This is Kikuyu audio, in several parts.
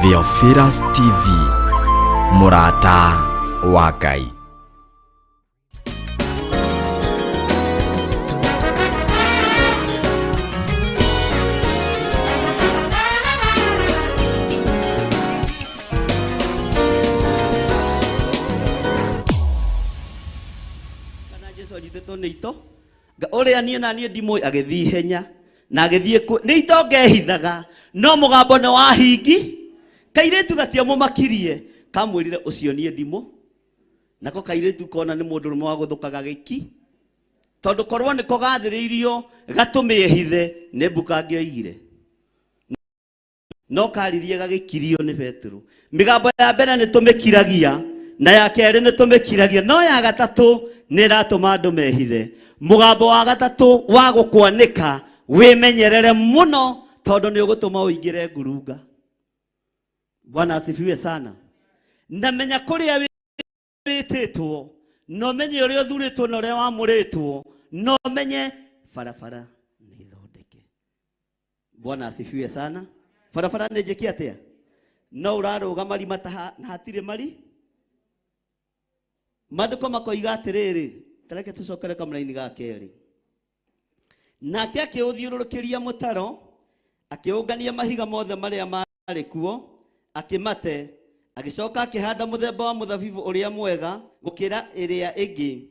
Theophilus TV, mũrata wa Ngai. Kana Jesu anyitĩtwo nĩ ito ũrĩa niĩ na niĩ ndimũĩ agĩthiĩ ihenya na agĩthiĩ nĩ ito ngehithaga no mũgambo nĩ wahingi kairĩtu gatiamũmakirie kamwĩrire ũcio niĩ ndimũ nako kairĩtu kona nĩ mũndũ ũrũme wa gũthũkaga gĩki tondũ korwo nĩko gathĩrĩirio gatũmĩehithe nĩ mbuka angĩoigire no karirie gagĩkirio nĩ Petero. Mĩgambo ya mbere nĩ tũmĩkiragia na ya kerĩ nĩ tũmĩkiragia no ya gatatũ nĩ ĩratũma andũ mehithe. Mũgambo wa gatatũ wa gũkwanĩka wĩmenyerere mũno tondũ nĩ ũgũtũma ũingĩre ngurunga. Bwana asifiwe sana. Na menya kũrĩa wĩtĩtwo na ũmenye ũrĩa ũthurĩtwo na ũrĩa wamũrĩtwo na ũmenye barabara nĩ thondeke. Bwana asifiwe sana. Barabara nĩ njĩke atĩa? No ũrarũga marima ta na hatirĩ mari. Maandĩko makoiga atĩrĩrĩ, tareke tũcokere kamũraini ga kerĩ. Nake akĩũthiũrũrũkĩria mũtaro, akĩũngania mahiga mothe marĩa maarĩ kuo, akĩmate, agĩcoka akĩhanda mũthemba wa mũthabibũ ũrĩa mwega gũkĩra ĩrĩa ĩngĩ,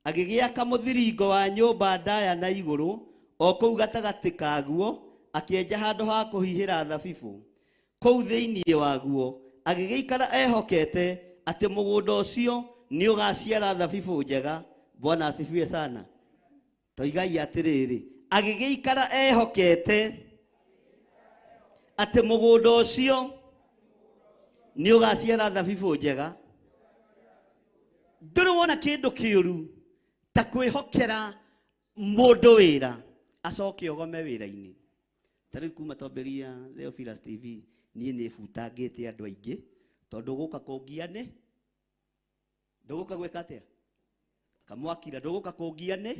agĩgĩaka mũthiringo wa nyũmba ndaya na igũrũ o kũu gatagatĩ kaguo, akĩenja handũ ha kũhihĩra thabibũ kũu thĩinĩ waguo, agĩgĩikara ehokete atĩ mũgũnda ũcio nĩ ũgaciara thabibũ njega. Bwana asifiwe sana. Toigai atĩrĩrĩ, agĩgĩikara ehokete atĩ mũgũnda ũcio nĩ ũgaciara thabibũ njega. Ndũrĩ wona kĩndũ kĩũru ta kwĩhokera mũndũ wĩra acoke ogome wĩra-inĩ. Ta rĩu kuma twambĩrĩria Theophilus TV niĩ nĩ butangĩte andũ aingĩ tondũ gũka kũngia nĩ ndũgũka gwĩka atĩa kamwakira ndũgũka kũngia nĩ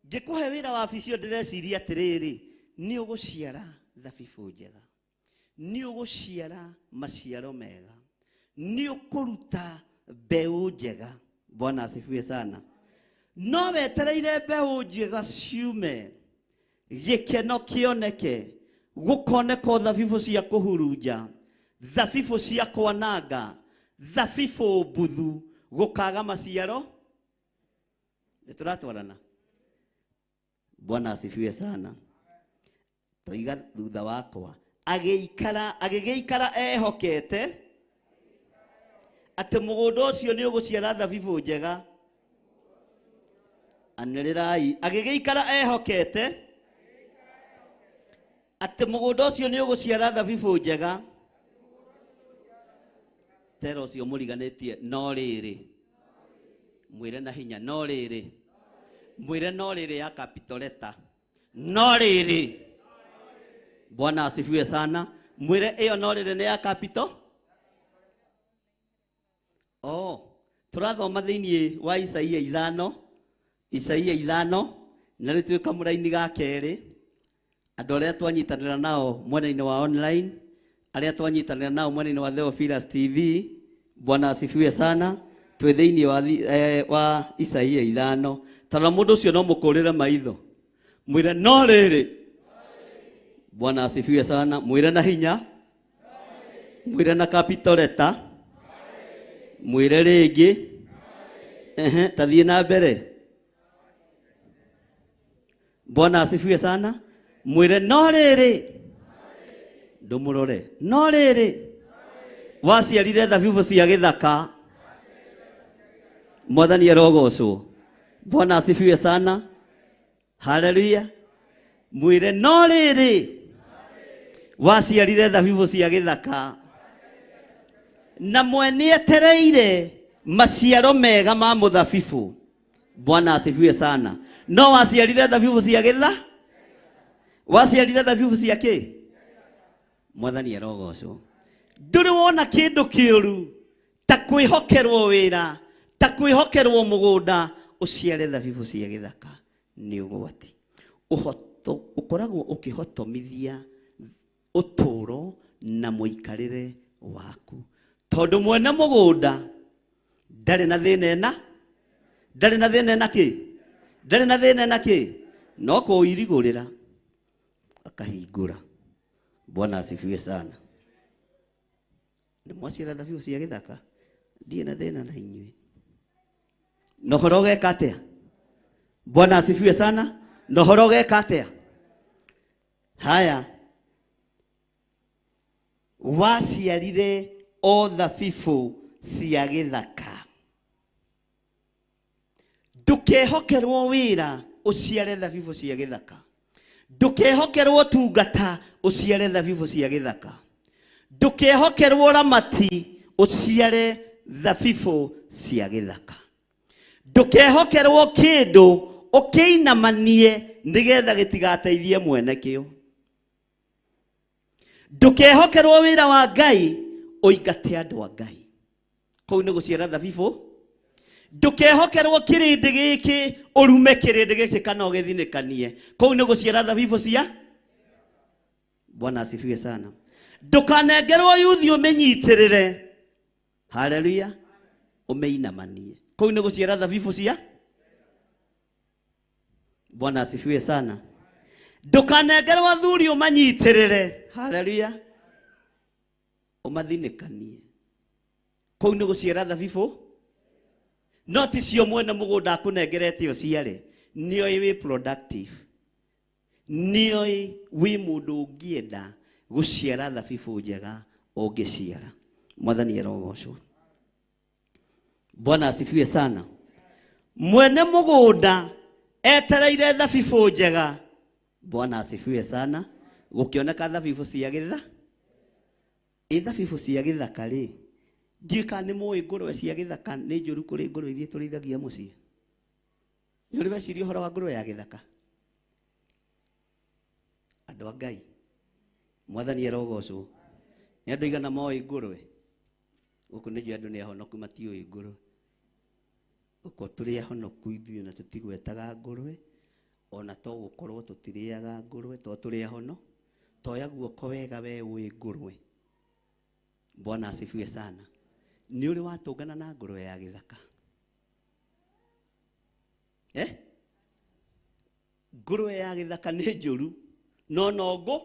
ngĩkũhe wĩra wabici ĩyo ndĩreciria atĩrĩrĩ nĩ ũgũciara thabibũ njega, nĩ ũgũciara maciaro mega, nĩ ũkũruta mbeũ njega. Bwana asifiwe sana. No wetereire mbeũ njega ciume, gĩkeno kĩoneke, gũkoneka thabibũ cia kũhurunja, thabibũ cia kwananga, thabibũ mbuthu, gũkaga maciaro. Nĩ tũratwarana? Bwana asifiwe sana. Toiga thutha wakwa, agĩikara agĩgĩikara ehokete atĩ mũgũnda ũcio nĩ ũgũciara thabibũ njega. Anĩrĩrai, agĩgĩikara ehokete atĩ mũgũnda ũcio nĩ ũgũciara thabibũ njega. Tera ũcio mũriganĩtie no rĩrĩ, mwĩre na hinya no rĩrĩ, mwĩre no rĩrĩ ya capital letter, no rĩrĩ. Bwana asifiwe sana. Mwĩre ĩyo no rĩrĩ nĩ ya capital. Oh, tũrathoma thĩinĩ wa Isaia ithano, Isaia ithano, na rĩu twĩ kamũraini ga kerĩ. Andũ arĩa twanyitanĩra nao mwena-inĩ wa online, arĩa twanyitanĩra nao mwena-inĩ wa Theophilus TV, Bwana asifiwe sana. Twĩ thĩinĩ wa, wa Isaia ithano. Tarora mũndũ ũcio no mũkũrĩre maitho, mwĩre no rĩrĩ. Bwana asifiwe sana. Mwĩre na hinya, mwĩre na capital letter, mwĩre rĩngĩ. Ehe, tathiĩ na mbere. Bwana asifiwe sana. Mwĩre no rĩrĩ, ndũmũrore, no rĩrĩ waciarire thabibũ cia gĩthaka. Mwathani arogocwo. Bwana asifiwe sana. Haleluya. Mwĩre no rĩrĩ waciarire thabibũ cia gĩthaka na mwene etereire maciaro mega ma mũthabibũ. Bwana asifiwe sana. No waciarire thabibũ cia gĩtha, waciarire thabibũ cia kĩ? Mwathani arogocwo. Ndũrĩ wona kĩndũ kĩũru ta kwĩhokerwo wĩra, ta kwĩhokerwo mũgũnda ũciare thabibũ cia gĩthaka. Nĩ ũgwati. Ũkoragwo ũkĩhotomithia ũtũũro na mũikarĩre waku. Tondũ mwene mũgũnda ndarĩ na thĩna ena, ndarĩ na thĩna ena kĩ, ndarĩ na thĩna ena kĩ, no kũirigũrĩra akahingũra. Bwana asifiwe sana. Nĩ mwaciara thabibũ cia gĩthaka, ndirĩ na thĩna na inyuĩ. Na ũhoro ũgeka atĩa? Bwana asifiwe sana. Na ũhoro ũgeka atĩa? Haya, waciarire o thabibũ cia gĩthaka. Ndũkehokerwo wĩra ũciare thabibũ cia gĩthaka. Ndũkehokerwo tungata ũciare thabibũ cia gĩthaka. Ndũkehokerwo ramati ũciare thabibũ cia gĩthaka. Ndũkehokerwo kĩndũ ũkĩinamanie nĩgetha gĩtigateithie mwene kĩo. Ndũkehokerwo wĩra wa Ngai ũingate andũ a Ngai. Kũu nĩ gũciara thabibũ. Ndũkehokerwo kĩrĩndĩ gĩkĩ ũrume kĩrĩndĩ gĩkĩ kana ũgĩthinĩkanie. Kũu nĩ gũciara thabibũ cia. Bwana asifiwe sana. Ndũkanengerwo yuthi ũmĩnyitĩrĩre. Haleluya. Ũmĩinamanie. Kũu nĩ gũciara thabibũ cia. Bwana asifiwe sana. Ndũkanengerwo athuri ũmanyitĩrĩre. Haleluya. Ũmathinĩkanie. Kũu nĩ gũciara thabibũ. No ti cio mwene mũgũnda akũnengerete ũciare. Nĩoĩ wĩ productive. Nĩoĩ wĩ mũndũ ũngĩenda gũciara thabibũ njega ũngĩciara. Mwathani arogocwo. Bwana asifiwe sana. Mwene mũgũnda etereire thabibũ njega. Bwana asifiwe sana. Gũkĩoneka thabibũ cia gĩtha. Ĩ thabibũ cia gĩthaka rĩ, ndiũĩ kana nĩ mũĩ ngũrwe cia gĩthaka nĩ njũru kũrĩ ngũrwe iria tũrĩithagia mũciĩ. Nĩ ũrĩ weciria ũhoro wa ngũrwe ya gĩthaka? Andũ a Ngai, Mwathani arogocwo. Nĩ andũ aigana moĩ ngũrwe? Gũkũ nĩ njũĩ andũ nĩ ahonoku matiũĩ ngũrwe. Gũkũ tũrĩ ahonoku ithuĩ na tũtigwetaga ngũrwe, ona to gũkorwo tũtirĩaga ngũrwe to tũrĩ ahono. Toya guoko wega we ũĩ ngũrwe. Bwana asifiwe sana. Nĩ ũrĩ watũngana na ngũrwe ya gĩthaka? Eh? Ngũrwe ya gĩthaka nĩ njũru, no nongo.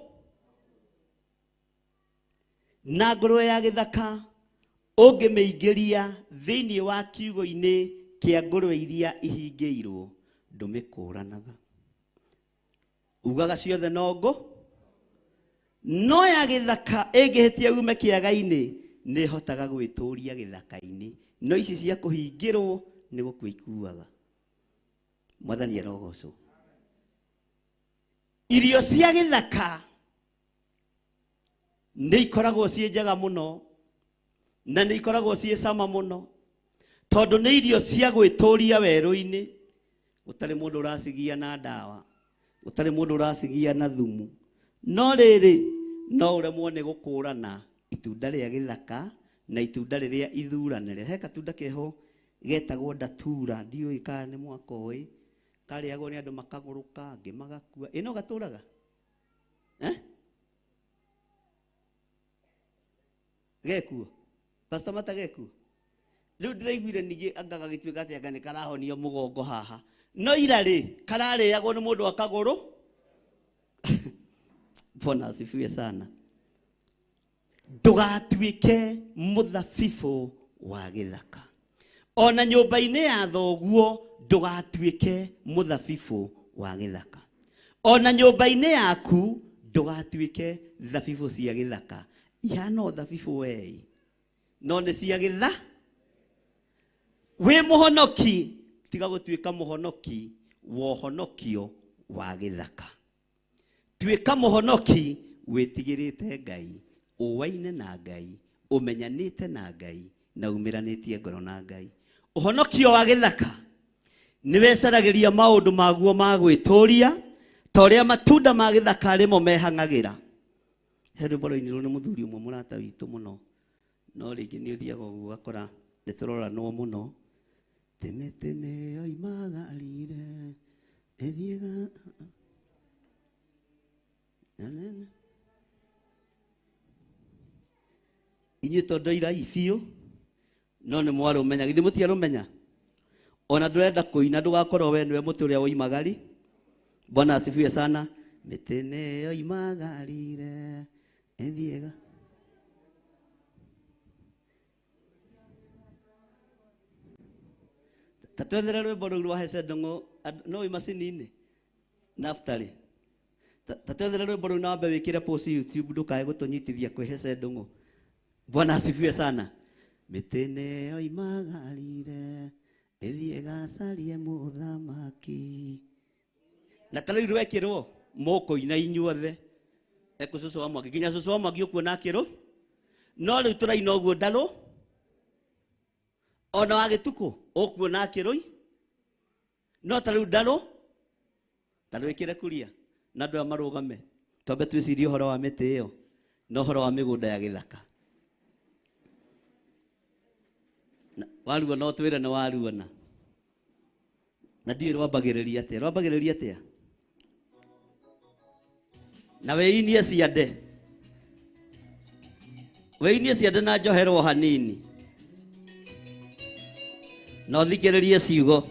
Na ngũrwe ya gĩthaka ũngĩmĩingĩria thĩinĩ wa kiugo-inĩ kĩa ngũrwe iria ihingĩirwo, ndũmĩkũranaga. Ugaga ciothe nongo. No ya gĩthaka ĩngĩhĩtia yume kĩaga-inĩ nĩ ĩhotaga gwĩtũria gĩthaka-inĩ. No ici cia kũhingĩrwo nĩ gũkua ikuaga. Mwathani arogocwo. Irio cia gĩthaka nĩ ikoragwo ciĩ njega mũno na nĩ ikoragwo ciĩ cama mũno, tondũ nĩ irio cia gwĩtũria werũ-inĩ. Gũtarĩ mũndũ ũracigia na ndawa, gũtarĩ mũndũ ũracigia na thumu. No rĩrĩ, no ũremwo nĩ gũkũrana itunda rĩa gĩthaka na itunda rĩrĩa ithuranĩre. He katunda keho getagwo ndatura, ndiũĩ kana nĩ mwakoĩ, karĩagwo nĩ andũ makagũrũka, angĩ magakua. Ĩ no gatũraga? Eh? Gekuo? Pastor Mata gekuo? Rĩu ndĩraiguire ningĩ anga gagĩtuĩka atĩ anga nĩ karahonio mũgongo haha. No ira rĩ, kararĩagwo nĩ mũndũ akagũrũ. Bwana asifiwe sana. Ndũgatuĩke mũthabibũ wa gĩthaka. Ona nyũmba-inĩ ya thoguo ndũgatuĩke mũthabibũ wa gĩthaka. Ona nyũmba-inĩ yaku ndũgatuĩke thabibũ cia gĩthaka. Ihana o thabibũ wei, no nĩ cia gĩtha. Wĩ mũhonoki, tiga gũtuĩka mũhonoki wa ũhonokio wa gĩthaka. Tuĩka mũhonoki wĩtigĩrĩte Ngai, ũwaine na Ngai, ũmenyanĩte na Ngai, na umĩranĩtie ngoro na Ngai. Ũhonokio wa gĩthaka nĩ wecaragĩria maũndũ maguo ma gwĩtũria, ta ũrĩa matunda ma gĩthaka rĩmo mehang'agĩra. He rwĩmbo rwainirwo nĩ mũthuri ũmwe mũrata witũ mũno, no rĩngĩ nĩ ũthiaga ũguo ũgakora nĩ tũroranwo mũno. Mĩtĩ nĩyo imagarire, ĩthiĩga Inyuĩ tondũ irai biũ no nĩ mwarũmenya, githĩ mũtiarũmenya? Ona ndũrenda kũina ndũgakorwo we nĩwe mũtĩ ũrĩa woimagari. Bwana asifiwe sana. Mĩtĩ nĩyo imagarire ĩthiĩga. Ta twethere rwĩmbo rũu rwa Hece Ndung'u, no wĩ macini-inĩ Naftali. Ta twethere rwĩmbo rũu na wambe wĩkĩre post YouTube, ndũkae gũtũnyitithia kwĩ Hece Ndung'u. Bwana asifiwe sana. Mĩtĩ nĩyo imagarire ĩthiĩ gacarie mũthamaki. Na ta rĩu rwekĩrwo mũkũina inyuothe. Ekũ cũcũ wa Mwangi, nginya cũcũ wa Mwangi ũkuona akĩrũ. No rĩu tũraina ũguo ndarũ. Ona wa gĩtukũ ũkuona akĩrũi. No ta rĩu ndarũ. Ta rĩu ĩkĩre kuria na andũ aya marũgame. Twambe twĩcirie ũhoro wa mĩtĩ ĩyo na ũhoro wa mĩgũnda ya gĩthaka. Waruona ũtwĩre nĩ waruona. Na ndiũĩ rwambagĩrĩria atĩa. Rwambagĩrĩria atĩa? Na wĩinie ciande. Wĩinie ciande na njoherwo hanini. Na ũthikĩrĩrie ciugo.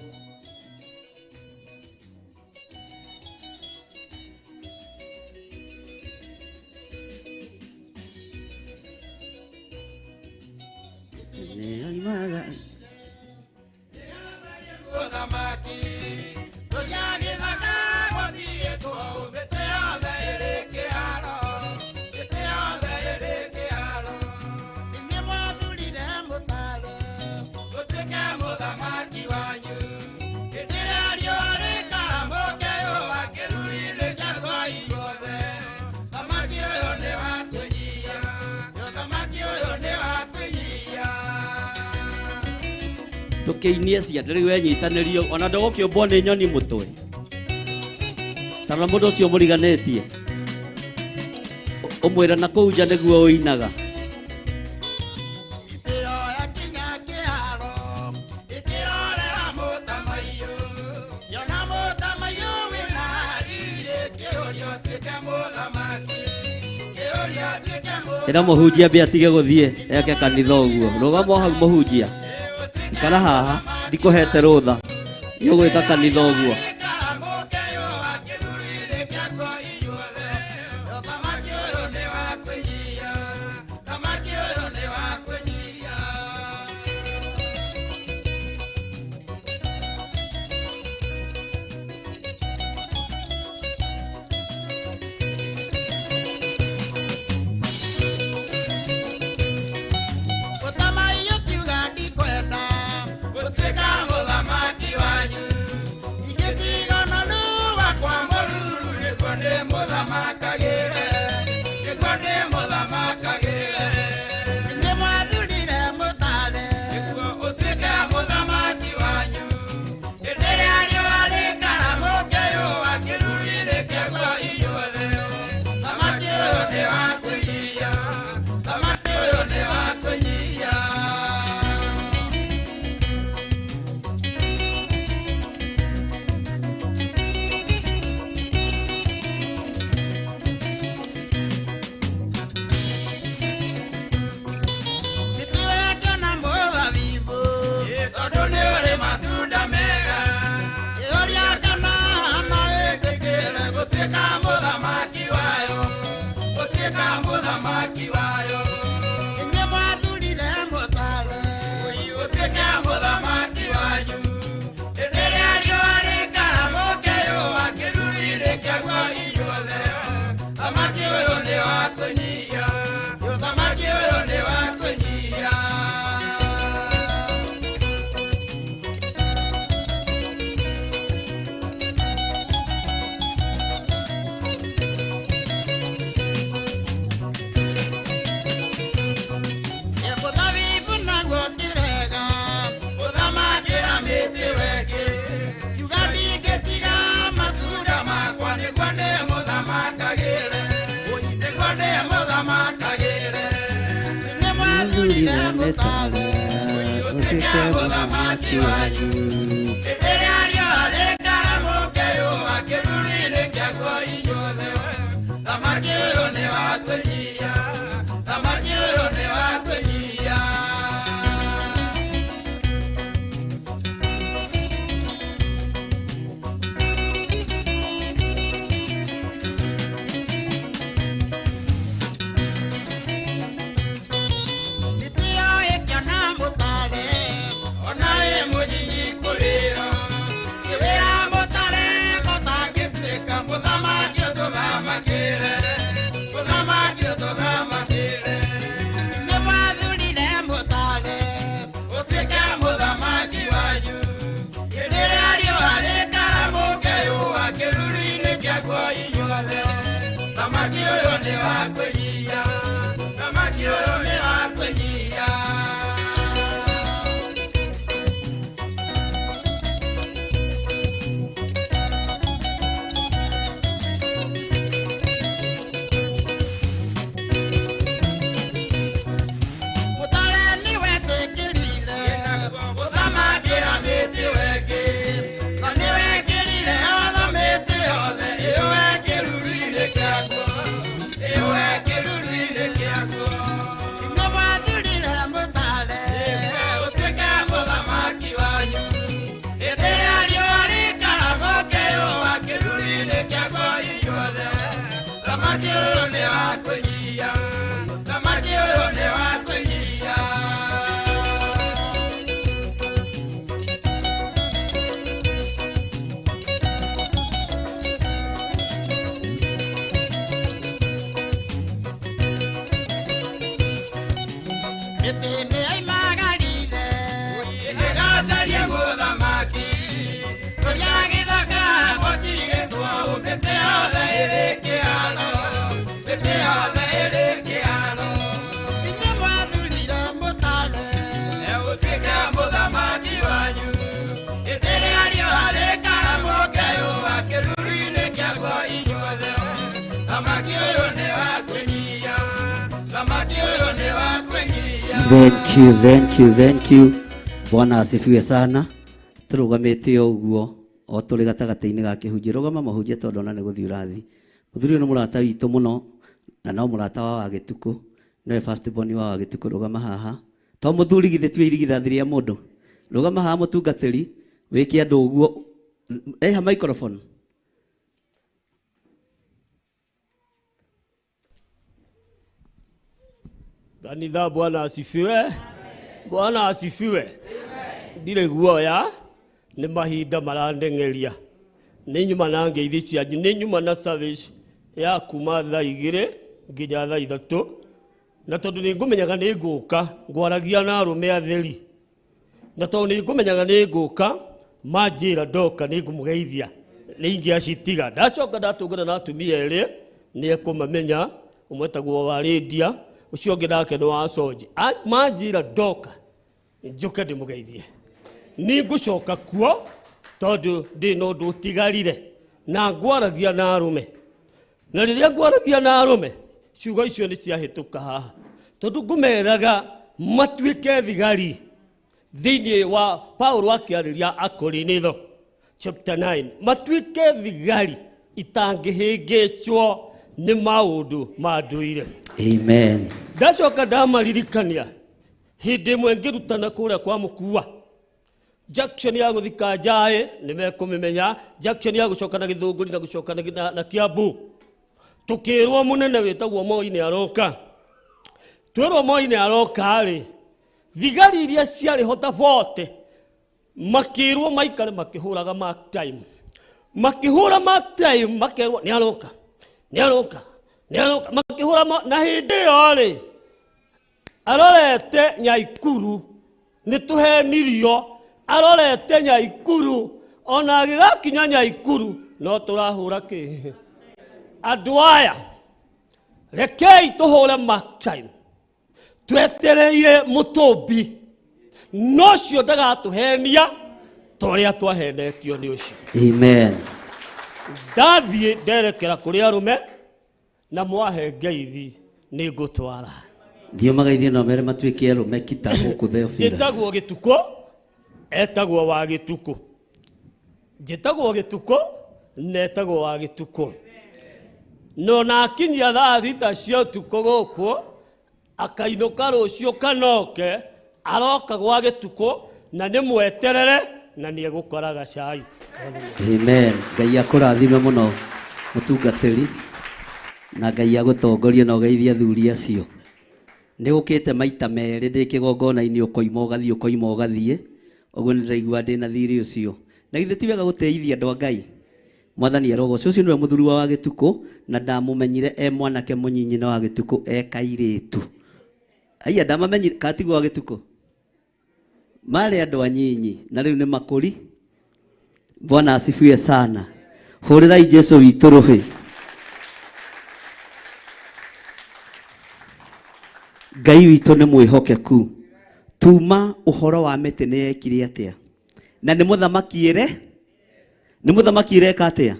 Tũkĩinie ciande rĩu wenyitanĩrio ona ndũgũkĩũmbwo nĩ nyoni mũtwe. Tarora mũndũ ũcio mũriganĩtie. Ũmwĩre na kũu nja nĩguo ũinaga. Ĩra mũhunjia ambie atige gũthiĩ eke kanitha ũguo. Rũgama hau mũhunjia. Ikara haha ndikũhete rũtha. Nĩ ũgwĩka kanitha ũguo. Thamaki ũyũ nĩ wa kwĩnyihia, thamaki ũyũ nĩ wa kwĩnyihia. Mũtare nĩwetĩkĩrire gũthamakĩra mĩtĩ wengĩ, na nĩwekĩrire watho mĩtĩ yothe ĩũe kĩruru-inĩ kĩaguo, ĩũe kĩruru-inĩ kĩaguo. Inyuĩ mwathurire mũtare ũtuĩke mũthamaki wanyu, hĩndĩ ĩrĩa riũa rĩkara mũkĩũa kĩruru-inĩ kĩaguo inyuothe. Thamaki ũyũ nĩ wa kwĩnyihia, thamaki ũyũ nĩ wa kwĩnyihia. Mĩtĩ nĩ yoimagarire ĩgacarie mũthamaki, kũrĩa gĩthaka gũtigĩtwo, mĩtĩ yothe ĩrĩ kĩharo, mĩtĩ yothe ĩrĩ kĩharo. Inyuĩ mwathurire mũtare ũtuĩke mũthamaki wanyu, hĩndĩ ĩrĩa riũa rĩkara mũkeyũa kĩruru-inĩ kĩaguo inyuothe. Thamaki ũyũ nĩ wa kwĩnyihia, thamaki ũyũ nĩ wa kwĩnyihia. Thank you, thank you, thank you. Bwana asifiwe sana. Tũrũgamĩte o ũguo o tũrĩ gatagatĩ-inĩ ga kĩhunjio. Rũgama mahunjia tondũ ona nĩ gũthiĩ ũrathiĩ. Mũthuri ũyũ nĩ mũrata witũ mũno na no mũrata wa Wagĩtukũ. Nĩwe first born wa Wagĩtukũ. Rũgama haha. To mũthuri githĩ tuĩ irigithathi rĩa mũndũ. Rũgama haha mũtungatĩri, wĩke andũ ũguo. Eha microphone. Kanitha, Bwana asifiwe. Bwana asifiwe. Ndirĩ guoya nĩ mahinda marandeng'eria. Nĩ nyuma na ngeithi cianyu, nĩ nyuma na service ya kuma thaa 2 nginya thaa 3, na tondũ nĩ ngũmenyaga nĩ ngũka ngwaragia na arũme atheri, na tondũ nĩ ngũmenyaga nĩ ngũka manjĩra ndoka nĩ ngũmũgeithia, nĩ ingĩacitiga. Ndacoka ndatũngana na atumia erĩ, nĩ ekũmamenya, ũmwe etagwo wa Lydia, ũcio ũngĩ nake nĩ wa Sonji. Manjĩra ndoka njũke ndĩmũgeithie, nĩ ngũcoka kuo tondũ ndĩ na ũndũ ũtigarire, na ngwaragia na arũme, na rĩrĩa ngwaragia na arũme ciugo icio nĩ ciahĩtũka haha, tondũ ngũmeraga matuĩke thigari. Thĩinĩ wa Paulo akĩarĩria Akorinitho chapter 9, matuĩke thigari itangĩhĩngĩcwo nĩ maũndũ ma ndũire. Amen. Ndacoka ndamaririkania hĩndĩ ĩmwe ngĩrutana kũrĩa kwa Mũkua junction ya gũthika Njaĩ, nĩ mekũmĩmenya, junction ya gũcoka na Gĩthũngũri na gũcoka na Kiambu, tũkĩrwo mũnene wĩtagwo Moi nĩ aroka. Twĩrwo Moi nĩ aroka rĩ, thigari iria ciarĩ ho ta 40 makĩrwo maikare makĩhũraga mark time, makĩhũra mark time, makerwo nĩ aroka, nĩ aroka, nĩ aroka, makĩhũra na hĩndĩ ĩyo rĩ arorete Nyaikuru, nĩ tũhenirio, arorete Nyaikuru, ona agĩgakinya Nyaikuru no tũrahũra kĩ. Andũ aya rekei tũhũre mark time, twetereire mũtũmbi, no ũcio ndagatũhenia ta ũrĩa twahenetio nĩ ũcio. Amen. Ndathiĩ nderekera kũrĩ arũme na mwahe ngeithi nĩ ngũtwara. Thiĩ ũmageithie na ũmere matuĩke arũme kita gũkũ Theophilus. Njĩtagwo Gĩtukũ, etagwo wa Gĩtukũ. Njĩtagwo Gĩtukũ na etagwo wa Gĩtukũ. No na akinyia thaa 6 cia ũtukũ gũkũ, akainũka rũciũ kanoke, aroka gwa Gĩtukũ na nĩ mweterere na nĩ egũkoraga cai. Amen. Ngai akũrathime mũno mũtungatĩri, na Ngai agũtongorie na ũgeithie athuri acio. Nĩ ũkĩte maita merĩ ndĩ kĩgongona-inĩ, ũkoima ũgathiĩ, ũkoima ũgathiĩ, ũguo nĩ ndĩraigua ndĩ na thirĩ ũcio. Na githĩ ti wega gũtĩithia andũ a Ngai? Mwathani arogocwo. Ũcio nĩwe mũthuri wa Gĩtukũ, na ndamũmenyire e mwanake mũnyinyi na wa Gĩtukũ e kairĩtu. Aya ndamamenyire katigwo wa Gĩtukũ, marĩ andũ anyinyi na rĩu nĩ makũri. Bwana asifiwe sana. Hũrĩrai Jesu witũ rũhĩ. Ngai witũ nĩ mwĩhokeku. Tuma ũhoro wa mĩtĩ nĩ yekire atĩa? Na nĩ mũthamaki ĩre? Nĩ mũthamaki ĩreka atĩa?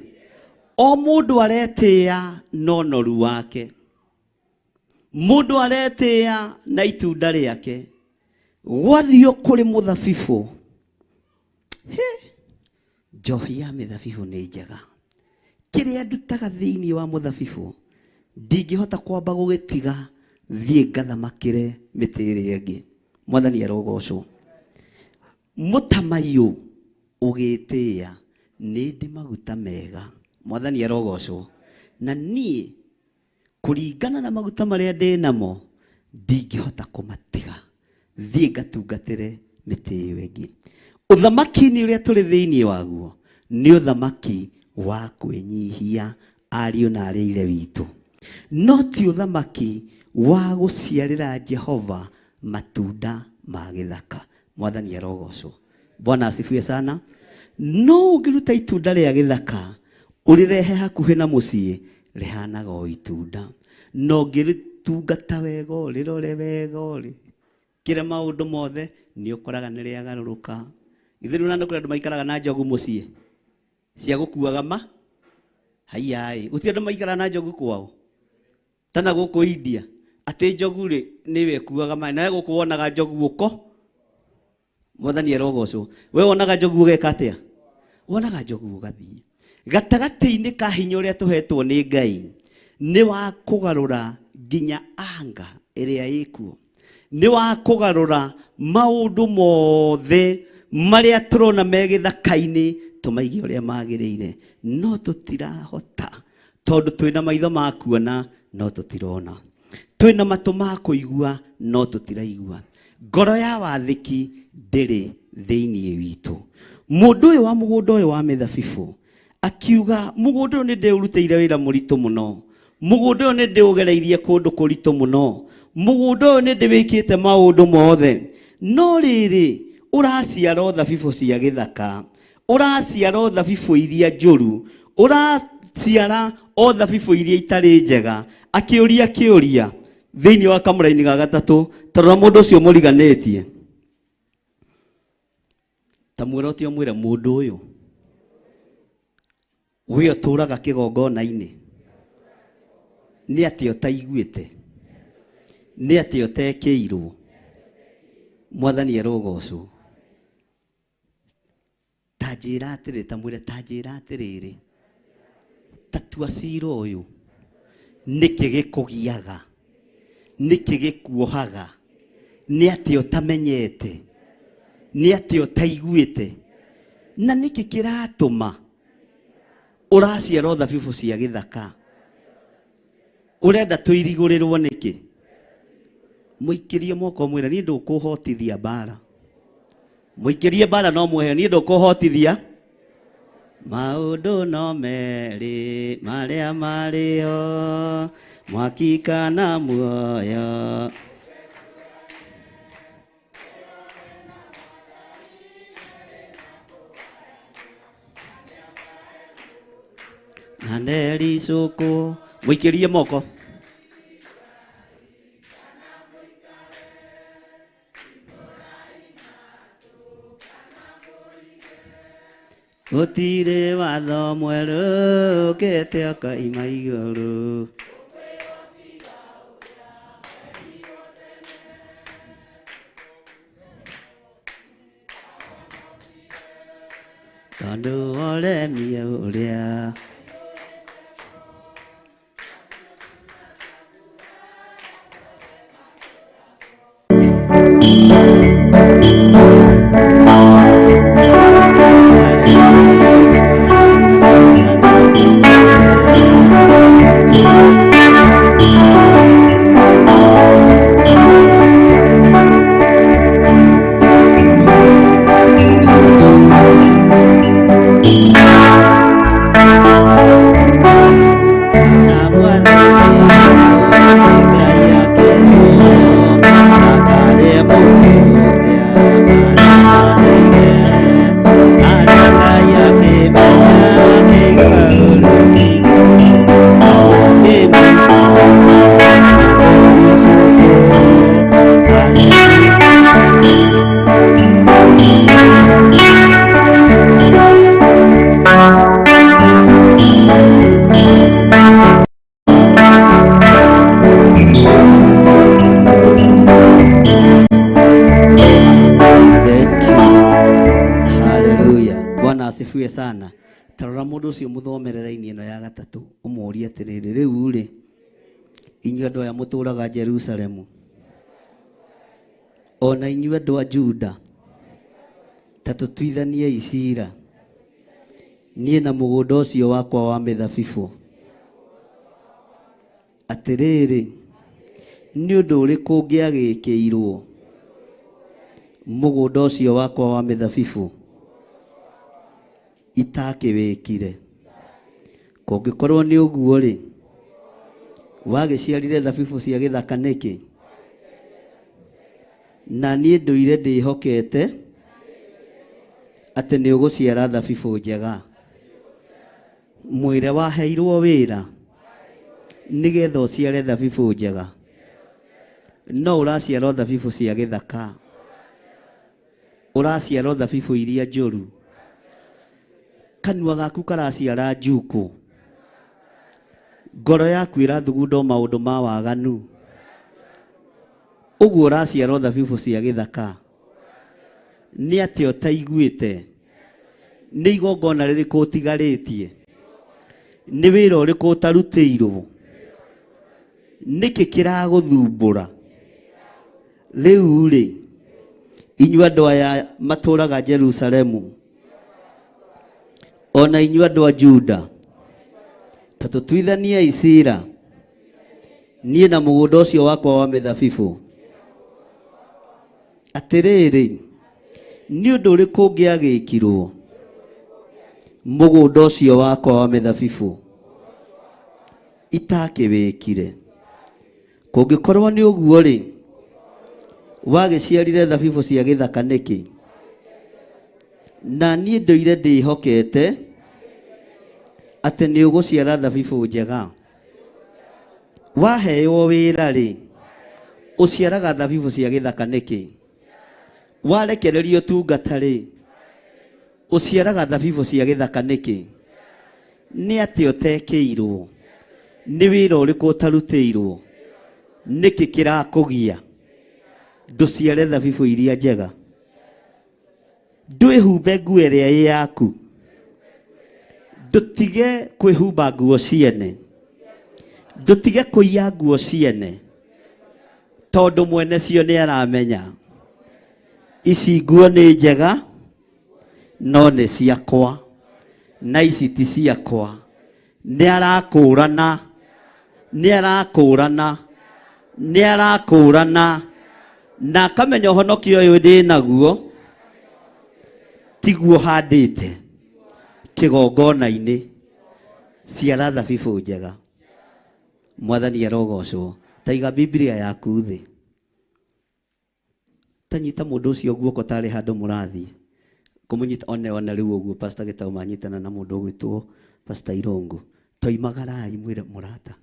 O mũndũ aretĩĩa na ũnoru wake. Mũndũ aretĩĩa na itunda rĩake. Gwathiĩ kũrĩ mũthabibũ. Njohi ya mĩthabibũ nĩ njega. Kĩrĩa ndutaga thĩinĩ wa mũthabibũ ndingĩhota kwamba gũgĩtiga thiĩ ngathamakĩre mĩtĩ ĩrĩa ĩngĩ. Mwathani arogocwo. Mũtamaiyũ ũgĩtĩĩa nĩ ndĩ maguta mega. Mwathani arogocwo. Na niĩ kũringana na maguta marĩa ndĩ namo ndingĩhota kũmatiga thiĩ ngatungatĩre mĩtĩ ĩyo ĩngĩ. Ũthamaki-inĩ ũrĩa tũrĩ thĩinĩ waguo nĩ ũthamaki wa kwĩnyihia ariũ na arĩ ithe witũ, no ti ũthamaki wa gũciarĩra Jehova matunda ma gĩthaka. Mwathani arogocwo. Bwana asifiwe sana. No ũngĩruta itunda rĩa gĩthaka ũrĩrehe hakuhĩ na mũciĩ rĩhanaga o itunda, no ũngĩrĩtungata wega ũrĩrore wega ũrĩkĩre maũndũ mothe nĩ ũkoraga nĩ rĩagarũrũka. Githĩ rĩu na nĩ kũrĩ andũ maikaraga na njogu mũciĩ cia gũkuaga ma haiyaĩ, gũtirĩ andũ maikaraga na njogu kwao tana gũkũ India atĩ njogu rĩ nĩwe ĩkuaga maĩ, nawe gũkũ wonaga njogu ũko. Mwathani arogocwo. We wonaga njogu ũgeka atĩa? Wonaga njogu ũgathiĩ. Gatagatĩ-inĩ ka hinya ũrĩa tũhetwo nĩ Ngai nĩ wa kũgarũra nginya anga ĩrĩa ĩkuo, nĩ wa kũgarũra maũndũ mothe marĩa tũrona me gĩthaka-inĩ tũmaige ũrĩa magĩrĩire, no tũtirahota tondũ twĩna maitho ma kuona no tũtirona, twĩna matũ ma kũigua no tũtiraigua. Ngoro ya wathĩki ndĩrĩ thĩinĩ witũ. Mũndũ ũyũ wa mũgũnda ũyũ wa mĩthabibũ akiuga mũgũnda ũyũ nĩ ndĩũrutĩire wĩra mũritũ mũno, mũgũnda ũyũ nĩ ndĩũgereirie kũndũ kũritũ mũno, mũgũnda ũyũ nĩ ndĩwĩkĩte maũndũ mothe, no rĩrĩ ũraciara o thabibũ cia gĩthaka, ũraciara o thabibũ iria njũru, ũraciara o thabibũ iria itarĩ njega. Akĩũria kĩũria thĩinĩ wa kamũraini ga gatatũ, tarora mũndũ ũcio mũriganĩtie, ta mwĩra ũtio mwĩre mũndũ ũyũ we ũtũraga kĩgongona-inĩ nĩ atĩa ũtaiguĩte, nĩ atĩa ũtekĩirwo. Mwathani arogocwo. Ta njĩra atĩrĩrĩ, ta mwĩre ta njĩra atĩrĩrĩ, ta tua cira ũyũ, nĩkĩ gĩkũgiaga, nĩkĩ gĩkuohaga, nĩ atĩa ũtamenyete, nĩ atĩa ũtaiguĩte, na nĩkĩ kĩratũma ũraciara thabibũ cia gĩthaka, ũrenda tũirigũrĩrwo nĩkĩ? Mũikĩrie moko mwĩre niĩ ndũkũhotithia mbara, mũikĩrie mbara no mũhe niĩ ndũkũhotithia. Maũndũ no merĩ marĩa marĩho, mwaki kana muoyo. Na ndericũkwo. Mũikĩrie moko. Gũtirĩ watho mwerũ ũkĩte ũkoima igũrũ. Tondũ ũremi ũrĩa na Thank you. Hallelujah. Bwana asifiwe sana. Tarora mũndũ ũcio mũthomere raini ĩno ya gatatũ ũmũrie atĩrĩrĩ, rĩu rĩ, inyuĩ andũ aya mũtũraga Jerusalemu, ona inyuĩ andũ a Juda, ta tũtuithaniei ciira niĩ na mũgũnda ũcio wakwa wa mĩthabibũ. Atĩrĩrĩ, nĩ ũndũ ũrĩkũ ũngĩagĩkĩirwo mũgũnda ũcio wakwa wa mĩthabibũ itakĩwĩkire? Kũngĩkorwo nĩ ũguo-rĩ, wagĩciarire thabibũ cia gĩthaka nĩkĩ? Na niĩ ndũire ndĩhokete atĩ nĩ ũgũciara thabibũ njega. Mwĩre waheirwo wĩra nĩgetha ũciare thabibũ njega, no ũraciara thabibũ cia gĩthaka, ũraciara thabibũ iria njũru, kanua gaku karaciara njukũ, ngoro yaku ĩrathugunda o maũndũ ma waganu, ũguo ũraciara thabibũ cia gĩthaka. Nĩ atĩa ũtaiguĩte? Nĩ igongona rĩrĩkũ ũtigarĩtie? Nĩ wĩra ũrĩkũ ũtarutĩirwo? Nĩkĩ kĩragũthumbũra? Rĩu rĩ, inyuĩ andũ aya matũraga Jerusalemu, ona inyuĩ andũ a Juda, ta tũtuithaniei ciira niĩ na mũgũnda ũcio wakwa wa mĩthabibũ. Atĩrĩrĩ, nĩ ũndũ ũrĩkũ ũngĩagĩkirwo mũgũnda ũcio wakwa wa mĩthabibũ itakĩwĩkire? Kũngĩkorwo nĩ ũguo-rĩ, wagĩciarire thabibũ cia gĩthaka nĩkĩ? Na niĩ ndũire ndĩhokete atĩ nĩ ũgũciara thabibũ njega. Waheo wĩra-rĩ, ũciaraga thabibũ cia gĩthaka nĩkĩ? Warekererio ũtungata-rĩ, ũciaraga thabibũ cia gĩthaka nĩkĩ? Nĩ atĩa ũtekĩirwo? Nĩ wĩra ũrĩkũ ũtarutĩirwo? Nĩkĩ kĩrakũgia ndũciare thabibũ iria njega? Ndwĩhumbe nguo ĩrĩa ĩ yaku, ndũtige kwĩhumba nguo ciene, ndũtige kũiya nguo ciene, tondũ mwene cio nĩ aramenya ici nguo nĩ njega no nĩ ciakwa na ici ti ciakwa. Nĩ arakũrana, nĩ arakũrana, nĩ arakũrana na akamenya ũhonokio ũyũ ndĩ naguo tiguo handĩte kĩgongona-inĩ. Ciara thabibũ njega. Mwathani arogocwo. Ta iga Biblia yaku thĩ, ta nyita mũndũ ũcio guoko tarĩ handũ mũrathiĩ kũmũnyita, one one rĩu ũguo Pastor Gĩtaũ manyitana na mũndũ ũgwĩtwo Pastor Irũngũ, toimagarai mwĩre mũrata,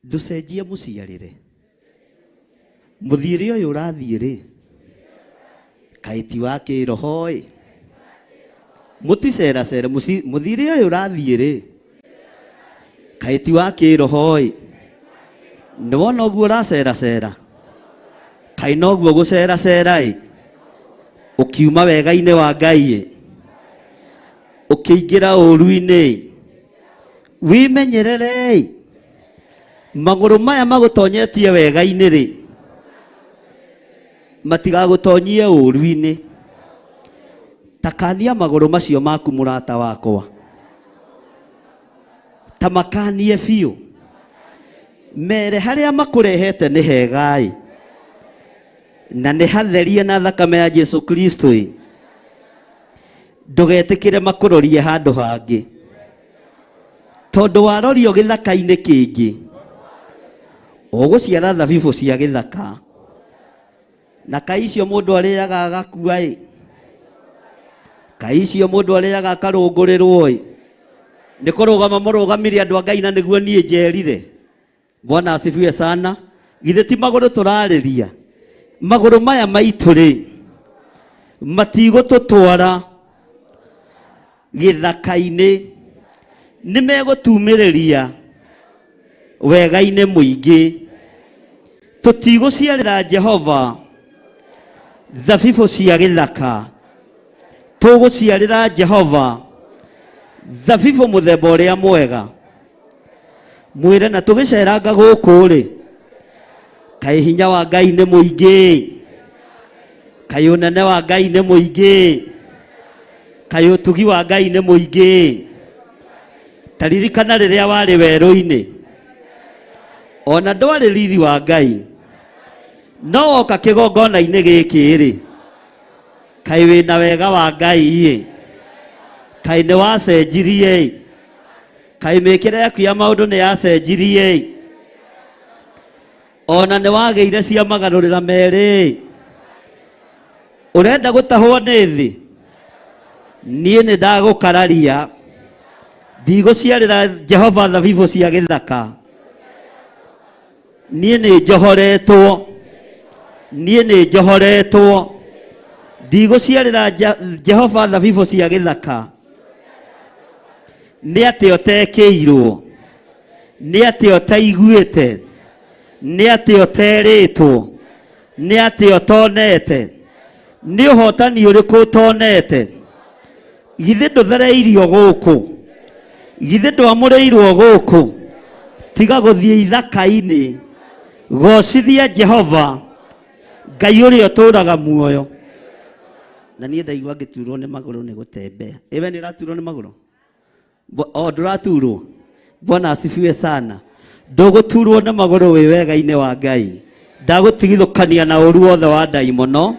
ndũcenjie mũciarĩre, mũthiĩre ũyũ ũrathiĩ rĩ, kaĩ ti wa kĩroho ĩ, mũticeracere, mũthiĩre ũyũ ũrathiĩ rĩ, kaĩ ti wa kĩroho ĩ, nĩ wona ũguo ũraceracera, kaĩ noguo gũceracera ĩ, ũkiuma wega-inĩ wa Ngai ĩ, ũkĩingĩra ũũru-inĩ ĩ, wĩmenyerere ĩ, magũrũ maya magũtonyetie wega-inĩ rĩ, matigagũtonyie ũũru-inĩ. Takania magũrũ macio maku mũrata wakwa, ta makanie biũ, mere harĩa makũrehete nĩ hega ĩ, na nĩ hatherie na thakame ya Jesu Kristo ĩ, ndũgetĩkĩre makũrorie handũ hangĩ, tondũ warorio gĩthaka-inĩ kĩngĩ ũgũciara thabibũ cia gĩthaka, na kaĩ icio mũndũ arĩaga agakua ĩ, kaĩ icio mũndũ arĩaga akarũngũrĩrwo ĩ, nĩ kũrũgama mũrũgamire andũ a Ngai na nĩguo niĩ njerire. Bwana asifiwe sana. Githĩ ti magũrũ tũrarĩria? Magũrũ maya maitũ rĩ, matigũtũtwara gĩthaka-inĩ, nĩ megũtumĩrĩria Wega-inĩ mũingĩ. Tũtigũciarĩra Jehova thabibũ cia gĩthaka, tũgũciarĩra Jehova thabibũ mũthemba ũrĩa mwega. Mwĩre na tũgĩceranga gũkũ rĩ, kaĩ hinya wa Ngai nĩ mũingĩ, kaĩ ũnene wa Ngai nĩ mũingĩ, kaĩ ũtugi wa Ngai nĩ mũingĩ. Ta ririkana rĩrĩa warĩ werũ-inĩ, ona ndwarĩ riri wa Ngai, no woka kĩgongona-inĩ gĩkĩ rĩ, kaĩ wĩna wega wa Ngai ĩ, kaĩ nĩ wacenjirie ĩ, kaĩ mĩkĩre yaku ya maũndũ nĩ yacenjirie ĩ, ona nĩ wagĩire cia magarũrĩra merĩ. Ũrenda gũtahwo nĩ thĩ? Niĩ nĩ ndagũkararia, ndigũciarĩra Jehova thabibũ cia gĩthaka. Niĩ nĩ njohoretwo, niĩ nĩ njohoretwo, ndigũciarĩra Jehova thabibũ cia gĩthaka. Nĩ atĩa ũtekĩirwo? Nĩ atĩa ũtaiguĩte? Nĩ atĩa ũterĩtwo? Nĩ atĩa ũtonete? Nĩ ũhotani ũrĩkũ ũtonete? Githĩ ndũthereirio gũkũ? Githĩ ndwamũrĩirwo gũkũ? Tiga gũthiĩ ithaka-inĩ, gocithia Jehova Ngai ũrĩa ũtũũraga muoyo. Na niĩ ndaigua ngĩturwo nĩ magũrũ nĩ gũtembea. Ĩ we nĩ ũraturwo nĩ magũrũ? O ndũraturwo? Bwana asifiwe sana. Ndũgũturwo nĩ magũrũ wĩ wega-inĩ wa Ngai. Ndagũtigithũkania na ũru wothe wa ndaimono,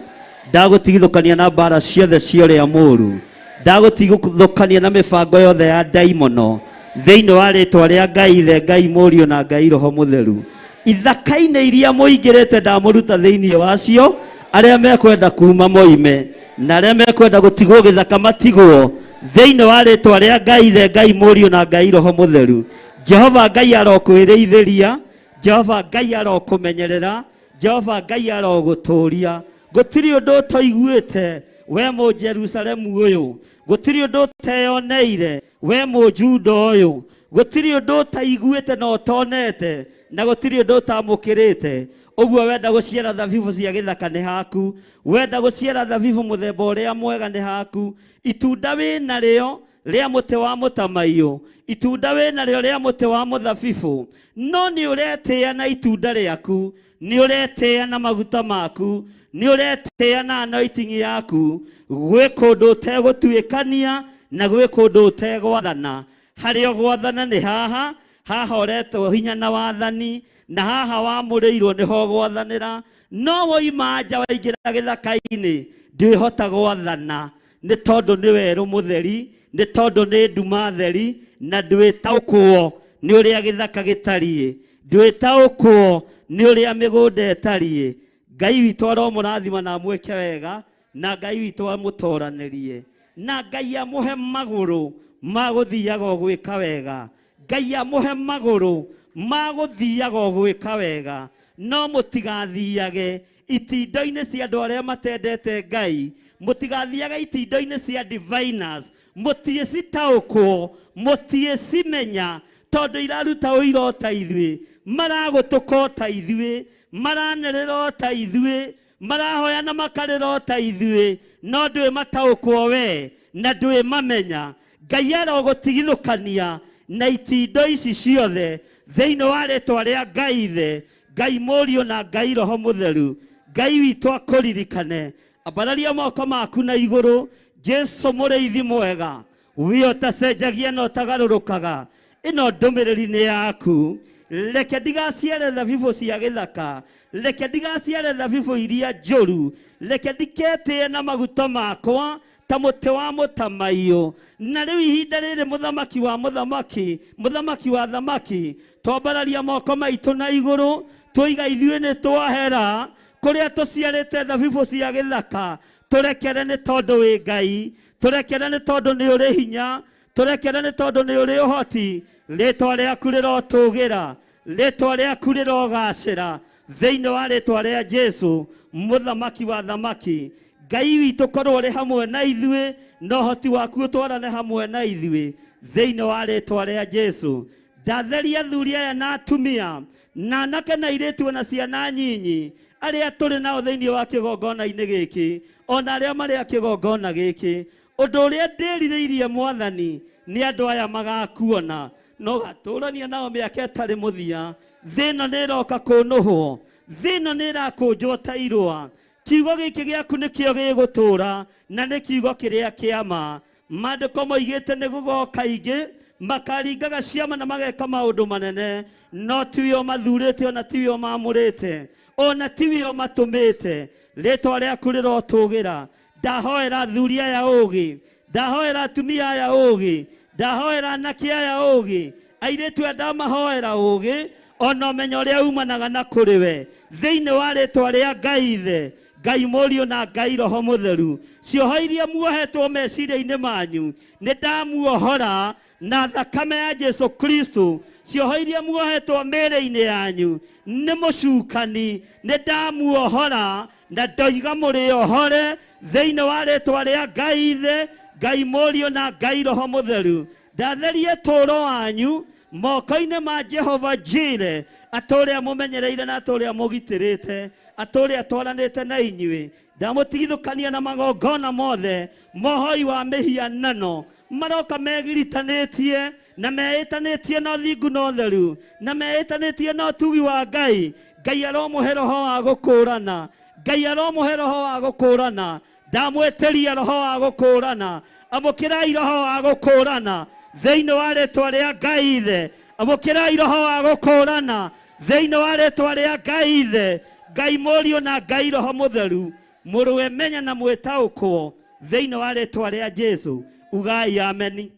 ndagũtigithũkania na mbara ciothe cia ũrĩa mũũru, ndagũtigithũkania na mĩbango yothe ya ndaimono, thĩinĩ wa rĩtwa rĩa Ngai Ithe, Ngai Mũriũ na Ngai Roho Mũtheru. Ithaka-inĩ iria mũingĩrĩte ndamũruta thĩinĩ wacio, arĩa mekwenda kuma moime, na arĩa mekwenda gũtigwo gĩthaka matigwo, thĩinĩ wa rĩtwa rĩa Ngai Ithe, Ngai Mũriũ na Ngai Roho Mũtheru. Jehova Ngai arokwĩrĩithĩria, Jehova Ngai arokũmenyerera, Jehova Ngai arogũtũũria. Gũtirĩ ũndũ ũtoiguĩte we mũ Jerusalemu ũyũ, gũtirĩ ũndũ ũteyoneire we mũ Juda ũyũ, gũtirĩ ũndũ ũtaiguĩte na ũtonete, na gũtirĩ ũndũ ũtamũkĩrĩte. Ũguo wenda gũciara thabibũ cia gĩthaka nĩ haku, wenda gũciara thabibũ mũthemba ũrĩa mwega nĩ haku. Itunda wĩnarĩo rĩa mũtĩ wa mũtamaiyũ, itunda wĩnarĩo rĩa mũtĩ wa mũthabibũ, no nĩ ũretĩĩa na itunda rĩaku, nĩ ũretĩĩa na maguta maku, nĩ ũretĩĩa na anointing yaku. Gwĩ kũndũ ũtegũtuĩkania na gwĩ kũndũ ũtegwathana. Harĩa ũgwathana nĩ haha, haha ũretwo hinya na wathani, na haha wamũrĩirwo nĩho ũgwathanĩra. No woima nja waingĩra gĩthaka-inĩ, ndwĩhota gwathana, nĩ tondũ nĩ werũ mũtheri, nĩ tondũ nĩ nduma theri, na ndwĩtaũkwo nĩ ũrĩa gĩthaka gĩtariĩ, ndwĩtaũkwo nĩ ũrĩa mĩgũnda ĩtariĩ. Ngai witũ aromũrathima na amwĩke wega, na Ngai witũ amũtoranĩrie, na Ngai amũhe magũrũ ma gũthiaga o gwĩka wega. Ngai amũhe magũrũ ma gũthiaga o gwĩka wega, no mũtigathiage itindo-inĩ cia andũ arĩa matendete Ngai, mũtigathiage itindo-inĩ cia diviners, mũtiĩcitaũkwo, mũtiĩcimenya, tondũ iraruta ũira o ta ithuĩ, maragũtũka o ta ithuĩ, maranĩrĩra o ta ithuĩ, marahoya na makarĩra o ta ithuĩ, no ndwĩ mataũkwo we na ndwĩ mamenya. Ngai arogũtigithũkania na itindo ici ciothe thĩinĩ wa rĩtwa rĩa Ngai Ithe, Ngai Mũriũ na Ngai Roho Mũtheru. Ngai witũ akũririkane. Ambararia moko maku na igũrũ. Jesu mũrĩithi mwega, we ũtacenjagia na ũtagarũrũkaga, ĩno ndũmĩrĩri nĩ yaku. Reke ndigaciare thabibũ cia gĩthaka, reke ndigaciare thabibũ iria njũru, reke ndiketĩe na maguta makwa ta mũtĩ wa mũtamaiyũ. Na rĩu ihinda rĩrĩ mũthamaki wa mũthamaki, mũthamaki wa thamaki, twambararia moko maitũ na igũrũ, twoiga ithuĩ nĩ twahera kũrĩa tũciarĩte thabibũ cia gĩthaka. Tũrekere nĩ tondũ wĩ Ngai, tũrekere nĩ tondũ nĩ ũrĩ hinya, tũrekere nĩ tondũ nĩ ũrĩ ũhoti. Rĩtwa rĩaku rĩrotũgĩra, rĩtwa rĩaku rĩrogacĩra, thĩinĩ wa rĩtwa rĩa Jesu mũthamaki wa thamaki. Ngai witũ korwo ũrĩ hamwe na ithuĩ, na ũhoti waku ũtwarane hamwe na ithuĩ, thĩinĩ wa rĩtwa rĩa Jesu. Ndatheria athuri aya na atumia na anake na airĩtu ona ciana nyinyi arĩa tũrĩ nao thĩinĩ wa kĩgongona-inĩ gĩkĩ ona arĩa marĩ a kĩgongona gĩkĩ. Ũndũ ũrĩa ndĩrirĩirie Mwathani nĩ andũ aya magakuona no gatũrania nao mĩaka ĩtarĩ mũthia. Thĩ ĩno nĩ ĩroka kũnũhwo, thĩ ĩno nĩ ĩrakũnjwo ta irũa. Kiugo gĩkĩ gĩaku nĩkĩo gĩgũtũra na nĩ kiugo kĩrĩa kĩa ma. Maandĩko moigĩte nĩ gũgoka ingĩ makaringaga ciama na mageka maũndũ manene, no tiwe mathurĩte ona tiwe mamũrĩte ona tiwe matũmĩte. Rĩtwa rĩaku rĩrotũgĩra. Ndahoera athuri aya ũgĩ, ndahoera atumia aya ũgĩ, ndahoera anake aya ũgĩ, airĩtu aya ndamahoera ũgĩ ona ũmenyo ũrĩa umanaga na kũrĩ we, thĩinĩ wa rĩtwa rĩa Ngai Ithe, Ngai Mũriũ na Ngai Roho Mũtheru. Cioho iria muohetwo meciria-inĩ manyu nĩ ndamuohora na thakame ya Jesu Kristo. Cioho iria muohetwo mĩĩrĩ-inĩ yanyu nĩ mũcukani nĩ ndamuohora na ndoiga mũrĩohore thĩinĩ wa rĩtwa rĩa Ngai Ithe, Ngai Mũriũ na Ngai Roho Mũtheru. Ndatherie tũũro wanyu moko-inĩ ma Jehova Jire, atũrĩa mũmenyereire na atũrĩa mũgitĩrĩte, atũrĩa twaranĩte na inyuĩ. Ndamũtigithũkania na magongona mothe mohoi wa mĩhianano maroka megiritanĩtie na meĩtanĩtie na ũthingu na ũtheru na meĩtanĩtie na ũtugi wa Ngai. Ngai aromũhe roho wa gũkũrana, Ngai aromũhe roho wa gũkũrana. Ndamwĩtĩria roho wa gũkũrana, amũkĩrai roho wa gũkũrana thĩinĩ wa rĩtwa rĩa Ngai Ithe, amũkĩrai roho wa gũkũrana thĩinĩ wa rĩtwa rĩa Ngai Ithe, Ngai Mũriũ na Ngai Roho Mũtheru. Mũrũwe menya na mwĩtaũkwo thĩinĩ wa rĩtwa rĩa Jesu. Ugai ameni.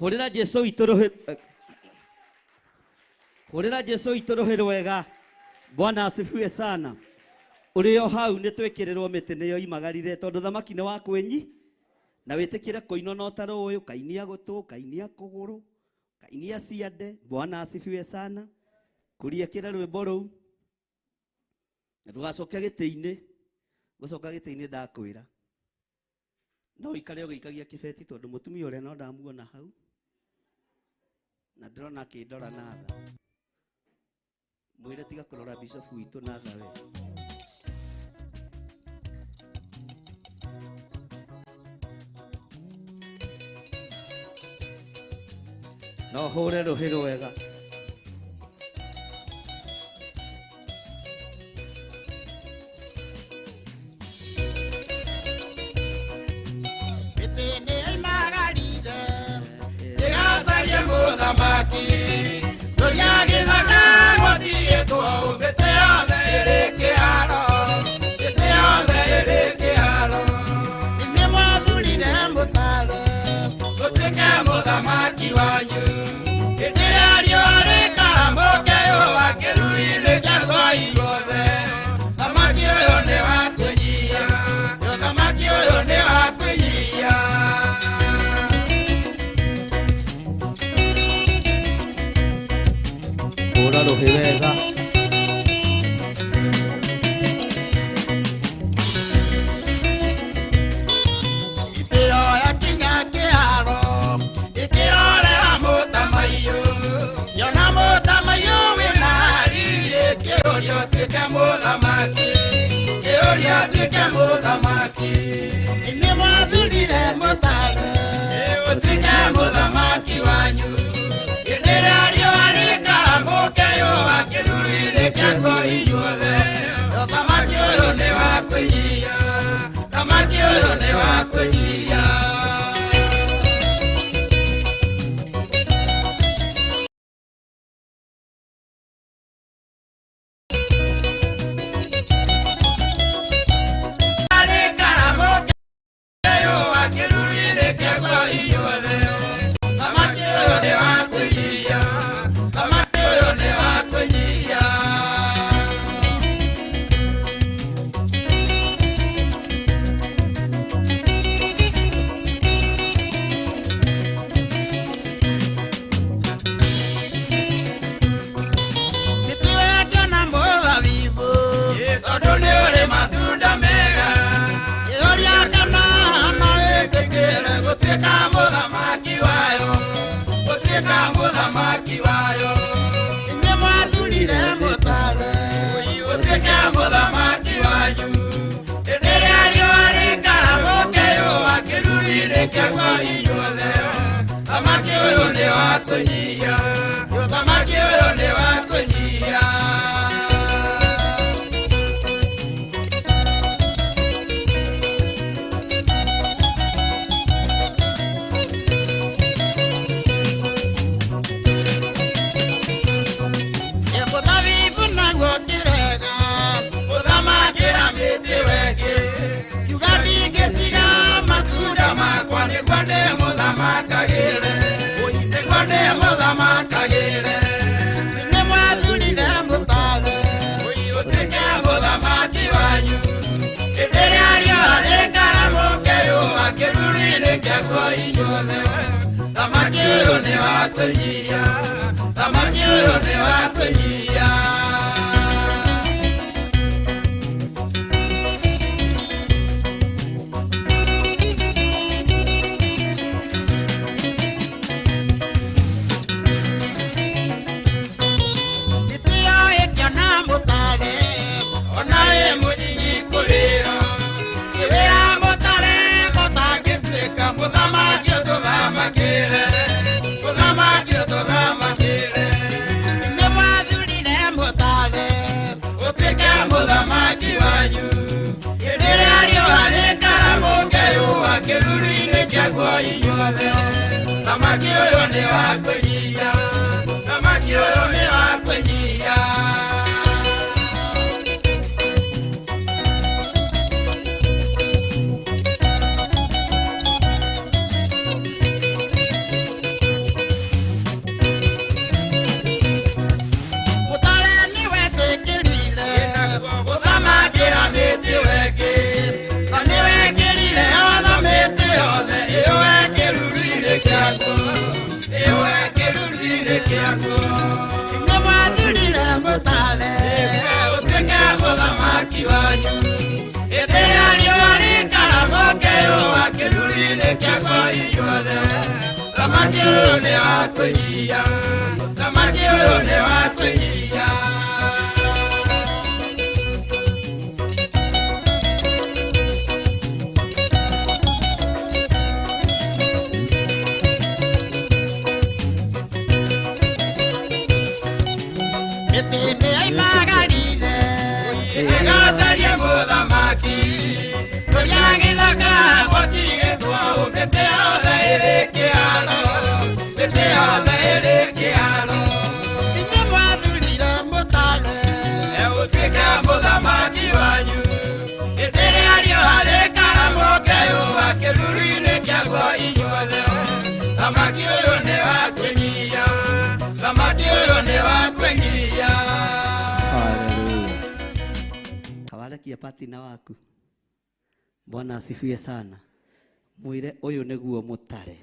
Hũrĩra Jesu witũ rũhĩ, hũrĩra Jesu witũ rũhĩ rwega. Bwana asifiwe sana. Ũrĩ o hau nĩ twĩkĩrĩrwo mĩtĩ nĩyo imagarire tondũ thamaki nĩ wa kwĩnyi na wĩtĩkĩre kũinwo no ta rũĩ, ũkainia gũtũ, ũkainia kũgũrũ, ũkainia ciande. Bwana asifiwe sana. Kũria kĩra rwĩmbo rũu na ndũgacoke gĩtĩ-inĩ, gũcoka gĩtĩ-inĩ ndakwĩra no ũikare ũgĩikagia kĩbeti tondũ mũtumia ũrĩa no ndamuona hau na ndĩrona akĩndora na tha. Mwĩre tiga kũrora bishop witũ na tha we. No hũre rũhĩ rwega. Mĩtĩ nĩ ĩmagarire ĩgacarie mũthamaki tũria gĩthaka gũtigĩtwo mĩtĩ yothe ĩrĩ kĩharo, mĩtĩ yothe ĩrĩ kĩharo. Inyuĩ mwathurire mũtare gũtuĩke mũthamaki wanyu, hĩndĩ ĩrĩa riũa rĩkaramũke yũa kĩruru-inĩ kĩa inyuothe. Thamaki ũyũ nĩ wa kwĩnyihia, thamaki ũyũ nĩ wa kwĩnyihia. Hũra rũhĩ wega. Itĩo yakinya kĩharo ĩkĩrorera mũtamaiyũ, yona mũtamaiyũ wĩna riri kĩũria ũtuĩke mũthamaki, kĩũria ũtuĩke mũthamaki. Inyuĩ mwathurire mũtare ũtuĩke mũthamaki wanyu, hĩndĩ ĩrĩa riũa rĩkaramũke yũa kĩruru-inĩ kĩa inyuothe. Thamaki ũyũ nĩ wa kwĩnyihia, thamaki ũyũ nĩ wa kwĩnyihia. Rĩkaramũke yũa kĩruru-inĩ kĩa inyuothe. Thamaki ũyũ nĩ wa kwĩnyihia, Mũthamaki wayo. Inyuĩ mwathurire mũtare ũtuĩke mũthamaki wanyu. Hĩndĩ ĩrĩa riũa rĩkara mũkeyũa kĩruru-inĩ kĩaguo inyuothe. Thamaki ũyũ nĩ wa kũnyihia, thamaki ũyũ nĩ wa kũnyihia. Mũthabibu naguo kĩrega, mũthamakĩra mĩtĩ wengĩ. Kiuga ndingĩtiga matunda makwa nĩguo ndĩmũthamakagĩre, nĩguo ndĩmũthamakagĩre. Inyuĩ mwathurire mũtare ũtuĩke mũthamaki wanyu. Hĩndĩ ĩrĩa riũa rĩkara mũkeyũa kĩruru-inĩ kĩaguo inyuothe. Thamaki ũyũ nĩ wa kũnyihia, thamaki ũyũ nĩ wa kũnyihia. Mĩtĩ yoĩkĩona mũtare, ona wĩ mũnyinyi kũrĩo. Kĩwĩra mũtare gũtangĩtuĩka, mũthamaki ũtũthamakĩre, mũthamaki ũtũthamakĩre. Inyuĩ mwathurire mũtare ũtuĩke mũthamaki wanyu. Hĩndĩ ĩrĩa riũa rĩkara mũkeyũa kĩruru-inĩ kĩaguo inyuothe. Thamaki ũyũ nĩ wa kũnyihia, thamaki ũyũ nĩ wa kũnyihia. Mũtare nĩwetĩkĩrire gũthamakĩra mĩtĩ wengĩ, na nĩwekĩrire ona mĩtĩ yothe ĩyoe kĩruru-inĩ kĩaguo, ĩyoe kĩruru-inĩ kĩaguo. Inyuĩ mwathurire mũtare ũtuĩke mũthamaki wanyu. Hĩndĩ ĩrĩa riũa rĩkara mũkeyũa kĩruru-inĩ kĩaguo inyuothe. Thamaki ũyũ nĩ wa kũnyihia, thamaki ũyũ nĩ wa kũnyihia. Mĩtĩ nĩ yoimagarire ĩgacaria mũthamaki, kũrĩa gĩthaka gwatigĩtwo mĩtĩ yothe ĩrĩ kĩharo, mĩtĩ yothe ĩrĩ kĩharo. Inyuĩ mwathurire mũtare ũtuĩke mũthamaki wanyu. Hĩndĩ ĩrĩa riũa rĩkara mũkeyũa kĩruru-inĩ kĩaguo inyuothe. Thamaki ũyũ nĩ wa kũnyihia, thamaki ũyũ nĩ wa kũnyihia. Haleluya. Kawarekia patina waku. Bwana asifiwe sana. Mwire ũyũ nĩguo mũtare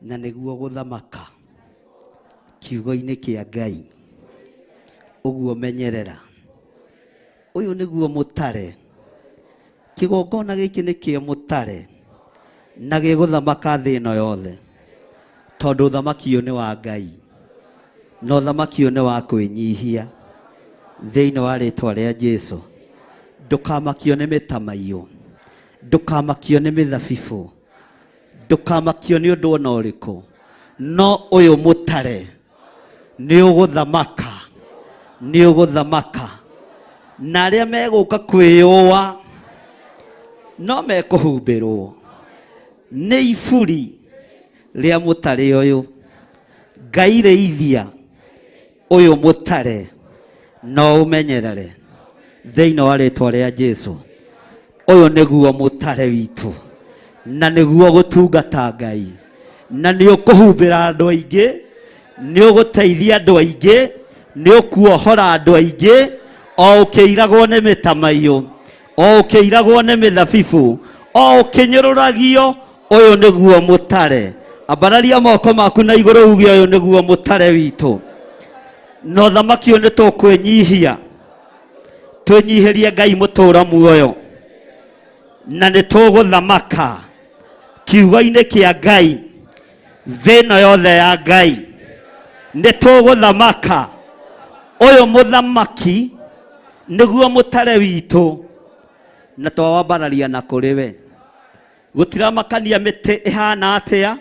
na nĩguo gũthamaka kiugo-inĩ kĩa Ngai. Ũguo menyerera. Ũyũ nĩguo mũtare. Kĩgongona gĩkĩ nĩ kĩa mũtare na gĩgũthamaka thĩ ĩno yothe, tondũ ũthamaki ũyũ nĩ wa Ngai na ũthamaki ũyũ nĩ wa kwĩnyihia. Thĩinĩ wa rĩtwa rĩa Jesu, ndũkamakio nĩ mĩtamaiyũ, ndũkamakio nĩ mĩthabibũ, ndũkamakio nĩ ũndũ ona ũrĩkũ, no ũyũ mũtare nĩ ũgũthamaka, nĩ ũgũthamaka, na arĩa megũka kwĩyũa no mekũhumbĩrwo nĩ iburi rĩa mũtare ũyũ. Ngai rĩithia ũyũ mũtare no ũmenyerere thĩinĩ wa rĩtwa rĩa Jesu. Ũyũ nĩguo mũtare witũ na nĩguo gũtungata Ngai, na nĩ ũkũhumbĩra andũ aingĩ, nĩ ũgũteithia andũ aingĩ, nĩ ũkuohora andũ aingĩ, o ũkĩiragwo nĩ mĩtamaiyũ, o ũkĩiragwo nĩ mĩthabibũ, o ũkĩnyũrũragio. Ũyũ nĩguo mũtare. Ambararia moko maku na igũrũ uge ũyũ nĩguo mũtare witũ. Na ũthamaki ũyũ nĩ tũkwĩnyihia, twĩnyihĩrie Ngai mũtũra muoyo, na nĩ tũgũthamaka kiugo-inĩ kĩa Ngai. Thĩ ĩno yothe ya Ngai nĩ tũgũthamaka. Ũyũ mũthamaki nĩguo mũtare witũ, na twawambararia na kũrĩ we. Gũtiramakania mĩtĩ ĩhana atĩa,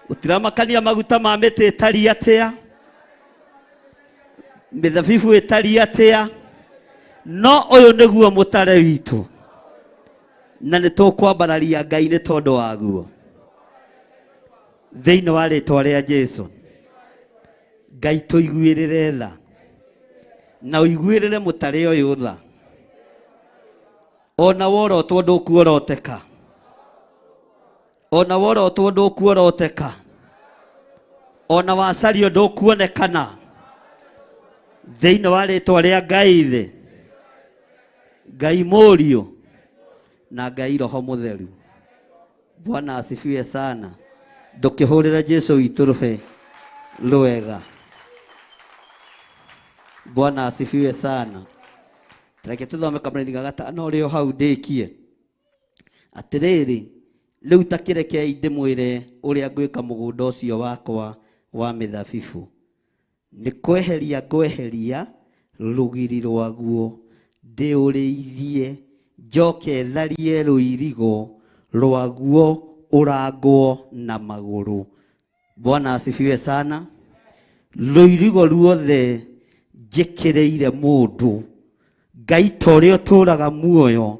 gũtiramakania maguta ma mĩtĩ ĩtariĩ atĩa, mĩthabibu ĩtariĩ atĩa, no ũyũ nĩguo mũtare witũ, na nĩ tũkwambararia Ngai nĩ tondũ waguo. Thĩinĩ wa rĩtwa rĩa Jesu, Ngai tũiguĩrĩre tha na ũiguĩrĩre mũtare ũyũ tha. Ona worotwo ndũkuoroteka, ona worotwo ndũkuoroteka, ona wacario ndũkuonekana. Thĩinĩ wa rĩtwa rĩa Ngai Ithe, Ngai Mũriũ na Ngai Roho Mũtheru. Bwana asifiwe sana. Ndũkĩhũrĩre Jesu witũ rũhe rwega. Bwana asifiwe sana. Reke tũthome kamũraini ga gatano ũrĩ o hau ndĩkie. Atĩrĩrĩ, rĩu ta kĩrekei ndĩmwĩre ũrĩa ngwĩka mũgũnda ũcio wakwa wa mĩthabibũ. Nĩ kweheria ngweheria rũgiri rwaguo, ndĩũrĩithie, njoke tharie rũirigo rwaguo ũrangwo na magũrũ. Bwana asifiwe sana. Rũirigo ruothe njĩkĩrĩire mũndũ, Ngai ta ũrĩa ũtũũraga muoyo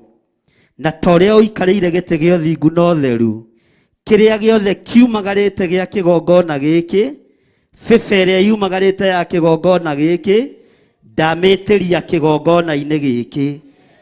na ta ũrĩa ũikarĩire gĩtĩ gĩa ũthingu na ũtheru, kĩrĩa gĩothe kiumagarĩte gĩa kĩgongona gĩkĩ, bĩba ĩrĩa yumagarĩte ya kĩgongona gĩkĩ, ndamĩtĩria kĩgongona-inĩ gĩkĩ.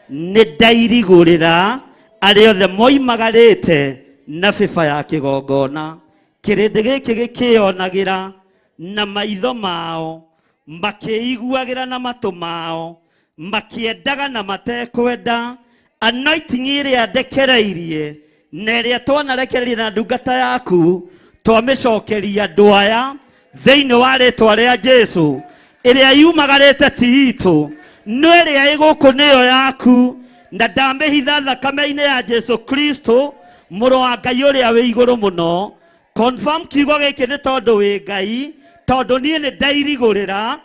Nĩ ndairigũrĩra arĩa othe moimagarĩte na bĩba ya kĩgongona. Kĩrĩndĩ gĩkĩ gĩkĩonagĩra na maitho mao, makĩiguagĩra na matũ mao, makĩendaga na matekwenda. Anointing ĩrĩa ndekereirie na ĩrĩa twanarekereria na ndungata yaku, twamĩcokeria andũ aya thĩinĩ wa rĩtwa rĩa Jesu. Ĩrĩa yumagarĩte ti itũ, no ĩrĩa ĩ gũkũ nĩyo yaku, na ndamĩhitha thakame-inĩ ya Jesu Kristo, mũrũ wa Ngai ũrĩa wĩ igũrũ mũno. Confirm kiugo gĩkĩ nĩ tondũ wĩ Ngai, tondũ niĩ nĩ ndairigũrĩra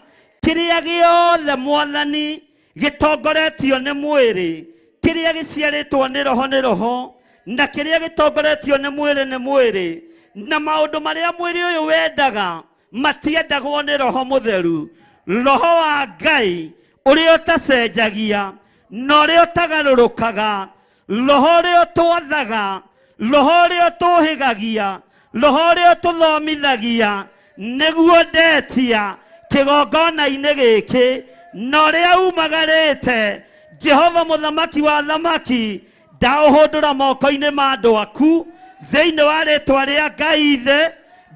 kĩrĩa gĩothe Mwathani gĩtongoretio nĩ mwĩrĩ, kĩrĩa gĩciarĩtwo nĩ roho nĩ roho, na kĩrĩa gĩtongoretio nĩ mwĩrĩ nĩ mwĩrĩ, na maũndũ marĩa mwĩrĩ ũyũ wendaga matiendagwo nĩ roho mũtheru. Roho wa Ngai ũrĩa ũtacenjagia na ũrĩa ũtagarũrũkaga, roho ũrĩa ũtwathaga, roho ũrĩa ũtũhĩgagia, roho ũrĩa ũtũthomithagia, nĩguo ndetia kĩgongona-inĩ gĩkĩ, na ũrĩa umagarĩte Jehova mũthamaki wa thamaki, ndaũhũndũra moko-inĩ ma andũ aku thĩinĩ wa rĩtwa rĩa Ngai Ithe,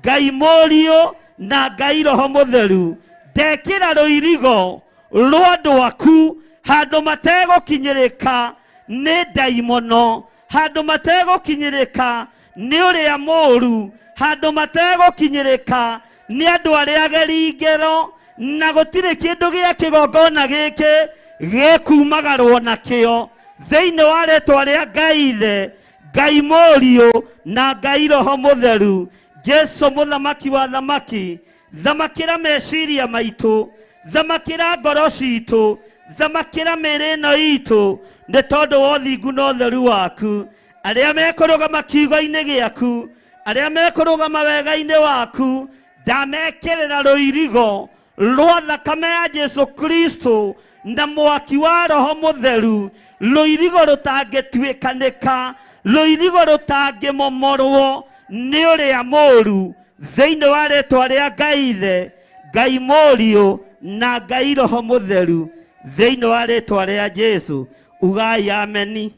Ngai Mũriũ na Ngai Roho Mũtheru. Ndekĩra rũirigo rwa andũ aku handũ mategũkinyĩrĩka nĩ ndaimono, handũ mategũkinyĩrĩka nĩ ũrĩa mũũru, handũ mategũkinyĩrĩka nĩ andũ arĩa ageri ngero, na gũtirĩ kĩndũ gĩa kĩgongona gĩkĩ gĩkumagarwo nakĩo thĩinĩ wa rĩtwa rĩa Ngai Ithe, Ngai Mũriũ na Ngai Roho Mũtheru. Jesu mũthamaki wa thamaki, thamakĩra meciria maitũ, thamakĩra ngoro citũ, thamakĩra mĩĩrĩ ĩno itũ, nĩ tondũ wa ũthingu na ũtheru waku. Arĩa mekũrũgama kiugo-inĩ gĩaku, arĩa mekũrũgama wega-inĩ waku, ndamekĩrĩra rũirigo rwa thakame ya Jesu Kristo na mwaki wa Roho Mũtheru, rũirigo rũtangĩtuĩkanĩka, rũirigo rũtangĩmomorwo nĩ ũrĩa mũũru, thĩinĩ wa rĩtwa rĩa Ngai Ithe, Ngai Mũriũ na Ngai Roho Mũtheru, thĩinĩ wa rĩtwa rĩa Jesu. Ugai ameni.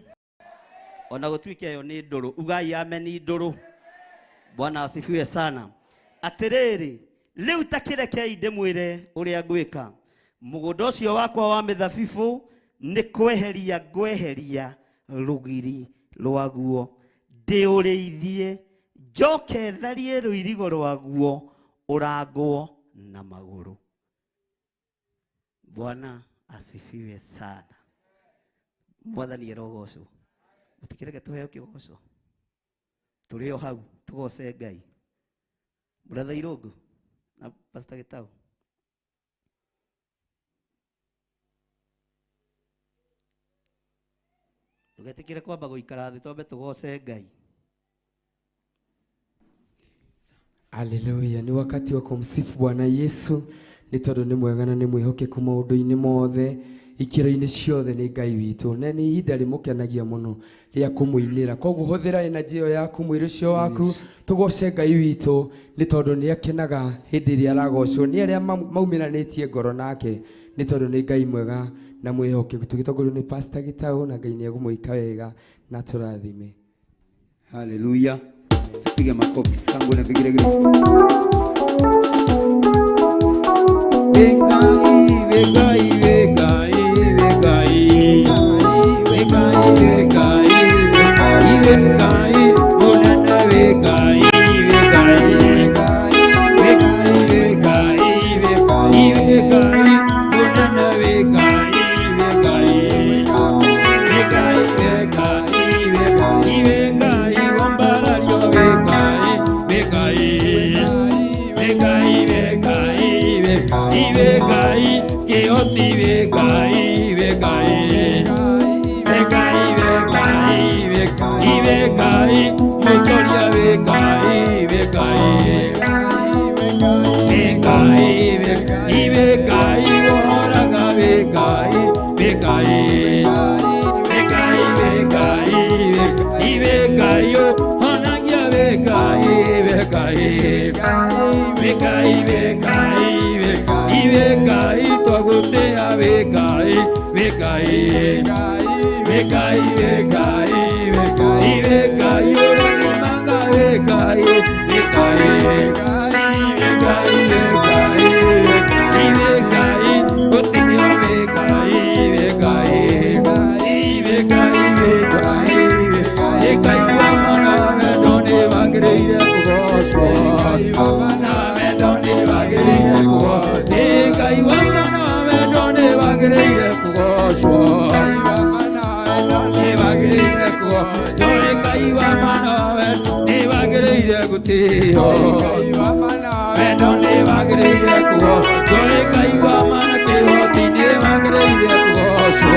Ona gũtuĩka ĩyo nĩ ndũrũ, ugai ameni ndũrũ. Bwana asifiwe sana. Atĩrĩrĩ, rĩu ta kĩrekei ndĩmwĩre ũrĩa ngwĩka. Mũgũnda ũcio wakwa wa mĩthabibũ nĩ kweheria ngweheria rũgiri rwaguo, ndĩũrĩithie, njoke tharie rũirigo rwaguo ũrangwo na magũrũ. Bwana asifiwe sana. Mwathani arogocwo. Mũtikĩreke tũheo kĩgoco, tũrĩ o hau tũgoce Ngai. Brother Irungu na Pastor Gitau. Ndũgetĩkĩre kwamba gũikara thĩ twambe tũgoce Ngai. Haleluya, ni wakati wa kumsifu Bwana Yesu nĩ tondũ nĩ mwega na nĩ mwĩhokeku maũndũ-inĩ mothe ikĩro-inĩ ciothe nĩ Ngai witũ na nĩ ihinda rĩmũkenagia mũno rĩa kũmũinĩra. Koguo hũthĩra energy ĩyo yaku mwĩrĩ ũcio waku tũgoce Ngai witũ nĩ tondũ nĩ akenaga hĩndĩ ĩrĩa aragocwo nĩ arĩa maumĩranĩtie ngoro nake nĩ tondũ nĩ Ngai mwega na mwĩhokeku. Tũgĩtongorio nĩ Pastor Gitau na Ngai nĩ egũmwĩka wega na tũrathime. Haleluya. Tupige makofi sangu na vigelegele. Vegai, vegai, vegai, vegai. Vegai, vegai, vegai, vegai. Unene vegai, vegai. Vegai, vegai, vegai, vegai. Unene vegai, vegai. Vegai, vegai, vegai, vegai. Wambarario vegai, vegai. Vegai, vegai, vegai, vegai. Keoti vegai, vegai. Vegai, vegai, vegai, vegai. Motoria vegai, vegai. Vegai, vegai, vegai. Woraga vegai, vegai. Vegai, vegai, vegai, vegai. Hanagia vegai, vegai. Vegai, vegai, vegai, vegai. Twagutea vegai, vegai. Vegai, vegai, vegai, vegai. Oremanga vegai, vegai. Vegai, vegai, vegai, vegai. Otinyo vegai, vegai. Vegai, vegai, vegai. Wamana wendone wagĩrĩire kũgocwo. Na wendone wagĩrĩire kũgocwo. Ngai wamana wendone wagĩrĩire kũgocwo. Nĩ wagĩrĩire kũgocwo. Ngai wamana wendone wagĩrĩire gũtĩo. Wendo nĩ wagĩrĩire kũgocwo. Ngai wamana kĩhoti nĩ wagĩrĩire kũgocwo.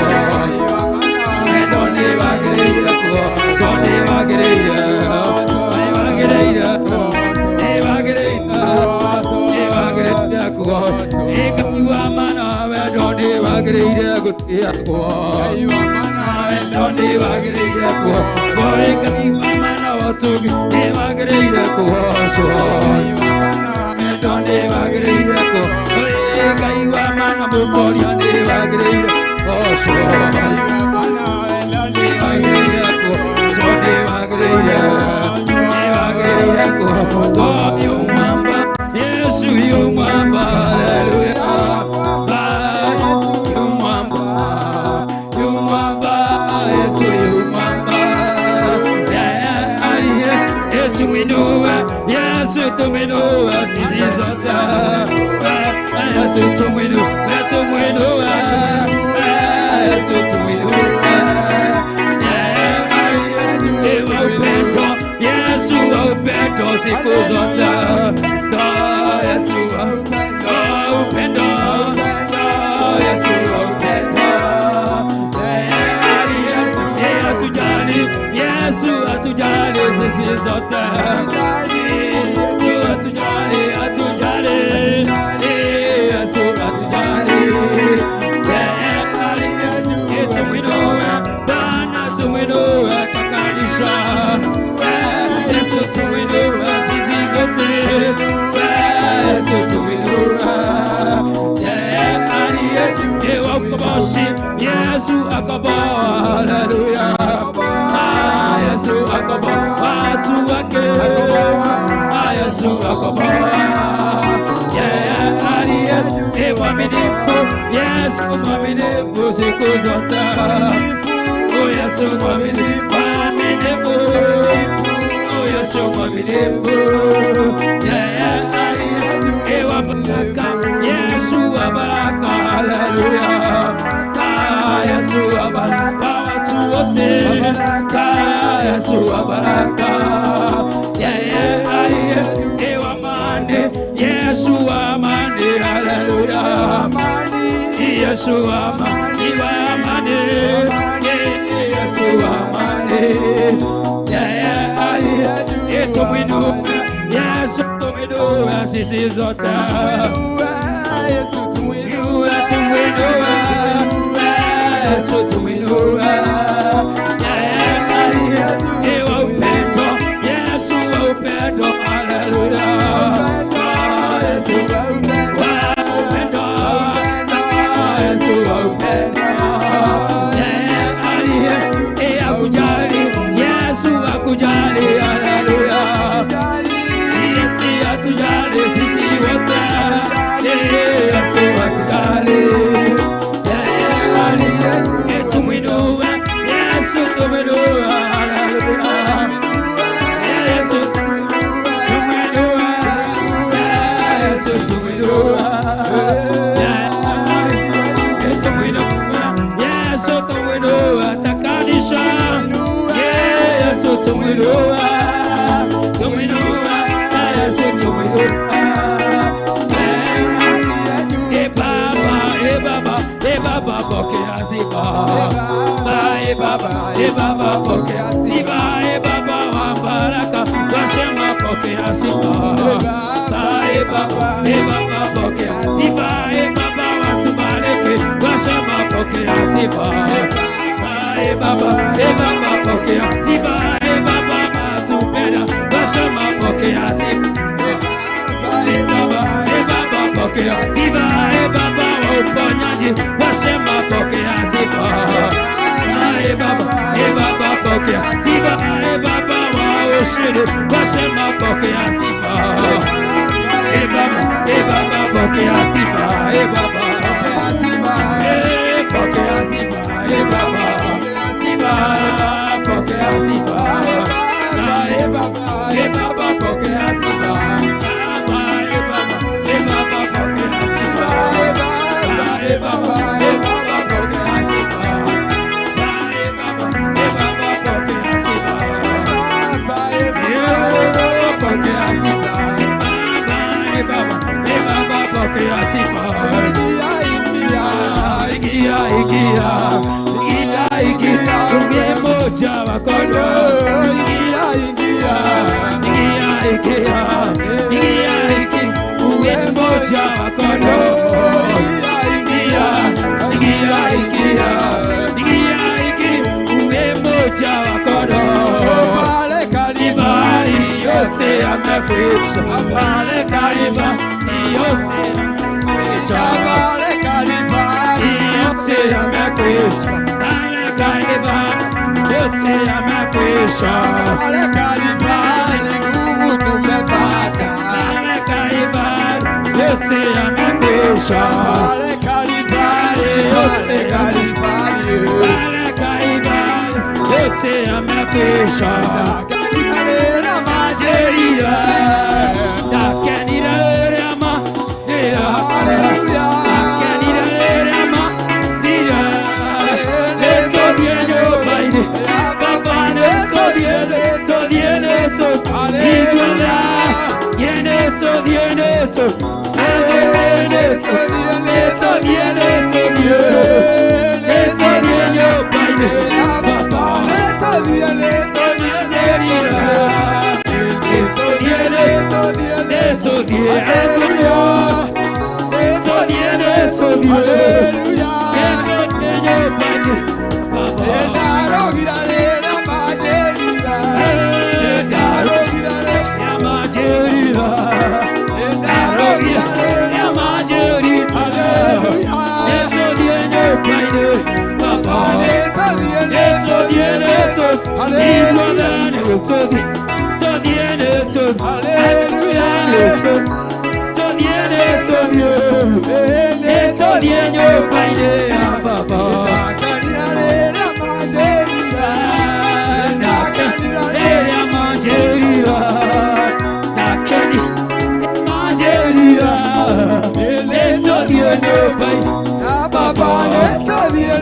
Wendo nĩ wagĩrĩire kũgocwo. Nĩ wagĩrĩire, nĩ wagĩrĩire, nĩ wagĩrĩire, nĩ wagĩrĩire kũgocwo. Ngai wamana wendo nĩ wagĩrĩire gũtĩagwo. Wendo nĩ wagĩrĩire kũgocwo. Ngai wamana ũtugi nĩ wagĩrĩire kũgocwo. Wendo nĩ wagĩrĩire kũgocwo. Ngai wamana mũtoria nĩ wagĩrĩire kũgocwo. Nĩ wagĩrĩire kũgocwo. Nĩ wagĩrĩire, nĩ wagĩrĩire kũgocwo. Yu mwamba, Yesu yu mwamba, haleluya. Yu mwamba, yu mwamba, Yesu yu mwamba. Yesu tumwinue, Yesu tumwinue sisi zote. Yesu tumwinue, tumwinue, Yesu tumwinue. Upendo, Yesu wa upendo siku zote. Yesu wa upendo, Yesu wa upendo. Hatujali, Yesu hatujali sisi zote. Yesu hatujali, hatujali. Yesu hatujali. Tumwinue Bwana, tumwinue kwa kanisa. Yesu tumwinue sisi zote. Yesu tumwinue. Yesu akaboa, haleluya. Yesu akaboa watu wake. Yesu akaboa. Aliye mwaminifu, Yesu mwaminifu siku zote. Oh Yesu mwaminifu, mwaminifu. Oh Yesu mwaminifu. Aliye wa baraka, Yesu wa baraka, haleluya. Yesu wa baraka watu wote. Yesu wa baraka. Aliye wa maana. Yesu amani wa amani, Yesu amani. Yeah, tumwinue Yesu, tumwinue sisi zote. Yesu tumwinue, Tumwinue, Yesu tumwinue. Yeah, wa upendo, Yesu wa upendo, haleluya. Yesu wa upendo, Yesu wa upendo. Yeah, akujali, Yesu akujali, haleluya. Sisi hatujali, sisi wote. Yesu hatujali. Yeah, tumwinue, Yesu tumwinue, haleluya. Yesu tumwinue, Yesu tumwinue. Tumwinue, Yesu tumwinue, takanisha. Yesu tumwinue, tumwinue, Yesu tumwinue. E Baba, e Baba, e Baba, pokea sifa. Ba, e Baba, e Baba, pokea sifa. E Baba wa baraka, wasema pokea sifa. Ba, e Baba, e Baba, pokea sifa. E Baba wa tubariki, wasema pokea sifa. Ba, e Baba, e Baba, pokea sifa. E Baba matupenda, wasema pokea sifa. E Baba, e Baba, pokea sifa. E Baba wa uponyaji, wasema pokea sifa. E Baba, e Baba, pokea sifa. E Baba wa ushindi, wasema pokea sifa. E Baba, e Baba, pokea sifa. E Baba, e pokea sifa. E Baba, sifa, pokea sifa. E Baba, e Baba, pokea sifa. Baba, e Baba, e Baba, pokea sifa. E Baba, e Baba, pokea sifa. E Baba, e Baba, pokea sifa. E pokea sifa. Baba, e Baba, e Baba, pokea sifa. Ingia, ingia, ingia, ingia, uwe moja wa kondoo. Ingia, ingia, ingia, ingia, ingia, ingia, uwe moja wa kondoo. Ingia, ingia, ingia, ingia, ingia, uwe moja wa kondoo. Kalvari yote yamekwisha, pale Kalvari yote yamekwisha, yote yamekwisha, pale Kalvari yote yamekwisha, pale Kalvari yote yamekwisha, yote pale Kalvari yote yamekwisha. Majeria, nakenirerema, nira, nakenirerema, nira. Netodie nyumba-inĩ, Baba netodie, netodie, neto, igwala, ye netodie, neto, neto, netodie, netodie, netodie nyumba-inĩ, Baba majeria,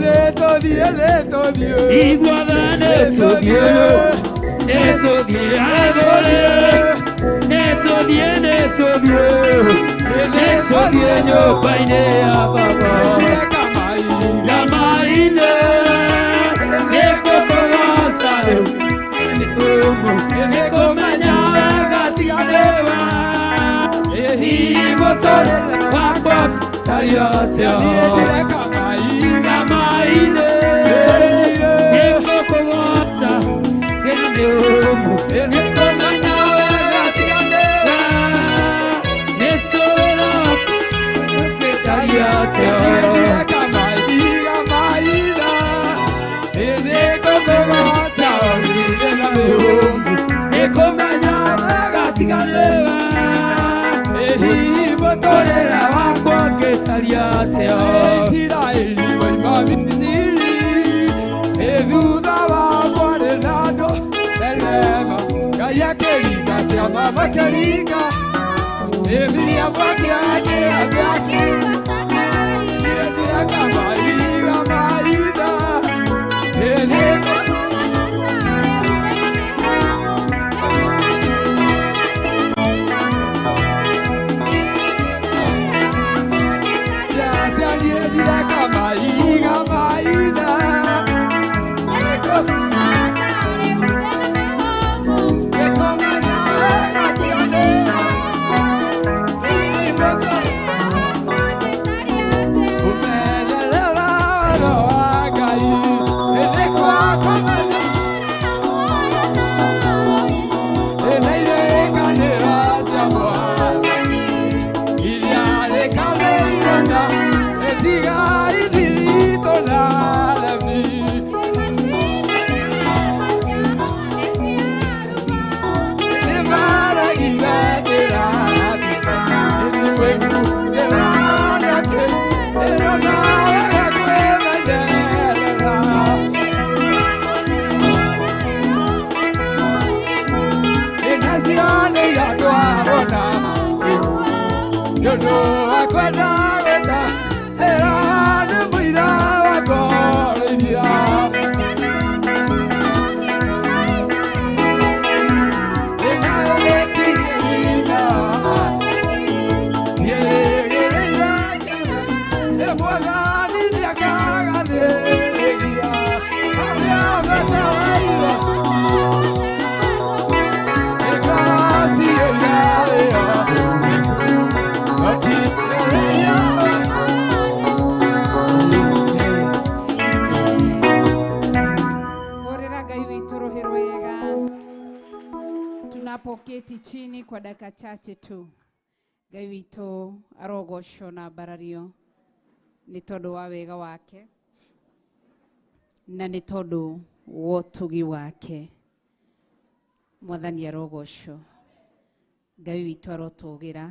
netodie, netodie, netodie, netodie, netodie nyumba-inĩ, Baba. Wakwa tariatĩa Ndireka maina maine Nĩngũkũgooca nĩũmũ Nĩngũmenya wega tiga nĩwe Nĩtũũra tariatĩa Ndireka maina maina Nĩngũkũgooca nĩũmũ Nĩngũmenya wega tiga nĩwe Mũtũrĩre wakwa ngĩtariatĩa Isiraeli waima Misiri Thutha wakwa rĩ na andũ erema Ngai akĩringa kĩama makĩringa Miriamu akĩanjĩra gĩake Ndireka maina maina Tunapoketi chini kwa dakika chache tu, Ngai witũ arogocwo na mbarario nĩ tondũ wa wega wake na nĩ tondũ wa ũtugi wake. Mwathani arogocwo, Ngai witũ arotũgĩra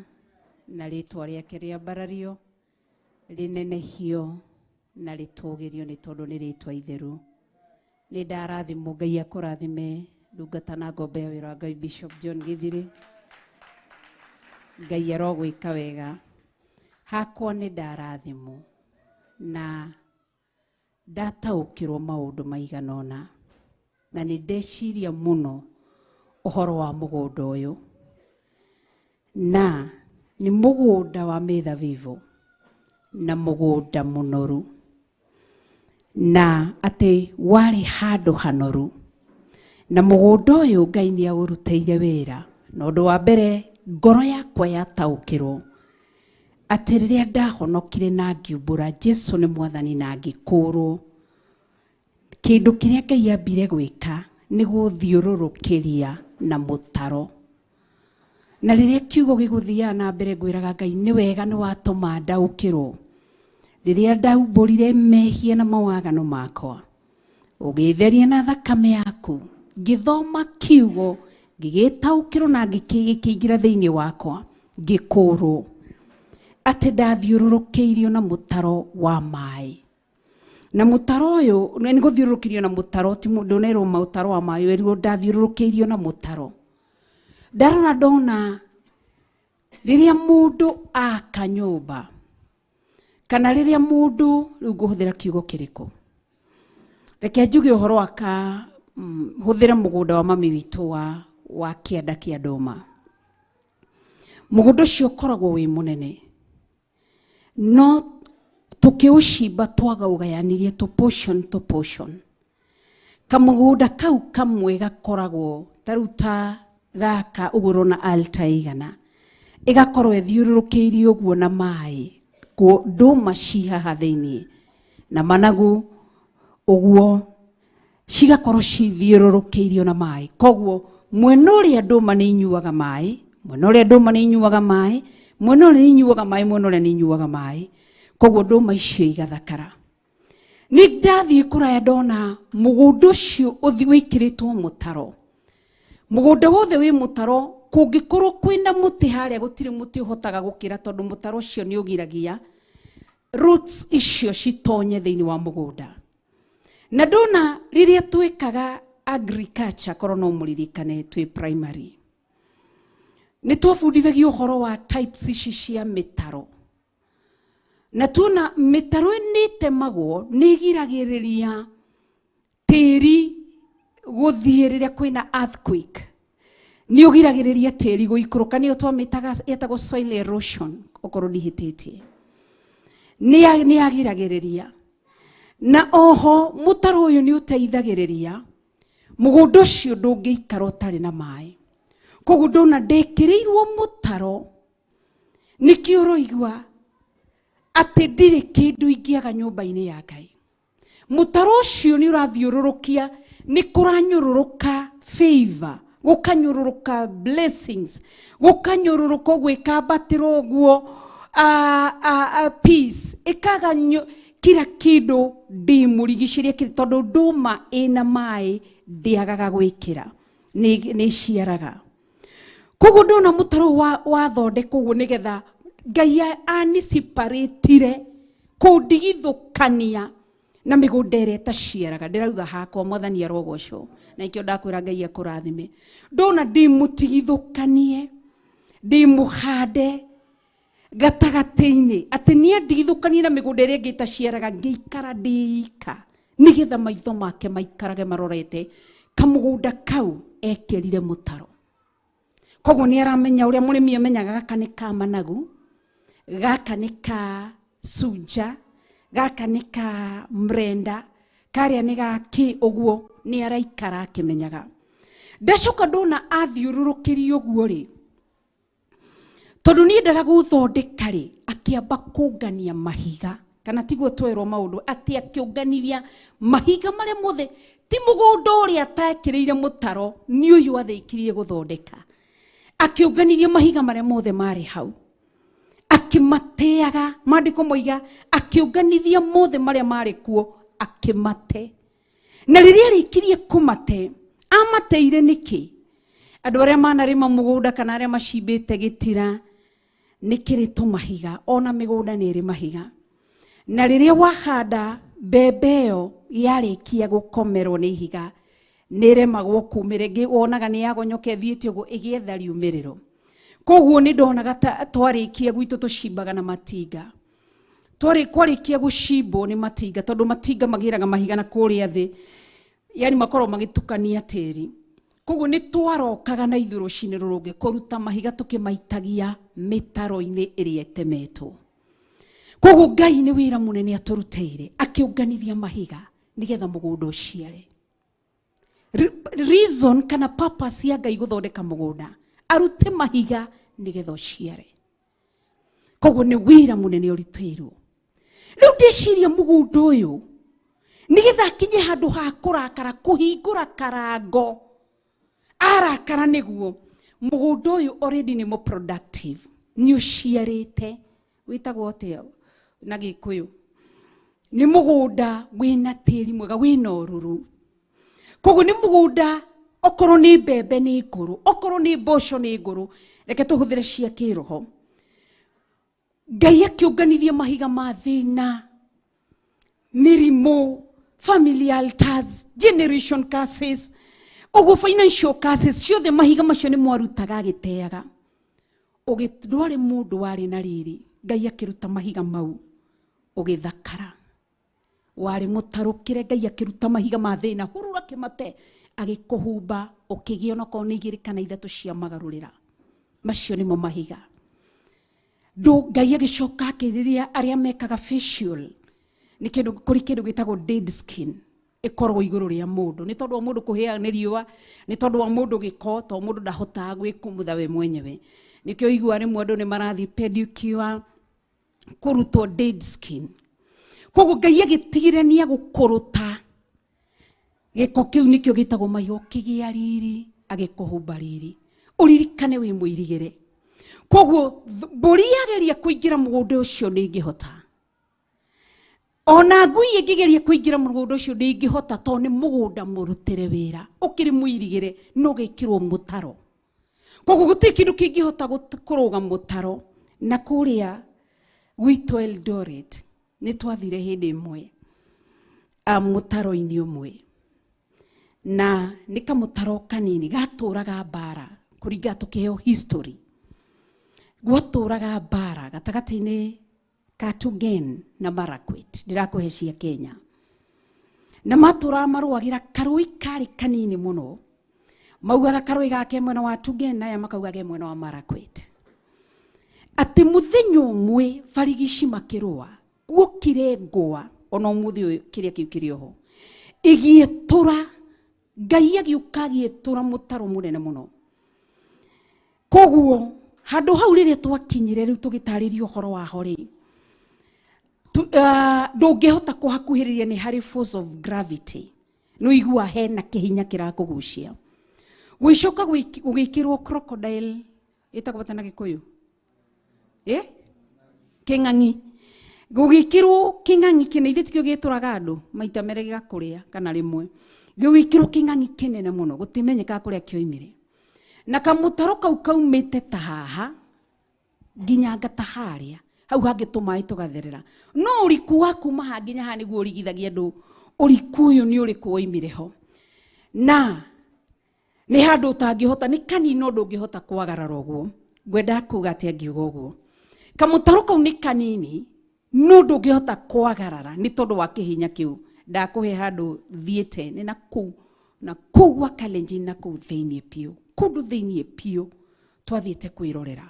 na rĩtwa rĩake rĩambarario rĩnenehio na rĩtũgĩrio nĩ tondũ nĩ rĩtwa itheru. Nĩ ndarathimwo, Ngai akũrathime ndungata na ngombe ya wĩra wa Ngai Bishop John Githiri. Ngai arogwĩka wega. Hakwa nĩ ndarathimwo na ndataũkĩrwo maũndũ maigana ũna, na nĩ ndeciria mũno ũhoro wa mũgũnda ũyũ, na nĩ mũgũnda wa mĩthabibũ na mũgũnda mũnoru, na atĩ warĩ handũ hanoru, na mũgũnda ũyũ Ngai nĩ aũrutĩire wĩra. Na ũndũ wa mbere ngoro yakwa yataũkĩrwo atĩ rĩrĩa ndahonokire na ngiumbũra Jesu nĩ Mwathani na ngĩkũũrwo, kĩndũ kĩrĩa Ngai ambire gwĩka nĩ gũthiũrũrũkĩria na mũtaro. Na rĩrĩa kiugo gĩgũthiaga na mbere ngwĩraga Ngai nĩ wega nĩ watũma ndaũkĩrwo. Rĩrĩa ndaumbũrire mehia na mawagano makwa, ũgĩtheria na thakame yaku, ngĩthoma kiugo ngĩgĩtaũkĩrwo na ngĩkĩingĩra thĩinĩ wakwa, ngĩkũũrwo atĩ ndathiũrũrũkĩirio na mũtaro wa maĩ. Na mũtaro ũyũ nĩ gũthiũrũrũkĩrio na mũtaro, ti ndũnerwo mũtaro wa maĩ, werirwo ndathiũrũrũkĩirio na mũtaro. Ndarora ndona rĩrĩa mũndũ aka nyũmba, kana rĩrĩa mũndũ, rĩu ngũhũthĩra kiugo kĩrĩkũ, reke njuge ũhoro wa ka hũthĩre mũgũnda wa mami witũ wa kĩanda kĩa ndũma. Mũgũnda ũcio ũkoragwo wĩ mũnene, no tũkĩũcimba twagaũgayanirie tũ portion to portion. Kamũgũnda kau kamwe gakoragwo ta rĩu ta gaka ũguo ũrona altar igana, Ĩgakorwo ĩthiũrũrũkĩirio ũguo na maĩ, ndũma ci haha thĩiniĩ na managu ũguo, cigakorwo cithiũrũrũkĩirio na maĩ. Koguo mwena ũrĩa ndũma nĩ inyuaga maĩ, mwena ũrĩa ndũma nĩ inyuaga maĩ, mwena ũrĩa nĩ inyuaga maĩ, mwena ũrĩa nĩ inyuaga maĩ. Koguo ndũma icio igathakara. Nĩ ndathiĩ kũraya ndona mũgũnda ũcio wĩkĩrĩtwo mũtaro. Mũgũnda wothe wĩ mũtaro, kũngĩkorwo kwĩna mũtĩ harĩa gũtirĩ mũtĩ ũhotaga gũkĩra tondũ mũtaro ũcio nĩ ũgiragia roots icio citonye thĩinĩ wa mũgũnda. Na ndona rĩrĩa twĩkaga agriculture, korwo no mũririkane twĩ primary, nĩ twabundithagio ũhoro wa types ici cia mĩtaro. Na tuona mĩtaro nĩ ĩtemagwo, nĩ ĩgiragĩrĩria tĩri gũthiĩ rĩrĩa kwĩna earthquake. Nĩ ũgiragĩrĩria tĩri gũikũrũka, nĩyo twamĩtaga yetagwo soil erosion, okorwo ndihĩtĩtie. Nĩ yagiragĩrĩria. Na oho mũtaro ũyũ nĩ ũteithagĩrĩria mũgũnda ũcio ndũngĩikara ũtarĩ na maĩ. Koguo ndona ndĩkĩrĩirwo mũtaro, nĩkĩo ũroigua atĩ ndirĩ kĩndũ ingĩaga nyũmba-inĩ ya Ngai. Mũtaro ũcio nĩ ũrathiũrũrũkia, nĩ kũranyũrũrũka favor, gũkanyũrũrũka blessings, gũkanyũrũrũka ũguo ĩkambatĩra ũguo, peace, ĩkaga kila kĩndũ ndĩmũrigicĩrie tondũ ndũma ĩna maĩ ndĩagaga gwĩkĩra, nĩ ĩciaraga. Koguo ndona mũtaro wathondekwo ũguo nĩgetha Ngai anisiparatire kũndigithũkania na mĩgũnda ĩrĩa ĩtaciaraga. Ndĩrauga hakwa Mwathani arogocwo, na ikĩo ndakwĩra Ngai akũrathime. Ndona ndĩmũtigithũkanie, ndĩmũhande gatagatĩ-inĩ, atĩ niĩ ndigithũkanie na mĩgũnda ĩrĩa ĩngĩ ĩtaciaraga, ngĩikara ndĩika, nĩgetha maitho make maikarage marorete kamũgũnda kau ekĩrire mũtaro. Koguo nĩ aramenya ũrĩa mũrĩmi amenyaga gaka nĩ ka managu, gaka nĩ ka cunja, gaka nĩ ka mrenda, karĩa nĩ ga kĩ, ũguo nĩ araikara akĩmenyaga. Ndacoka ndona athiũrũrũkĩrio ũguo rĩ, tondũ niĩ endaga gũthondeka rĩ, akĩamba kũngania mahiga, kana tiguo twerwo maũndũ atĩ akĩũnganithia mahiga marĩa mothe, ti mũgũnda ũrĩa atekĩrĩire mũtaro, nĩ ũyũ athĩkirie gũthondeka. Akĩũnganithia mahiga marĩa mothe marĩ hau, akĩmateaga. Maandĩko moiga akĩũnganithia mothe marĩa marĩ kuo, akĩmate. Na rĩrĩa arĩkirie kũmate, amateire nĩkĩ? Andũ arĩa manarĩma mũgũnda kana arĩa macimbĩte gĩtira, nĩ kĩrĩ tũmahiga, ona mĩgũnda nĩ ĩrĩ mahiga. Na rĩrĩa wahanda mbembe ĩyo yarĩkia gũkomerwo nĩ ihiga, nĩ ĩremagwo kumĩra, ĩngĩ wonaga nĩ yagonyoka ĩthiĩte ũguo ĩgĩetha riumĩrĩro. Koguo nĩ ndonaga ta twarĩkia gwitũ tũcimbaga na matinga. Kwarĩkia gũcimbwo nĩ matinga, tondũ matinga magĩraga mahiga na kũrĩa thĩ, yani makorwo magĩtukania tĩri. Koguo nĩ twarokaga na ithuĩ rũcinĩ rũrũngĩ kũruta mahiga tũkĩmaitagia mĩtaro-inĩ ĩrĩa ĩtemetwo. Koguo Ngai nĩ wĩra mũnene atũrutĩire, akĩũnganithia mahiga nĩgetha mũgũnda ũciare. Reason kana purpose ya Ngai gũthondeka mũgũnda, arute mahiga nĩgetha ũciare. Koguo nĩ wĩra mũnene ũritũirwo. Rĩu ndĩciria mũgũnda ũyũ nĩgetha akinye handũ ha kũrakara, kũhingũra karango, arakara nĩguo mũgũnda ũyũ already nĩ productive, nĩ ũciarĩte, wĩtagwo atĩa na Gĩkũyũ? Nĩ mũgũnda wĩna tĩri mwega, wĩna ũruru. Koguo nĩ mũgũnda, okorwo nĩ mbembe nĩ ngũrũ, okorwo nĩ mboco nĩ ngũrũ, reke tũhũthĩre cia kĩroho. Ngai akĩũnganithia mahiga ma thĩna, mĩrimũ, family altars, generation curses, ũguo financial curses, ciothe mahiga macio nĩ mwarutaga agĩteaga. Ndwarĩ mũndũ warĩ na riri, Ngai akĩruta mahiga mau, ũgĩthakara. Warĩ mũtarũkĩre, Ngai akĩruta mahiga ma thĩna, hurura kĩmate, agĩkũhumba, ũkĩgĩa onakorwo nĩ igĩrĩ kana ithatũ cia magarũrĩra. Macio nĩmo mahiga. Ngai agĩcoka akĩrĩria arĩa mekaga facial, nĩ kĩndũ, kũrĩ kĩndũ gĩtagwo dead skin, ĩkoragwo igũrũ rĩa mũndũ. Nĩ tondũ wa mũndũ kũhĩa nĩ riũa, nĩ tondũ wa mũndũ gĩko, tondũ mũndũ ndahotaga gwĩkumutha we mwenyewe. Nĩkĩo igua rĩmwe andũ nĩ marathiĩ pedicure kũrutwo dead skin. Koguo Ngai agĩtigire nĩ agũkũrũta gĩko kĩu, nĩkĩo gĩtagwo mahiga, ũkĩgĩa riri agĩkũhumba riri. Ũririkane wĩ mũirigĩre. Koguo mbũri yageria kũingĩra mũgũnda ũcio ndĩngĩhota, ona ngui ĩngĩgeria kũingĩra mũgũnda ũcio ndĩngĩhota, tondũ nĩ mũgũnda mũrutĩre wĩra, ũkĩrĩ mũirigĩre no gĩkĩrwo mũtaro. Koguo gũtirĩ kĩndũ kĩngĩhota kũrũga mũtaro. Na kũrĩa gwitũ Eldoret nĩ twathire hĩndĩ ĩmwe mũtaro-inĩ ũmwe, na nĩ kamũtaro kanini gatũraga mbara kũringana tũkĩheo history, gwatũraga mbara gatagatĩ-inĩ ka Tugen na Marakwet, ndirakũhe cia Kenya, na matũraga marũagĩra karũĩ karĩ kanini mũno, maugaga karũĩ gake mwena wa Tugen na aya makauga ke mwena wa Marakwet. Atĩ mũthenya ũmwe barigici makĩrũa, guokire ngũa, ona ũmũthĩ ũyũ kĩrĩa kĩu kĩrĩ oho, ĩgĩetũra, Ngai agĩũka agĩetũra mũtaro mũnene mũno. Koguo handũ hau rĩrĩa twakinyire rĩu tũgĩtarĩria ũhoro waho rĩ, ndũngĩhota kũhakuhĩrĩria, nĩ harĩ force of gravity, nĩ ũigua hena kĩhinya kĩrakũgucia. Gũgĩcoka gũgĩkĩrwo crocodile, ĩtagwo atĩa na Gĩkũyũ? Kĩng'ang'i. Gũgĩkĩrwo kĩng'ang'i kĩnene, ithuĩ tikĩo gĩtũraga andũ maita merĩ gĩgakũrĩa kana rĩmwe. Gũgĩkĩrwo kĩng'ang'i kĩnene mũno, gũtimenyekaga kũrĩa kĩoimire. Na kamũtaro kau kaumĩte ta haha nginya ngata harĩa, hau hangĩ tũmaĩ tũgatherera. No ũriku wa kuma haha nginya haha nĩguo ũrigithagia andũ ũriku ũyũ nĩ ũrĩkũ woimire ho. Na nĩ handũ ũtangĩhota, nĩ kanini no ndũngĩhota kwagarara ũguo. Ngwendaga kuga atĩa ngiuga ũguo? Kamũtaro kau nĩ kanini no ndũngĩhota kwagarara nĩ tondũ wa kĩhinya kĩu. Ndakũhe handũ thiĩte nĩ na kũu, na kũu gwa Kalenjin, na kũu thĩiniĩ biũ, kũndũ thĩiniĩ biũ twathiĩte kwĩrorera.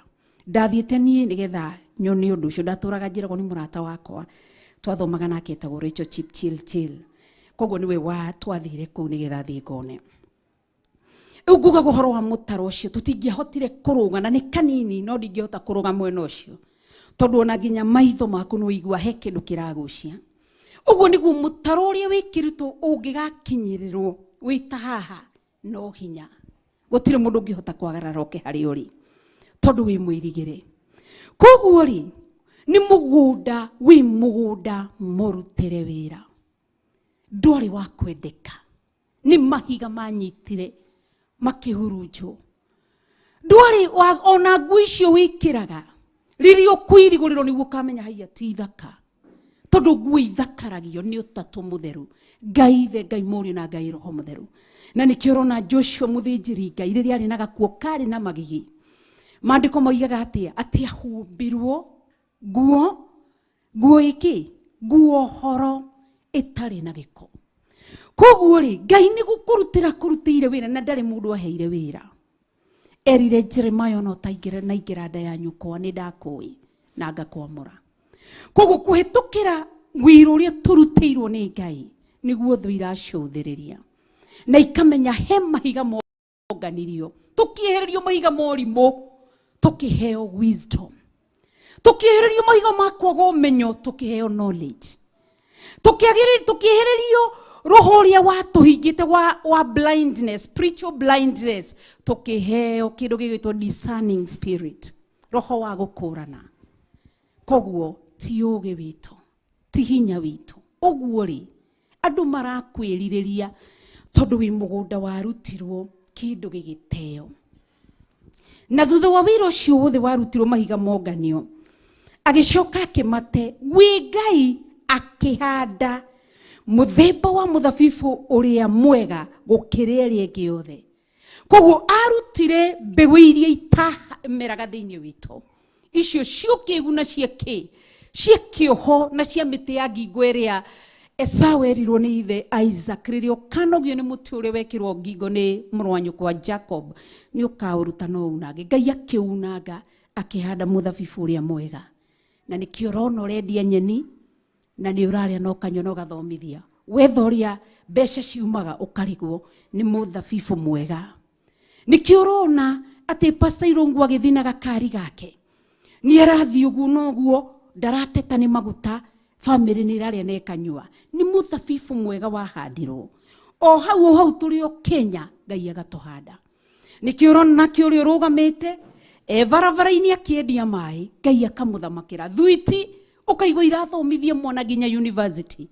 Ndathiĩte niĩ nĩgetha nyone ũndũ ũcio. Ndatũraga njĩragwo nĩ mũrata wakwa twathomaga nake etagwo Rachel Chipchilchil, koguo nĩwe wa twathire kũu nĩgetha thiĩ ngone. Rĩu ngugaga ũhoro wa mũtaro ũcio, tũtingĩahotire kũrũga, na nĩ kanini no ndingĩhota kũrũga mwena ũcio, tondũ ona nginya maitho maku nĩ ũigua he kĩndũ kĩragucia. Ũguo nĩguo mũtaro ũrĩa wĩkĩrĩtwo ũngĩgakinyĩrĩrwo wĩ ta haha no hinya, gũtirĩ mũndũ ũngĩhota kwagarara oke harĩa ũrĩ, tondũ wĩ mũirigĩre. Koguo rĩ, nĩ mũgũnda wĩ mũgũnda mũrutĩre wĩra, ndwarĩ wa kwendeka, nĩ mahiga manyitire makĩhurunjwo, ndwarĩ ona nguo icio wĩkĩraga rĩrĩa ũkwĩrigũrĩrwo nĩguo ũkamenya haiya ti thaka, tondũ nguo ithakaragio nĩ ũtatũ mũtheru, Ngai Ithe, Ngai Mũriũ na Ngai Roho Mũtheru. Na nĩkĩo ũrona Joshua mũthĩnjĩri Ngai rĩrĩa arĩ na gakuo karĩ na magigi, maandĩko moigaga atĩa? Atĩ ahumbirwo nguo, nguo ĩkĩ? Nguo horo ĩtarĩ na gĩko. Koguo rĩ, Ngai nĩ gũkũrutĩra kũrutĩire wĩra, na ndarĩ mũndũ aheire wĩra. Erire Jeremiah ona ũtaingĩra na ingĩra nda ya nyũkwa nĩ ndakũĩ na ngakwamũra. Koguo kũhĩtũkĩra wĩra ũrĩa tũrutĩirwo nĩ Ngai nĩguo thũ iracũthĩrĩria na ikamenya he mahiga monganirio, tũkĩehererio mahiga morimũ tũkĩheo wisdom, tũkĩehererio mahiga ma kwaga ũmenyo tũkĩheo knowledge, tũkĩehererio roho ũrĩa watũhingĩte wa blindness, spiritual blindness, tũkĩheo kĩndũ gĩgwĩtwo discerning spirit, roho wa gũkũrana. Koguo ti ũũgĩ witũ, ti hinya witũ. Ũguo rĩ, andũ marakwĩrirĩria tondũ wĩ mũgũnda warutirwo kĩndũ gĩgĩteo. Na thutha wa wĩra ũcio wothe warutirwo mahiga monganio, agĩcoka akĩmate wĩ Ngai akĩhanda mũthemba wa mũthabibũ ũrĩa mwega gũkĩra ĩrĩa ĩngĩ yothe. Koguo arutire mbegũ iria itameraga thĩinĩ witũ, icio ciũkĩgu na cia kĩ, cia kĩoho na cia mĩtĩ ya ngingo ĩrĩa Esau erirwo nĩ ithe Isaac rĩrĩa ũkanogio nĩ mũtĩ ũrĩa wekĩrwo ngingo nĩ mũrũ wa nyũkwa Jacob, nĩ ũkaũruta no unange. Ngai akĩunanga akĩhanda mũthabibũ ũrĩa mwega. Na nĩkĩo ũrona ũrendia nyeni na nĩ ũrarĩa na ũkanyua na ũgathomithia. Wetha ũrĩa mbeca ciumaga ũkarigwo nĩ mũthabibũ mwega. Nĩkĩo ũrona atĩ Pastor Irungu agĩthiĩ na gakari gake nĩ arathiĩ ũguo na ũguo, ndarateta nĩ maguta, bamĩrĩ nĩ ĩrarĩa na ĩkanyua. Nĩ mũthabibũ mwega wahandirwo o hau o hau tũrĩ o Kenya, Ngai agatũhanda. Nĩkĩo ũrona nake ũrĩa ũrũgamĩte e barabara-inĩ akĩendia maĩ, Ngai akamũthamakĩra. Thuiti ũkaigua irathomithia mwana nginya university.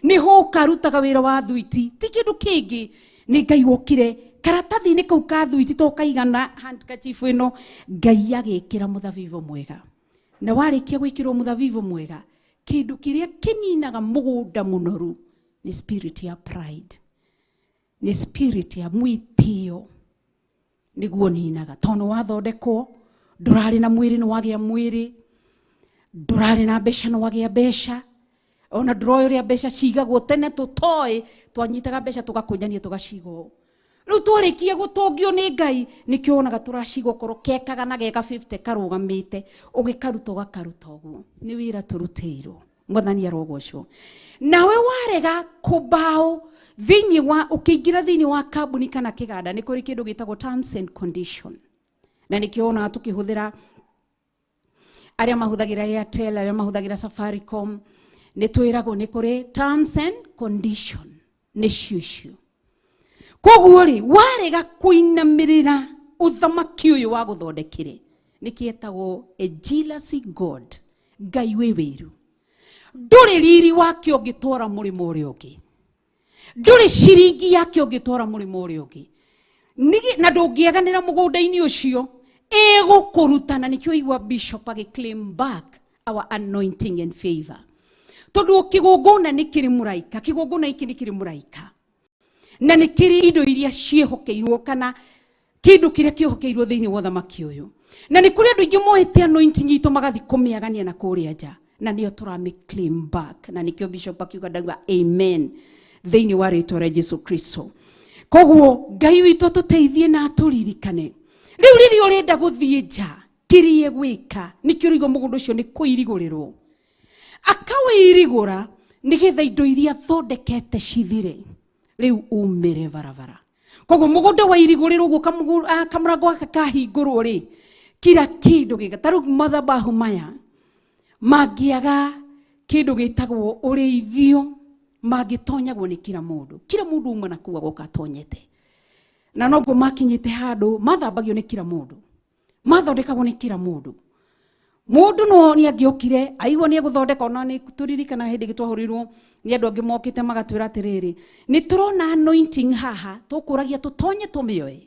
Nĩ hũka arutaga wĩra wa thuiti, ti kĩndũ kĩngĩ, nĩ Ngai wokire karatathi-inĩ kau ka thuiti to kaigana handkerchief ĩno, Ngai agĩkĩra mũthabibũ mwega. Na warĩkia gwĩkĩrwo mũthabibũ mwega, kĩndũ kĩrĩa kĩninaga mũgũnda mũnoru nĩ spirit ya pride, nĩ spirit ya mwĩtĩo, nĩguo ninaga. Tondũ wathondekwo, ndũrarĩ na mwĩrĩ nĩ wagĩa mwĩrĩ, ndũrarĩ na mbeca nĩ wagĩa mbeca, ona ndũroĩ ũrĩa mbeca cigagwo. Tene tũtoĩ, twanyitaga mbeca tũgakũnjania tũgaciga ũũ. Rĩu twarĩkia gũtongio nĩ Ngai, nĩkĩo wonaga tũraciga okorwo kekaga na geka 50 karũgamĩte, ũgĩkaruta ũgakaruta ũguo. Nĩ wĩra tũrutĩirwo. Mwathani arogocwo. Nawe warega kũmbaũ thĩinĩ wa, ũkĩingĩra thĩinĩ wa kambuni kana kĩganda, nĩ kũrĩ kĩndũ gĩtagwo terms and condition. Na nĩkĩo wonaga tũkĩhũthĩra arĩa mahũthagĩra Airtel, arĩa mahũthagĩra Safaricom, nĩ twĩragwo nĩ kũrĩ terms and condition, nĩcio icio. Koguo rĩ, warega kũinamĩrĩra ũthamaki ũyũ wa gũthondekire, nĩkĩetagwo a jealousy God, Ngai wĩ wĩiru. Ndũrĩ riri wake ũngĩtwara mũrĩmo ũrĩa ũngĩ, ndũrĩ ciringi yake ũngĩtwara mũrĩmo ũrĩa ũngĩ, na ndũngĩaganĩra mũgũnda-inĩ ũcio, ĩgũkũrutana. Nĩkĩo igua bishop agĩ claim back our anointing and favor, tondũ kĩgongona nĩ kĩrĩ mũraika, kĩgongona gĩkĩ nĩ kĩrĩ mũraika, na nĩ kĩrĩ indo iria ciĩhokeirwo kana kĩndũ kĩrĩa kĩhokeirwo thĩinĩ wa ũthamaki ũyũ. Na nĩ kũrĩ andũ aingĩ moete anointing itũ magathiĩ kũmĩagania na kũrĩa nja, na nĩo tũramĩ claim back. Na nĩkĩo bishop akiuga ndauga amen thĩinĩ wa rĩtwa rĩa Jesu Kristo. Koguo Ngai witũ atũteithie na atũririkane. Rĩu rĩrĩa ũrenda gũthiĩ nja, kĩrĩa gwĩka nĩkĩo ũraigua mũgũnda ũcio nĩ kũirigũrĩrwo, akawĩirigũra nĩgetha indo iria athondekete cithire, rĩu umĩre barabara. Koguo mũgũnda wairigũrĩrwo ũguo, kamũrango gaka kahingũrwo rĩ, kila kĩndũ gĩka ta rĩu mathabahu maya mangĩaga kĩndũ gĩtagwo ũrĩithio, mangĩtonyagwo nĩ kila mũndũ. Kila mũndũ uma na kũu agoka atonyete, na noguo makinyĩte handũ mathambagio nĩ kila mũndũ, mathondekagwo nĩ kila mũndũ. Mũndũ no nĩ angĩokire aigua nĩ egũthondeka. Ona nĩ tũririkana hĩndĩ ĩngĩ twahũrirwo nĩ andũ angĩ mokĩte magatwĩra atĩrĩrĩ, nĩ tũrona anointing haha, tũkũragia tũtonye tũmĩoe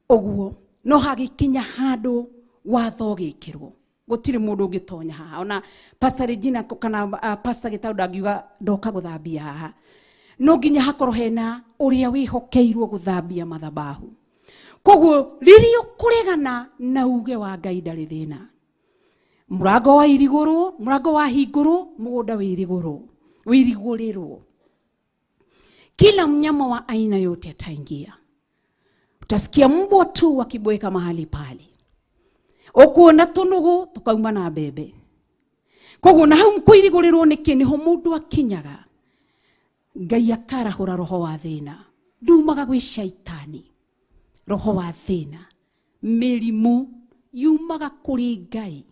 ũguo. No hagĩkinya handũ watho ũgĩkĩrwo, gũtirĩ mũndũ ũngĩtonya haha. Ona Pastor Regina kana Pastor Gĩtaũ ndangiuga ndoka gũthambia haha, no nginya hakorwo hena ũrĩa wĩhokeirwo gũthambia mathabahu. Koguo rĩrĩa ũkũregana na uge wa Ngai, ndarĩ thĩna. Mũrango wa irigũrwo, mũrango wa hingũrwo, mũgũnda wĩrigũrwo, wĩrigũrĩrwo, kila mnyama wa aina yote ataingia. Utasikia mbwa tu wakibweka mahali pale, ukuona tunugu tukauma na mbembe. Koguo na hau kũirigũrĩrwo nĩkĩ, nĩho mũndũ akinyaga Ngai akarahũra roho wa thĩna. Ndumaga gwĩ shaitani, roho wa thĩna, mĩrimũ yumaga kũrĩ Ngai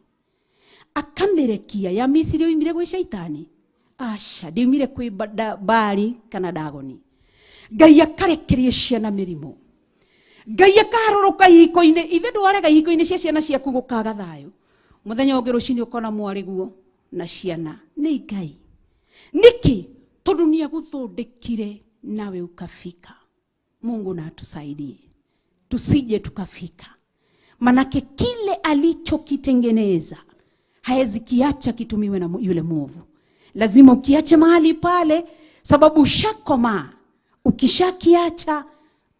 akamĩrekia. Ya Misiri yoimire gwĩ shaitani? Aca, ndiumire kwĩ Baali kana Dagoni. Ngai akarekeria ciana mĩrimũ, Ngai akaharũrũka ihiko-inĩ. Ithe ndwarega ihiko-inĩ cia ciana ciaku gũkaga thayũ, mũthenya ũngĩ rũcinĩ ũkona mwarĩguo na ciana nĩ Ngai. Nĩkĩ? Tondũ nĩ agũthondekire nawe ukafika. Mungu na atusaidie tusije tukafika, manake kile alichokitengeneza haezi kiacha kitumiwe na yule mwovu. Lazima ukiache mahali pale, sababu ushakomaa. Ukishakiacha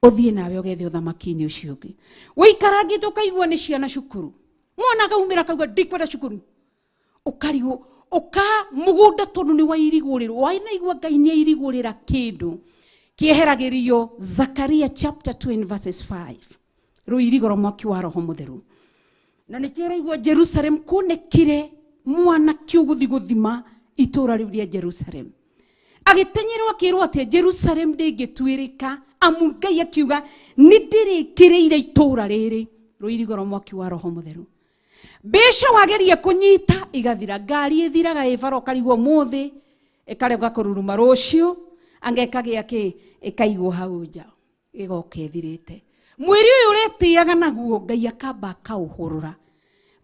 ũthiĩ nawe ũgethe ũthamaki-inĩ ũcio ũngĩ. Wĩikarangĩte ũkaigua nĩ ciana cukuru, mwana akaumĩra akauga ndikwenda cukuru, ũkarigwo ũka mũgũnda tondũ nĩ wairigũrĩrwo. Wanaigua Ngai nĩ airigũrĩra kĩndũ kĩeheragĩrio. Zakaria chapter 2 and verses 5, rũirigoro mwaki wa roho mũtheru. Na nĩkĩo ũraigua Jerusalem kuonekire mwanake ũgũthiĩ gũthima itũũra rĩu rĩa Jerusalem. Agĩteng'erwo akĩrwo atĩ Jerusalem ndĩngĩtuĩrĩka, amu Ngai akiuga nĩ ndĩrĩkĩrĩire itũũra rĩrĩ rũirigo rwa mwaki wa Roho Mũtheru. Mbeca wageria kũnyita igathira, ngari ĩthiraga ĩ bara ũkarigwo ũmũthĩ ĩkarega kũruruma rũciũ, anga ĩkagĩa kĩ ĩkaigwo hau nja ĩgoka ĩthirĩte. Mwĩrĩ ũyũ ũretĩaga naguo Ngai akamba akaũhũrũra,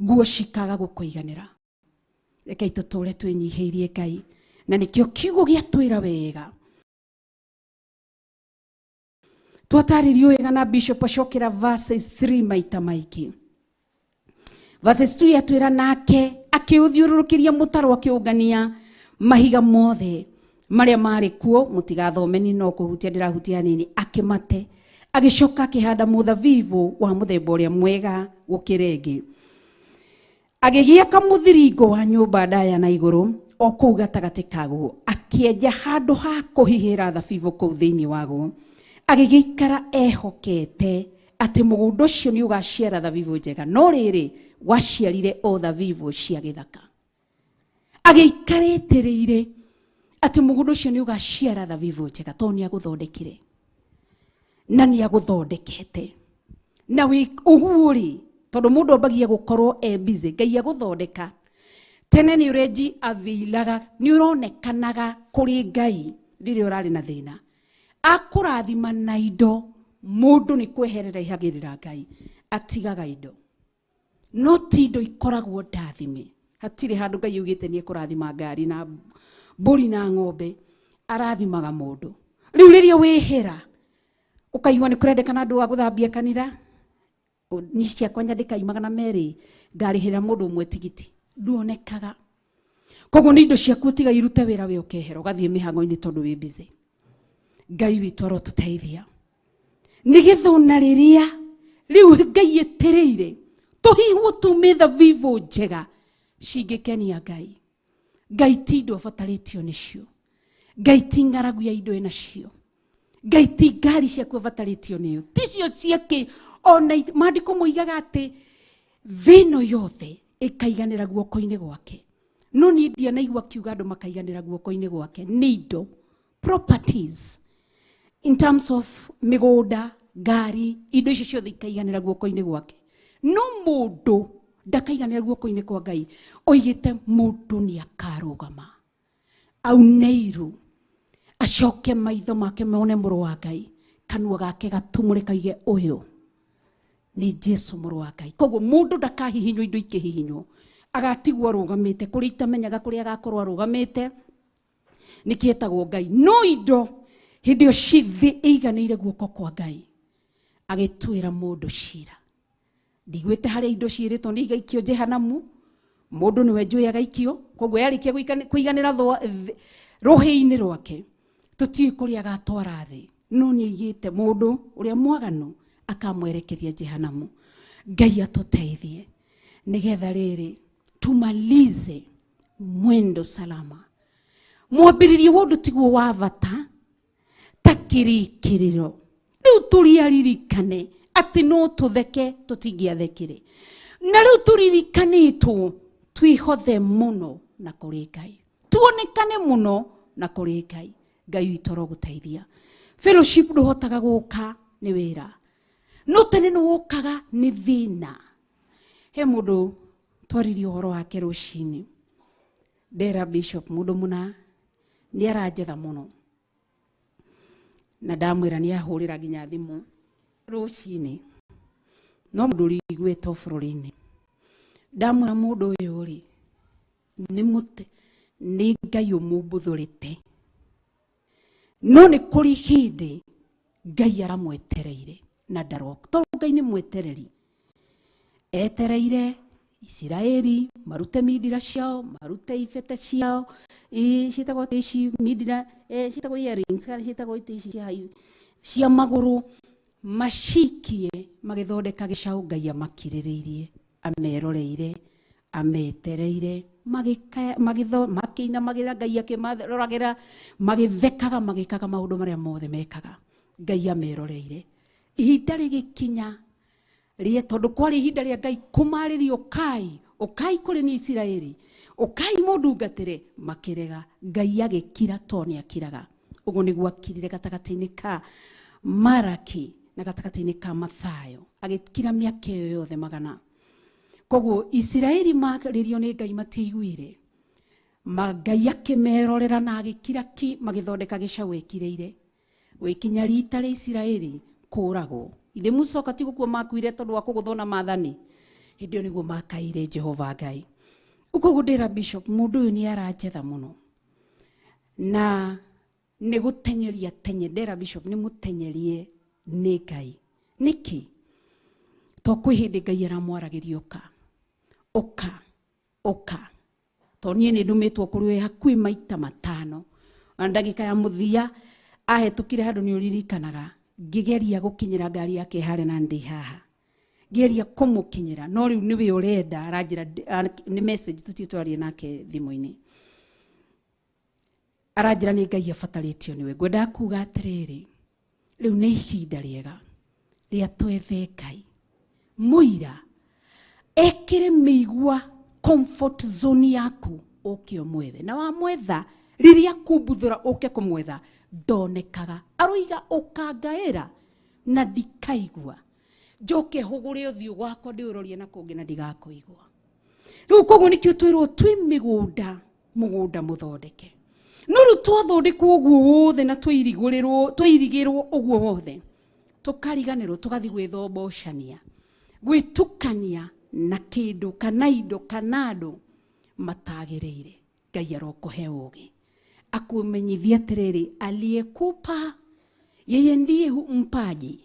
nguo cikaga gũkũiganĩra. Rekei tũtũre twĩnyihĩirie Ngai, na nĩkĩo kiugo gĩatwĩra wega. Twatarĩrio wega na Bishop acokera verses 3 maita maingĩ. Verses 2 yatwĩra nake akĩũthiũrũrũkĩria mũtaro akĩũngania mahiga mothe marĩa marĩ kuo, mũtigathome ni no kũhutia ndĩrahutia hanini, akĩmate agĩcoka akĩhanda mũthabibũ wa mũthemba ũrĩa mwega gũkĩra ĩngĩ. Agĩgĩaka mũthiringo wa nyũmba ndaya na igũrũ o kũu gatagatĩ kaguo, akĩenja handũ ha kũhihĩra thabibũ kũu thĩinĩ waguo, agĩgĩikara ehokete atĩ mũgũnda ũcio nĩ ũgaciara thabibũ njega, no rĩrĩ waciarire o thabibũ cia gĩthaka. Agĩikara etereire atĩ mũgũnda ũcio nĩ ũgaciara thabibũ njega, tondũ nĩ agũthondekire na nĩ agũthondekete. Na wĩ ũguo rĩ, tondũ mũndũ ambagia gũkorwo e busy, Ngai agũthondeka tene nĩ ũrenji avĩilaga, nĩ ũronekanaga kũrĩ Ngai rĩrĩa ũrarĩ na thĩna. Akũrathima na indo, mũndũ nĩ kweherera ihagĩrĩra Ngai, atigaga indo. No ti indo ikoragwo ndathime. Hatirĩ handũ Ngai augĩte nĩ ekũrathima ngari na mbũri na ng'ombe, arathimaga mũndũ. Rĩu rĩrĩa wĩhera ũkaigua nĩ kũrendekana andũ a gũthambia kanitha, ni ciakwa nyandĩka 200 ngarĩhĩra mũndũ ũmwe tigiti, nduonekaga. Koguo nĩ indo ciaku ũtiga irute wĩra we ũkehera ũgathiĩ mĩhang'o-inĩ tondũ wĩ busy. Ngai witũ arotũteithia nĩgetha ona rĩrĩa rĩu Ngai etereire tũhihwo tume thabibũ njega cingĩkenia Ngai. Ngai ti indo abatarĩtio nĩcio, Ngai ti ng'aragu ya indo ĩnacio, Ngai ti ngari ciaku abatarĩtio nĩyo, ticio ciake. Ona maandĩko moigaga atĩ thĩ ĩno yothe ĩkaiganĩra guoko-inĩ gwake, no niĩ ndianaigua akiuga andũ makaiganĩra guoko-inĩ gwake. Nĩ indo, properties in terms of mĩgũnda, ngari, indo icio ciothe ikaiganĩra guoko-inĩ gwake, no mũndũ ndakaiganĩra guoko-inĩ kwa Ngai. Oigĩte mũndũ nĩ akarũgama aune iru, acoke maitho make mone mũrũ wa Ngai, kanua gake gatumũre kaige ũyũ nĩ Jesu mũrũ wa Ngai. Koguo mũndũ ndakahihinywo indo ikĩhihinywo, agatigwo arũgamĩte kũrĩa itamenyaga kũrĩa agakorwo arũgamĩte, nĩkĩetagwo Ngai. No indo hĩndĩ ĩyo cithi ĩiganĩire guoko kwa Ngai, agĩtuĩra mũndũ cira. Ndigwĩte harĩa indo ciĩrĩtwo nĩ igaikio Jehanamu, mũndũ nĩwe njũĩ agaikio. Koguo yarĩkia kũiganĩra rũhĩ-inĩ rwake, tũtiũĩ kũrĩa agatwara thĩ, no nĩ aigĩte mũndũ ũrĩa mwaganu akamwerekeria Jehanamu. Ngai atũteithie nĩgetha rĩrĩ tumalize mwendo salama. Mwambĩrĩrio wa ũndũ tiguo wa bata ta kĩrĩkĩrĩro. Rĩu tũriaririkane atĩ no tũtheke tũtingĩathekire, na rĩu tũririkanĩtwo twĩhothe mũno na kũrĩ Ngai, tuonekane mũno na kũrĩ Ngai. Ngai witũ arogũteithia. Fellowship ndũhotaga gũka nĩ wĩra, no tene nĩ wokaga nĩ thĩna. He mũndũ twaririe ũhoro wake rũcinĩ, ndera Bishop mũndũ mũna nĩ aranjetha mũno, na ndamwĩra nĩ ahũrĩra nginya thimũ rũcinĩ, no mũndũ ũrĩiguĩtwo bũrũri-inĩ. Ndamwĩra mũndũ ũyũ rĩ, nĩ mũte, nĩ Ngai ũmũmbũthũrĩte, no nĩ kũrĩ hĩndĩ Ngai aramwetereire na ndaroka, tondũ Ngai nĩ mwetereri. Etereire Isiraeli marute mindira ciao, marute ibete ciao, ciĩtagwo atĩ ici mindira, ciĩtagwo earrings kana ciĩtagwo itĩ ici cia cia magũrũ, macikie magĩthondeka gĩcaũ. Ngai amakirĩrĩirie, ameroreire, ametereire, makĩinamagĩrĩra, Ngai akĩmaroragĩra, magĩthekaga, magĩkaga maũndũ marĩa mothe mekaga. Ngai ameroreire. Ihinda rĩgĩkinya rĩe, tondũ kwarĩ ihinda rĩa Ngai kũmarĩrio kai Ũkai kũrĩ niĩ Isiraeli, ũkai mũndungatĩre. Makĩrega. Ngai agĩkira to nĩ akiraga. Ũguo nĩguo akirire gatagatĩ-inĩ ka Maraki na gatagatĩ-inĩ ka Mathayo, agĩkira mĩaka ĩyo yothe 100. Koguo Isiraeli marĩrio nĩ Ngai matiaiguire. Ngai akĩmerorera na agĩkira ki, magĩthondeka gĩcaũ ekirĩire. Gwĩkinya rita rĩa Isiraeli kũragwo. Ithe Musa ti gũkua makuire tondũ wa kũgũthwo na maathani. Hĩndĩ ĩyo nĩguo makaire Jehova Ngai. Koguo ndĩra bishop, mũndũ ũyũ nĩ aranjetha mũno na nĩ gũtenyeria tenye. Ndĩra bishop nĩ mũtenyerie nĩ Ngai. Nĩkĩ? To kwĩ hĩndĩ Ngai aramwaragĩria ũka ũka ũka, to niĩ nĩ ndũmĩtwo kũrĩ we hakuhĩ maita 5. Ona ndagĩka ya mũthia ahĩtũkire handũ nĩ ũririkanaga ngĩgeria gũkinyĩra ngari yake harĩa na ndĩ haha, ngĩgeria kũmũkinyĩra no rĩu nĩwe ũrenda, aranjĩra nĩ message tũtirĩ twaria nake thimũ-inĩ, aranjĩra nĩ Ngai abatarĩtio nĩwe. Ngwendaga kuga atĩrĩrĩ, rĩu nĩ ihinda rĩega rĩa twethe Ngai mũira ekĩre mĩigua comfort zone yaku, ũke ũmwethe. Na wamwetha rĩrĩa kumbuthũra ũke kũmwetha ndonekaga, aroiga ũkangaĩra na ndikaigua, njoke hũgũre ũthiũ wakwa ndĩũrorie na kũngĩ na ndigakũigua. Rĩu koguo nĩkĩo twĩrwo twĩ mĩgũnda, mũgũnda mũthondeke. No rĩu twathondekwo ũguo wothe na twairigĩrwo ũguo wothe, tũkariganĩrwo tũgathiĩ gwĩthombocania, gwĩtukania na kĩndũ kana indo kana andũ matagĩrĩire. Ngai arokũhe ũũgĩ akũmenyithia atĩrĩrĩ, aliyekupa yeye ndiye mpaji,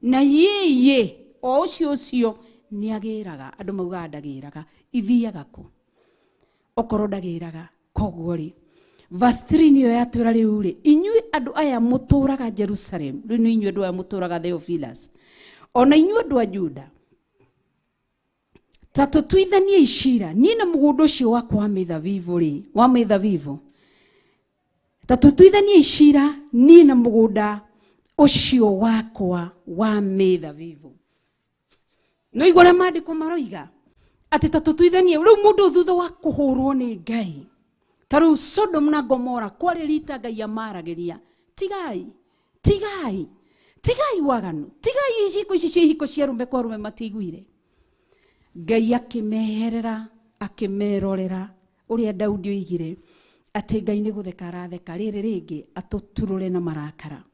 na yeye o ũcio ũcio nĩagĩraga. Andũ maugaga ndagĩraga, ithiaga kũ okorwo ndagĩraga? Koguo rĩ, verse 3 nĩyo yatwĩra rĩu rĩ, inyuĩ andũ aya mũtũraga Jerusalem, rĩu nĩ inyuĩ andũ aya mũtũraga Theophilus, ona inyuĩ andũ a Juda, ta tũtuithanie icira niĩ na mũgũnda ũcio wakwa wa mĩthabibũ rĩ, wa mĩthabibũ, ta tũtuithanie icira niĩ na mũgũnda ũcio wakwa wa mĩthabibũ. No igua ũrĩa maandĩko maroiga atĩ ta tũtuithanie. Rĩu mũndũ thutha wa kũhũrwo nĩ Ngai, ta rĩu Sodom na Gomora kwarĩ rita Ngai amaragĩria, tigai tigai tigai waganu, tigai iciko ici cia ihiko cia arũme kwa arũme. Matiaiguire. Ngai akĩmeherera, akĩmerorera ũrĩa Daudi oigire atĩ Ngai nĩ gũtheka aratheka rĩrĩ rĩngĩ atũturũre na marakara.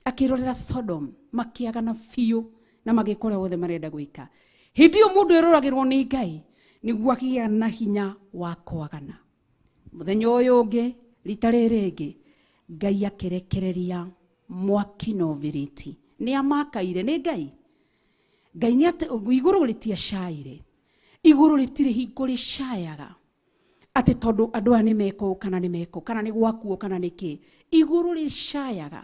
Akĩrorera Sodom makĩagana biũ na magĩka ũrĩa wothe marenda gwĩka. Hĩndĩ ĩyo mũndũ eroragĩrwo nĩ Ngai nĩguo agĩa na hinya wa kwagana. Mũthenya ũyũ ũngĩ, rita rĩrĩ rĩngĩ, Ngai akĩrekereria mwaki na ũbiriti. Nĩ amakaire nĩ Ngai. Ngai nĩ atĩ igũrũ rĩtiacaire, igũrũ rĩtirĩ hingo rĩcayaga atĩ tondũ andũ aya nĩ mekũ kana nĩ mekũ kana nĩ gwakuo kana nĩ kĩ. Igũrũ rĩcayaga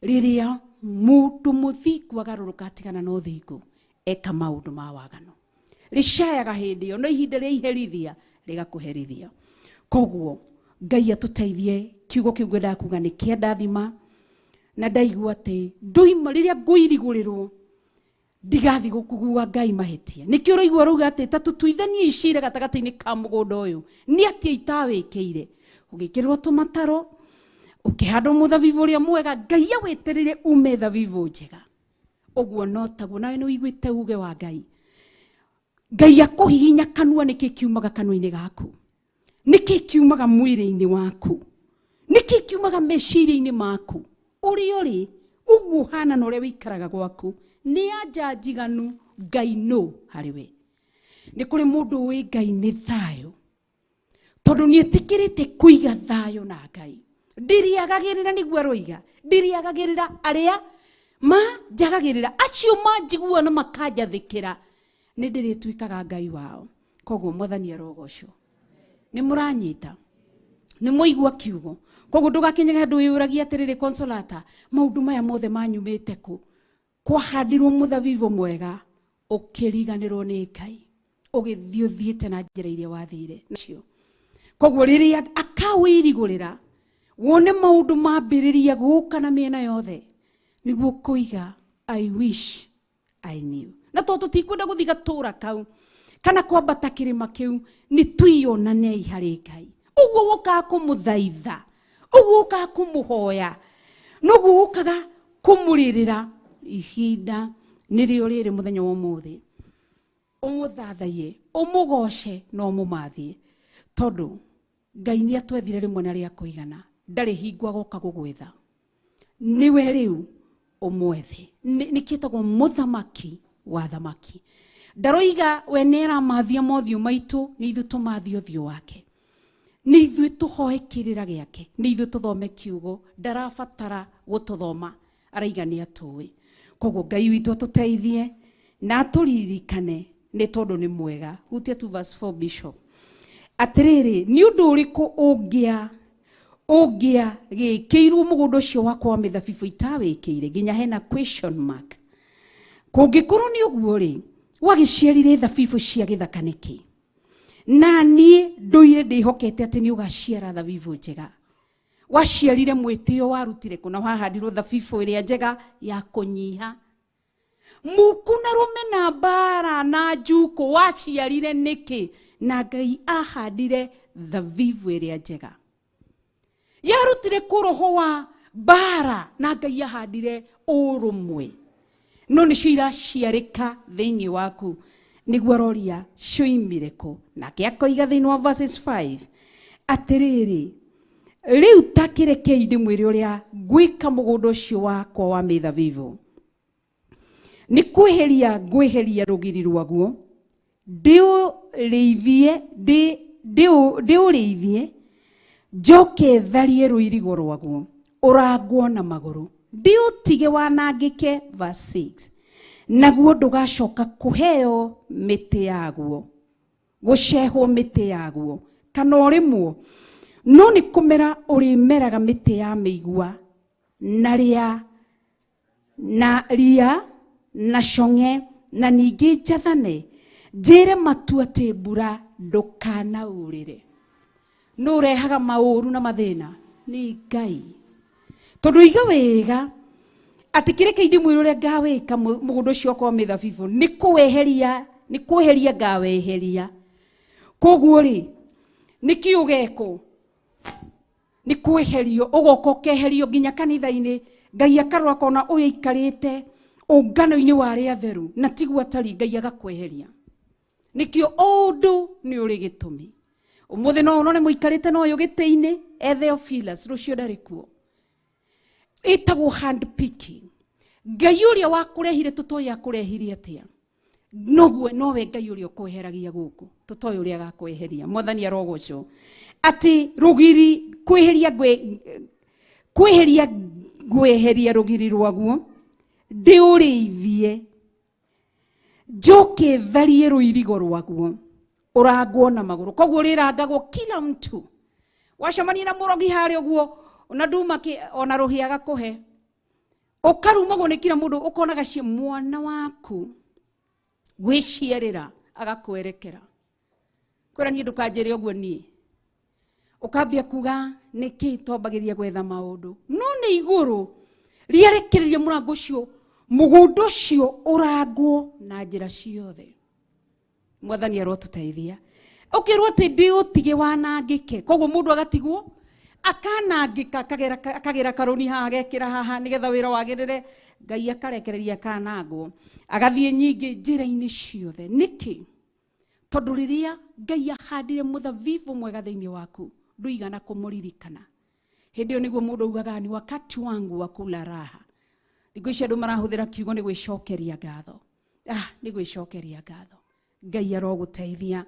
rĩrĩa mũndũ mũthingu agarũrũka atigana na ũthingu eka maũndũ ma waganu. Rĩcayaga hĩndĩ ĩyo, no ihinda rĩa iherithia rĩgakũherithia. Koguo Ngai atũteithie. Kiugo kĩu ngwendaga kuga nĩ kĩa ndathima na ndaigua atĩ ndoima rĩrĩa ngũirigũrĩrwo ndigathi gũkugua Ngai mahĩtia. Nĩkĩo ũraigua rauga atĩ ta tũtuithanie icira gatagatĩ-inĩ ka mũgũnda ũyũ, nĩ atĩa itawĩkĩire. Ũgĩkĩrĩrwo tũmataro, ũkĩhandwo mũthabibũ ũrĩa mwega, Ngai awĩtĩrĩre ume thabibũ njega. Ũguo no taguo nawe nĩ ũiguĩte uge wa Ngai. Ngai akũhihinya kanua, nĩkĩ kiumaga kanua-inĩ gaku? Nĩkĩ kiumaga mwĩrĩ-inĩ waku? Nĩkĩ kiumaga meciria-inĩ maku? Ũrĩa ũrĩ ũguo ũhana na ũrĩa wĩikaraga gwaku nĩ anja njiganu Ngai nũ harĩ we. Nĩ kũrĩ mũndũ ũĩ Ngai nĩ thayũ, tondũ nĩ etĩkĩrĩte kũiga thayũ na Ngai. Ndĩrĩagagĩrĩra, nĩguo aroiga, ndĩrĩagagĩrĩra arĩa manjagagĩrĩra, acio manjigua na makanjathĩkĩra, nĩ ndĩrĩtuĩkaga Ngai wao. Koguo Mwathani arogocwo. Nĩ mũranyita, nĩ mwaigua kiugo. Koguo ndũgakinyage handũ wĩyũragia atĩrĩrĩ, Consolata, maũndũ maya mothe manyumĩte kũ? Kwahandirwo mũthabibũ mwega, ũkĩriganĩrwo nĩ Ngai, ũgĩthiĩ ũthiĩte na njĩra iria wathire nacio. Koguo rĩrĩa akawĩirigũrĩra wone maũndũ mambĩrĩria gũka na mĩena yothe, nĩguo kũiga I wish I knew. Na tondũ tũtikwenda gũthiĩ gatũra kau Kana kwambata kĩrĩma kĩu nĩ twĩyonanei harĩ Ngai. Ũguo ũkaga kũmũthaitha, ũguo ũkaga kũmũhoya, noguo ũkaga kũmũrĩrĩra. Ihinda nĩrĩo rĩrĩ mũthenya wa ũmũthĩ, ũmũthathaiye, ũmũgoce na ũmũmathie, tondũ Ngai nĩ atwethire rĩmwe na rĩa kũigana, ndarĩ hingo agoka gũgwetha. Nĩwe rĩu ũmwethe. Nĩ kĩtagwo mũthamaki wa thamaki. Ndaroiga we nĩ aramathia mothiũ maitũ, nĩ ithuĩ tũmathie ũthiũ wake, nĩ ithuĩ tũhoe kĩrĩra gĩake, nĩ ithuĩ tũthome kiugo. Ndarabatara gũtũthoma, araiga nĩ atũĩ. Koguo Ngai witũ atũteithie na atũririkane nĩ tondũ nĩ mwega. Hutia tu verse 4 Bishop. Atĩrĩrĩ, nĩ ũndũ ũrĩkũ ũngĩa gĩkĩirwo mũgũnda ũcio wakwa wa mĩthabibũ itawĩkĩire, nginya hena question mark. Kũngĩkorwo nĩ ũguo rĩ, wagĩciarire thabibũ cia gĩthaka nĩkĩ? Na niĩ ndũire ndĩhokete atĩ nĩ ũgaciara thabibũ njega. Waciarire mwĩtĩo warutire kũ, na wahandirwo thabibũ ĩrĩa njega ya kũnyiha. Muku na rũme na mbara na njukũ waciarire nĩkĩ? Na Ngai ahandire thabibũ ĩrĩa njega. Yarutire kũ roho wa mbara, na Ngai ahandire ũrũmwe. No nĩcio iraciarĩka thĩinĩ waku, nĩguo aroria cioimire kũ. Nake akoiga thĩinĩ wa verses 5 atĩrĩrĩ, rĩu ta kĩrekei ndĩmwĩre ũrĩa ngwĩka mũgũnda ũcio wakwa wa mĩthabibũ. Nĩ kwĩheria ngwĩheria rũgiri rwaguo, ndĩũrĩithie, njoke tharie rũirigo rwaguo, ũrangwo na magũrũ, ndĩũtige wanangĩke. Verse 6, naguo ndũgacoka kũheo mĩtĩ yaguo, gũcehwo mĩtĩ yaguo, kana ũrĩmwo, no nĩ kũmera ũrĩmeraga mĩtĩ ya mĩigua na ria na cong'e, na ningĩ njathane njĩre matu atĩ mbura ndũkanaurĩre. Nũ ũrehaga maũru na mathĩna? Nĩ Ngai. Tondũ iga wega atĩ kĩreke ndĩmwĩre ũrĩa ngawĩka mũgũnda ũcio wakwa wa mĩthabibũ, nĩ kweheria ngaweheria. Koguo rĩ, nĩkĩ ũgekwo? Nĩ kweherio, ũgoka ũkeherio nginya kanitha-inĩ. Ngai akarora akona ũyũ aikarĩte ũngano-inĩ wa arĩa atheru, na tiguo atari, Ngai agakweheria. Nĩkĩo ũndũ nĩ ũrĩ gĩtũmi. Ũmũthĩ no ũrore mũikarĩte na ũyũ gĩtĩ-inĩ, Theophilus, rũciũ ndarĩ kuo. Ĩtagwo hand picking. Ngai ũrĩa wakũrehire tũtoĩ akũrehire atĩa, noguo nowe Ngai ũrĩa ũkweheragia gũkũ, tũtoĩ ũrĩa agakweheria. Mwathani arogocwo. Atĩ rũgiri kweheria ngweheria rũgiri rwaguo, ndĩũrĩithie, njoke tharie rũirigo rwaguo, ũrangwo na magũrũ. Koguo rĩrangagwo kila mtu. Wacemania na mũrogi harĩa ũguo, ona nduma ona rũhĩa agakũhe, ũkarumagwo nĩ kila mũndũ, ũkonaga cie mwana waku gwĩciarĩra agakwerekera, kwĩra niĩ ndũkanjĩre ũguo niĩ. Ũkambia kuga nĩkĩ twambagĩria gwetha maũndũ, no nĩ igũrũ rĩarekereria mũrango ũcio, mũgũnda ũcio ũrangwo na njĩra ciothe. Mwathani arotũteithia. Ũkĩrwo atĩ ndĩũtige wanangĩke, koguo mũndũ agatigwo akanangĩka, akagera karũni haha, agekĩra haha nĩgetha wĩra wagĩrĩre. Ngai akarekereria akanangwo, agathiĩ nyingĩ njĩra-inĩ ciothe. Nĩkĩ? Tondũ rĩrĩa Ngai ahandire mũthabibũ mwega thĩinĩ waku, ndũigana kũmũririkana. Hĩndĩ ĩyo nĩguo mũndũ augaga ni wakati wangu wa kula raha. Thikũ ici andũ marahũthĩra kiugo nĩ gwĩcokeria ngatho. Nĩ gwĩcokeria ngatho. Ngai arogũteithia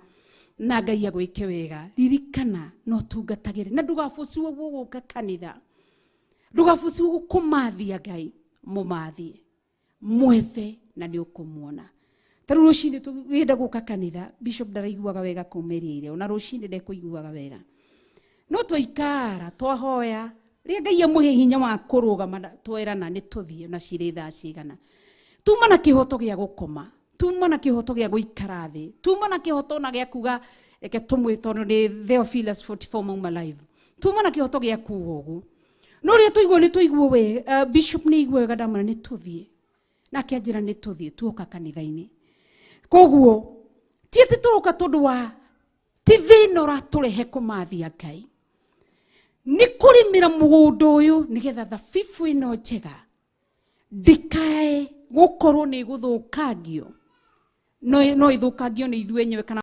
na Ngai agwĩke wega. Ririkana no tungatagĩre, na ndũgabuciwe gũgũka kanitha, ndũgabuciwe kũmathia Ngai, mũmathie, mwethe na nĩ ũkũmuona. Ta rĩu rũcinĩ tũgĩenda gũka kanitha, Bishop ndaraiguaga wega kũmĩrĩire, ona rũcinĩ ndekũiguaga wega. No twaikara twahoya, rĩrĩa Ngai amũhe hinya wa kũrũgama, twerana nĩ tũthiĩ na cirĩ thaa cigana. Tuma na kĩhoto gĩa gũkoma, tuma na kĩhoto gĩa gũikara thĩ, tuma na kĩhoto na gĩa kuga reke tũmwĩ, tondũ nĩ Theophilus 44 mauma live. Tuma na kĩhoto gĩa kuga ũguo. No rĩrĩa tũigua nĩ tũiguo we, Bishop nĩ igua wega ndamwĩra nĩ tũthiĩ. Nake anjĩra nĩ tũthiĩ, tuoka kanitha-inĩ. Koguo Ti atĩ tũroka tondũ wa ti thĩna ũratũrehe kũmathia Ngai. Nĩ kũrĩmĩra mũgũnda ũyũ nĩgetha thabibu ĩno njega ndĩkae gũkorwo nĩ ĩgũthũkangio. No ĩthũkangio nĩ ithuĩ enyewe kana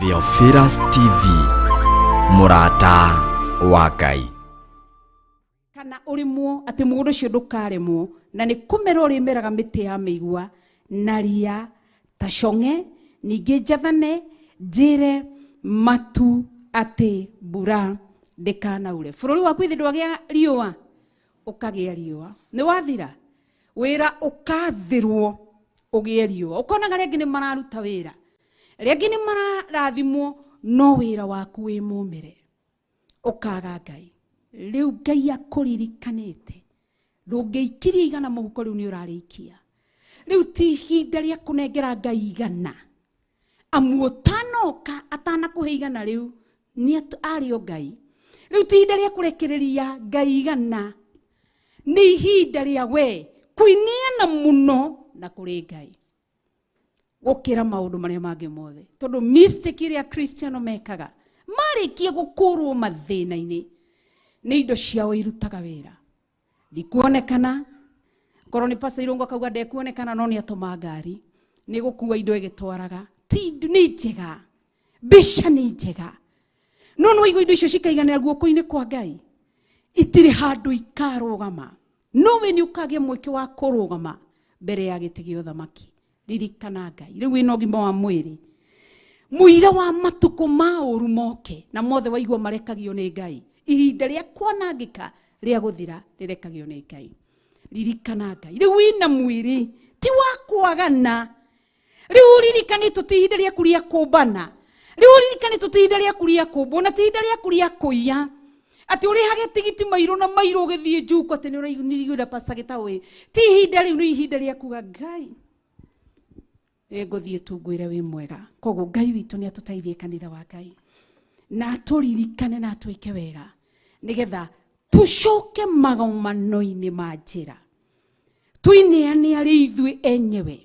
Theophilus TV, mũrata wa Ngai. Kana ũrĩmwo atĩ mũgũnda ũcio ndũkarĩmwo na nĩ kũmera ũrĩmeraga mĩtĩ ya mĩigua na ria ta cong'e ningĩ njathane njĩre matu atĩ mbura ndĩkanaure. Bũrũri waku ithe ndwagĩa riũa ũkagĩa riũa. Nĩ wathira wĩra ũkathirwo ũgĩe riũa. Ũkonaga arĩa angĩ nĩ mararuta wĩra, arĩa angĩ nĩ mararathimwo, no wĩra waku wĩ mũmĩre ũkaga Ngai. Rĩu Ngai akũririkanĩte ndũngĩikirie igana mũhuko rĩu nĩ ũrarĩikia. Rĩu ti ihinda rĩa kũnengera Ngai igana, amu ũtanoka atanakũhe igana rĩu nĩ arĩ o Ngai. Rĩu ti ihinda rĩa kũrekereria Ngai igana, nĩ ihinda rĩa we kũineana mũno na kũrĩ Ngai gũkĩra maũndũ marĩa mangĩ mothe. Tondũ mistake ĩrĩa Kristiano mekaga marĩkia gũkũrwo mathĩna-inĩ nĩ indo ciao irutaga wĩra. Ndikuonekana, korwo nĩ Pastor Irũngũ akauga ndekuonekana no nĩ atũma ngari nĩ gũkua indo ĩgĩtwaraga. Ti nĩ njega, mbeca nĩ njega, no nĩ waigua indo icio cikaiganĩra guoko-inĩ kwa Ngai itirĩ handũ ikarũgama. No we nĩ ũkagĩa mweke wa kũrũgama mbere ya gĩtĩ gĩa ũthamaki. Ririkana Ngai rĩu wĩna ũgima wa mwĩrĩ, mũira wa matukũ ma ũru moke na mothe waigua marekagio nĩ Ngai. Ihinda rĩa kwanangĩka rĩa gũthira rĩrekagio nĩ Ngai. Ririkana Ngai rĩu wĩna mwĩrĩ ti wa kwagana. Rĩu ririkanĩtwo ti ihinda rĩaku rĩa kũmbana, rĩu ririkanĩtwo ti ihinda rĩaku rĩa kũmbwo na ti ihinda rĩaku rĩa kũiya atĩ ũrĩhage tigiti mairũ na mairũ ũgĩthiĩ njuko atĩ nĩ ũraiguĩra Pastor Gĩtaũ. Ti ihinda rĩu, nĩ ihinda rĩa kuga Ngai nĩngũthiĩ tu ngwĩre wĩ mwega. Koguo Ngai witũ nĩ atũteithie kanitha wa Ngai na atũririkane na atwĩke wega nĩgetha tũcoke magomano-inĩ ma njĩra, tũineane arĩ ithuĩ enyewe,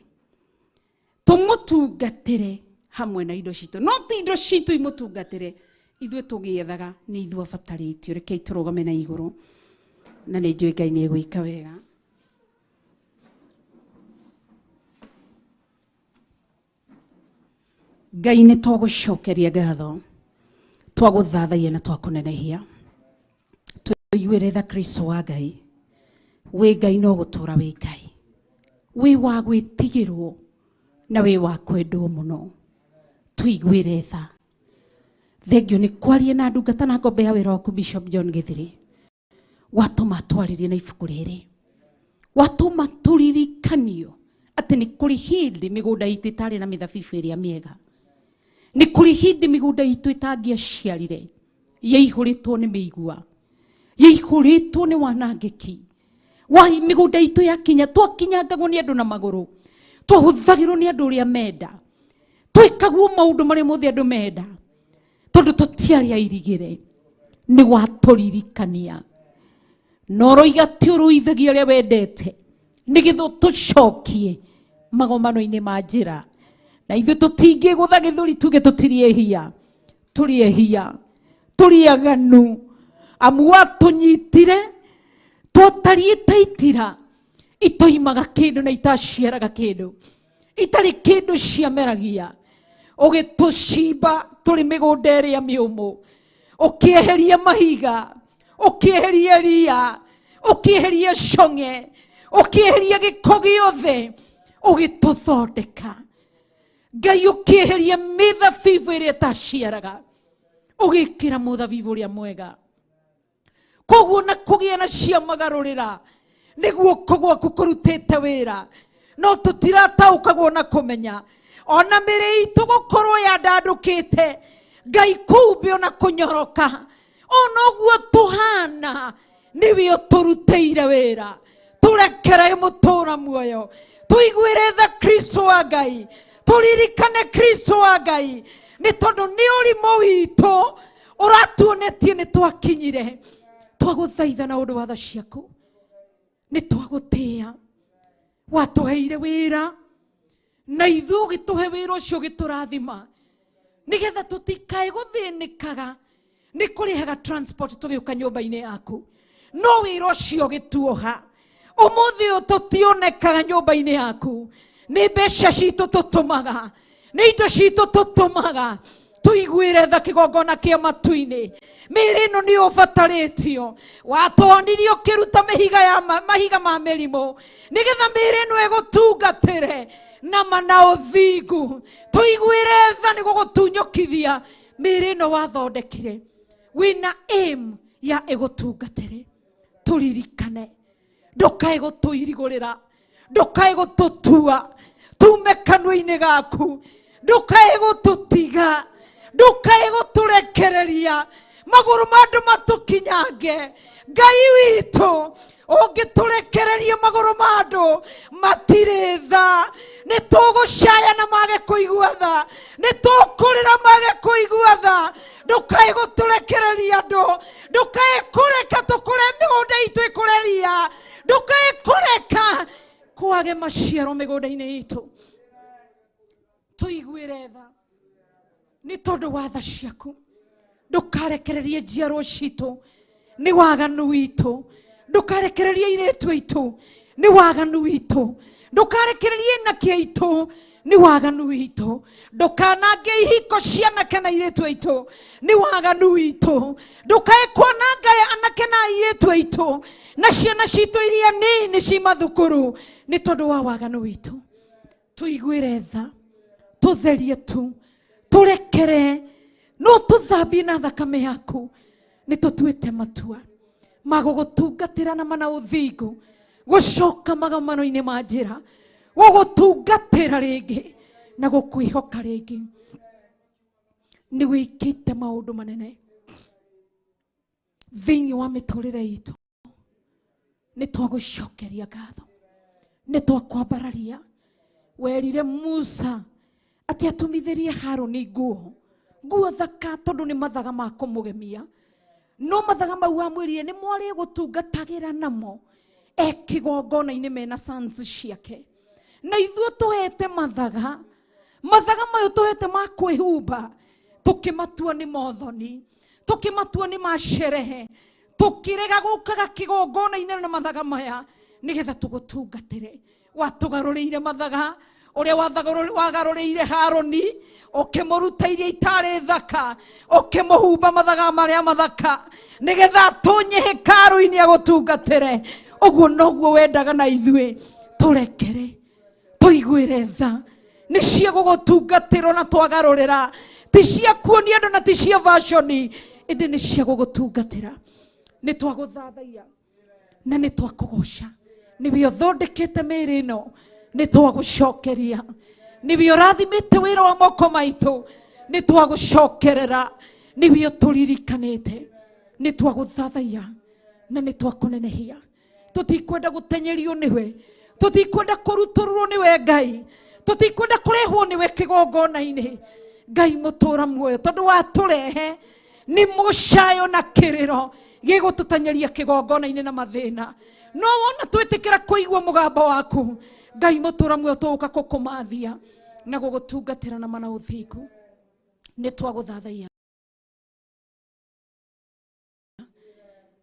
tũmũtungatĩre hamwe na indo citũ. No ti indo citũ imũtungatĩre, ithuĩ tũgĩethaga nĩ ithuĩ abatarĩtio. Rekei tũrũgame na igũrũ na nĩ njũĩ Ngai nĩ egwĩka wega. Ngai nĩ twagũcokeria ngatho, twagũthathaia na twakũnenehia. Tũiguĩre tha Kristo wa Ngai, wĩ Ngai no gũtũra wĩ Ngai, wĩ wa gwĩtigĩrwo na wĩ wa kwendwo mũno. Tũiguĩre tha. Thengio nĩ kwaria na ndungata na ngombe ya wĩra waku Bishop John Gĩthiri, watũma twarĩrie na ibuku rĩrĩ, watũma tũririkanio atĩ nĩ kũrĩ hĩndĩ mĩgũnda itũ ĩtarĩ na mĩthabibu ĩrĩa mĩega, nĩ kũrĩ hĩndĩ mĩgũnda itũ ĩtangĩaciarire, yaihũrĩtwo nĩ mĩigua, yaihũrĩtwo nĩ wanangĩki wa mĩgũnda itũ yakinya, twakinyangagwo nĩ andũ na magũrũ, twahũthagĩrwo nĩ andũ ũrĩa menda, twĩkagwo maũndũ marĩa mothe andũ menda, tondũ tũtiarĩ airigĩre. Nĩ watũririkania na ũroiga ti ũrũithagia ũrĩa wendete nĩgetha ũtũcokie magomano-inĩ ma njĩra, na ithuĩ tũtingĩgũtha gĩthũri tuge tũtirĩ ehia. Tũrĩ ehia, tũrĩ aganu, amu watũnyitire twatariĩ ta itira itoimaga kĩndũ na itaciaraga kĩndũ, itarĩ kĩndũ ciameragia, ũgĩtũcimba tũrĩ mĩgũnda ĩrĩa mĩũmũ, ũkĩeheria mahiga, ũkĩeheria ria, ũkĩeheria cong'e, ũkĩeheria gĩko gĩothe, ũgĩtũthondeka. Ngai ũkĩeheria mĩthabibu ĩrĩa ĩtaciaraga, ũgĩkĩra mũthabibu ũrĩa mwega. Koguo na kũgĩa na ciamagarũrĩra nĩ guoko gwaku kũrutĩte wĩra, no tũtirataũkagwo na kũmenya ona mĩrĩ itũ gũkorwo yandandũkĩte Ngai kũmbĩ ona kũnyoroka, Ona ũguo tũhana nĩwe ũtũrutĩire wĩra. Tũrekere mũtũra muoyo, tũiguĩre tha Kristo wa Ngai, tũririkane Kristo wa Ngai, nĩ tondũ nĩ ũrimũ witũ ũratuonetie nĩ twakinyire. Twagũthaitha na ũndũ wa tha ciaku, nĩ twagũtĩĩa. Watũheire wĩra na ithuĩ ũgĩtũhe wĩra ũcio ũgĩtũrathima nĩgetha tũtikae gũthĩnĩkaga nĩ kũrĩhaga transport tũgĩũka nyũmba-inĩ yaku, no wĩra ũcio ũgĩtuoha. Ũmũthĩ ũyũ tũtionekaga nyũmba-inĩ yaku, nĩ mbeca citũ tũtũmaga, nĩ indo citũ tũtũmaga. Tũiguĩre tha kĩgongona kĩa matu-inĩ. Mĩĩrĩ ĩno nĩ ũbatarĩtio, watwonirie ũkĩruta mĩhiga ya mahiga ma mĩrimũ nĩgetha mĩĩrĩ ĩno ĩgũtungatĩre na mana ũthingu. Tũiguĩre tha nĩ gũgũtunyũkithia mĩĩrĩ ĩno wathondekire wĩna aim ya ĩgũtungatĩre. Tũririkane, ndũkae gũtũirigũrĩra, ndũkae gũtũtua tume kanua-inĩ gaku, ndũkae gũtũtiga, ndũkae gũtũrekereria magũrũ ma andũ matũkinyange. Ngai witũ, ũngĩtũrekereria magũrũ ma andũ matirĩ tha, nĩ tũgũcaya na mage kũigua tha, nĩ tũkũrĩra mage kũigua tha. Ndũkae gũtũrekereria andũ, ndũkae kũreka tũkũre mĩgũnda itũ ĩkũre ria, ndũkae kũreka kwage maciaro mĩgũnda-inĩ itũ. Tũiguĩre tha nĩ tondũ wa tha ciaku, ndũkarekererie njiarwo citũ nĩ waganu witũ, ndũkarekererie airĩtu aitũ nĩ waganu witũ, ndũkarekererie anake aitũ nĩ waganu witũ, ndũkanange ihiko cia anake na airĩtu aitũ nĩ waganu witũ, ndũkae kwananga anake na airĩtu aitũ na ciana citũ iria nini ci mathukuru nĩ tondũ wa waganu witũ. Tũiguĩre tha, tũtherie tu, tũrekere, no tũthambie na thakame yaku. Nĩ tũtuĩte matua ma gũgũtungatĩra na mana ũthingu, gũcoka magomano-inĩ ma njĩra, gũgũtungatĩra rĩngĩ na gũkwĩhoka rĩngĩ. Nĩ wĩkĩte maũndũ manene thĩinĩ wa mĩtũrĩre itũ. Nĩ twagũcokeria ngatho, nĩ twakwambararia. Werire Musa atĩ atumithĩrie Harũni nguo, nguo thaka tondũ nĩ mathaga ma kũmũgemia, no mathaga mau amwĩrire nĩ mwarĩ gũtungatagĩra namo e kĩgongona-inĩ mena sons ciake. Na ithuĩ tũhete mathaga, mathaga mayo tũhete ma kwĩhumba, tũkĩmatua nĩ mothoni, tũkĩmatua nĩ ma sherehe, tũkĩrega gũkaga kĩgongona-inĩ na mathaga maya nĩgetha tũgũtungatĩre. Watũgarũrĩire mathaga ũrĩa wagarũrĩire Harũni, ũkĩmũruta iria itarĩ thaka, ũkĩmũhumba mathaga marĩa mathaka nĩgetha atũnye hekarũ-inĩ agũtungatĩre. Ũguo noguo wendaga na ithuĩ. Tũrekere, tũiguĩre tha, nĩ cia gũgũtungatĩrwo na twagarũrĩra, ti cia kuonia andũ na ti cia fashion, ĩndĩ nĩ cia gũgũtungatĩra. Nĩ twagũthathaiya na nĩ twakũgoca, nĩwe ũthondekete mĩĩrĩ ĩno, nĩ twagũcokeria, nĩwe ũrathimĩte wĩra wa moko maitũ, nĩ twagũcokerera, nĩwe ũtũririkanĩte. Nĩ twagũthathaiya na nĩ twakũnenehia. Tũtikwenda gũtenyerio nĩwe, tũtikwenda kũrutũrũrwo nĩwe Ngai, tũtikwenda kũrehwo nĩwe kĩgongona-inĩ. Ngai mũtũra muoyo, tondũ watũrehe nĩ mũcayo na kĩrĩro gĩgũtũtenyeria kĩgongona-inĩ na mathĩna. No wona twĩtĩkĩra kũigua mũgambo waku, Ngai mũtũra muoyo, tũgũka gũkũmathia na gũgũtungatĩra na mana ũthingu. Nĩ twagũthathaiya